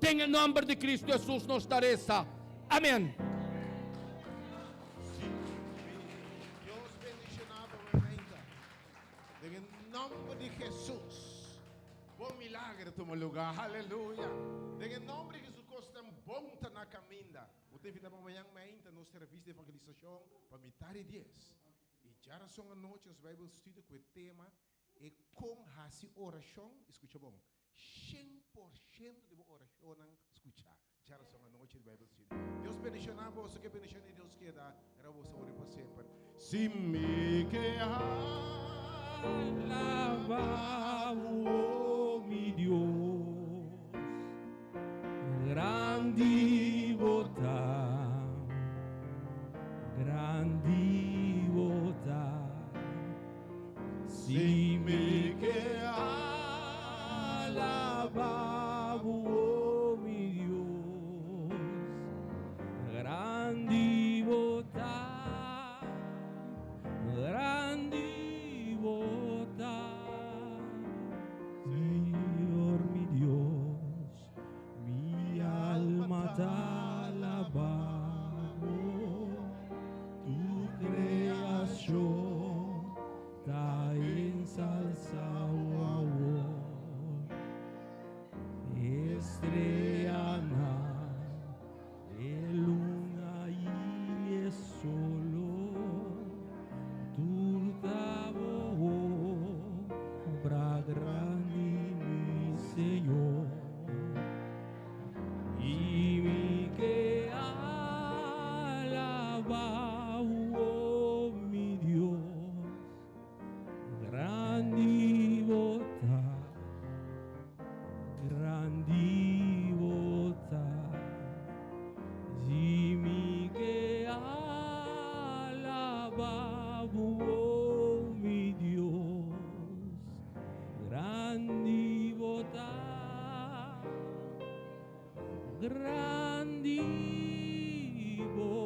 Den e nomber di Cristo Jesus nos ta resa. Amen. Sí, Dios bendiciona bo meinta. Den e nomber di Jesus. Bon milagro tuma lugar. Aleluya. Den e nomber di Jesus cosnan bon ta na caminda. Bo ta invita pa mañan meinta nos servicio di evangelisacion pa mitad di dies. Y djarason anochi nos Bijbel studio cu e tema E kon hasi orashon, i skucha bon, 100% di bo orashonnan skuchá. Djarason anochi di Bijbel Studio. Dios bendishoná boso, ku e bendishon di Dios keda riba boso ora i pa semper. Si mi ke Alabá bo, mi Dios, grandi bo ta, grandi bo ta. Si mi ke alabá bo, mi Dios, grandi bo ta, grandi bo ta, Señor mi Dios, mi alma ta alabá bo, tu creacion ta ensalsa awor. Estreanan, e luna i e solo, tur ta bo obra grandi, mi Señor. I mi ke alabá bo, mi Dios, grandi bo ta, grandi bo ta. Si mi ke alabá bo, mi Dios, grandi bo ta. Grandi bo.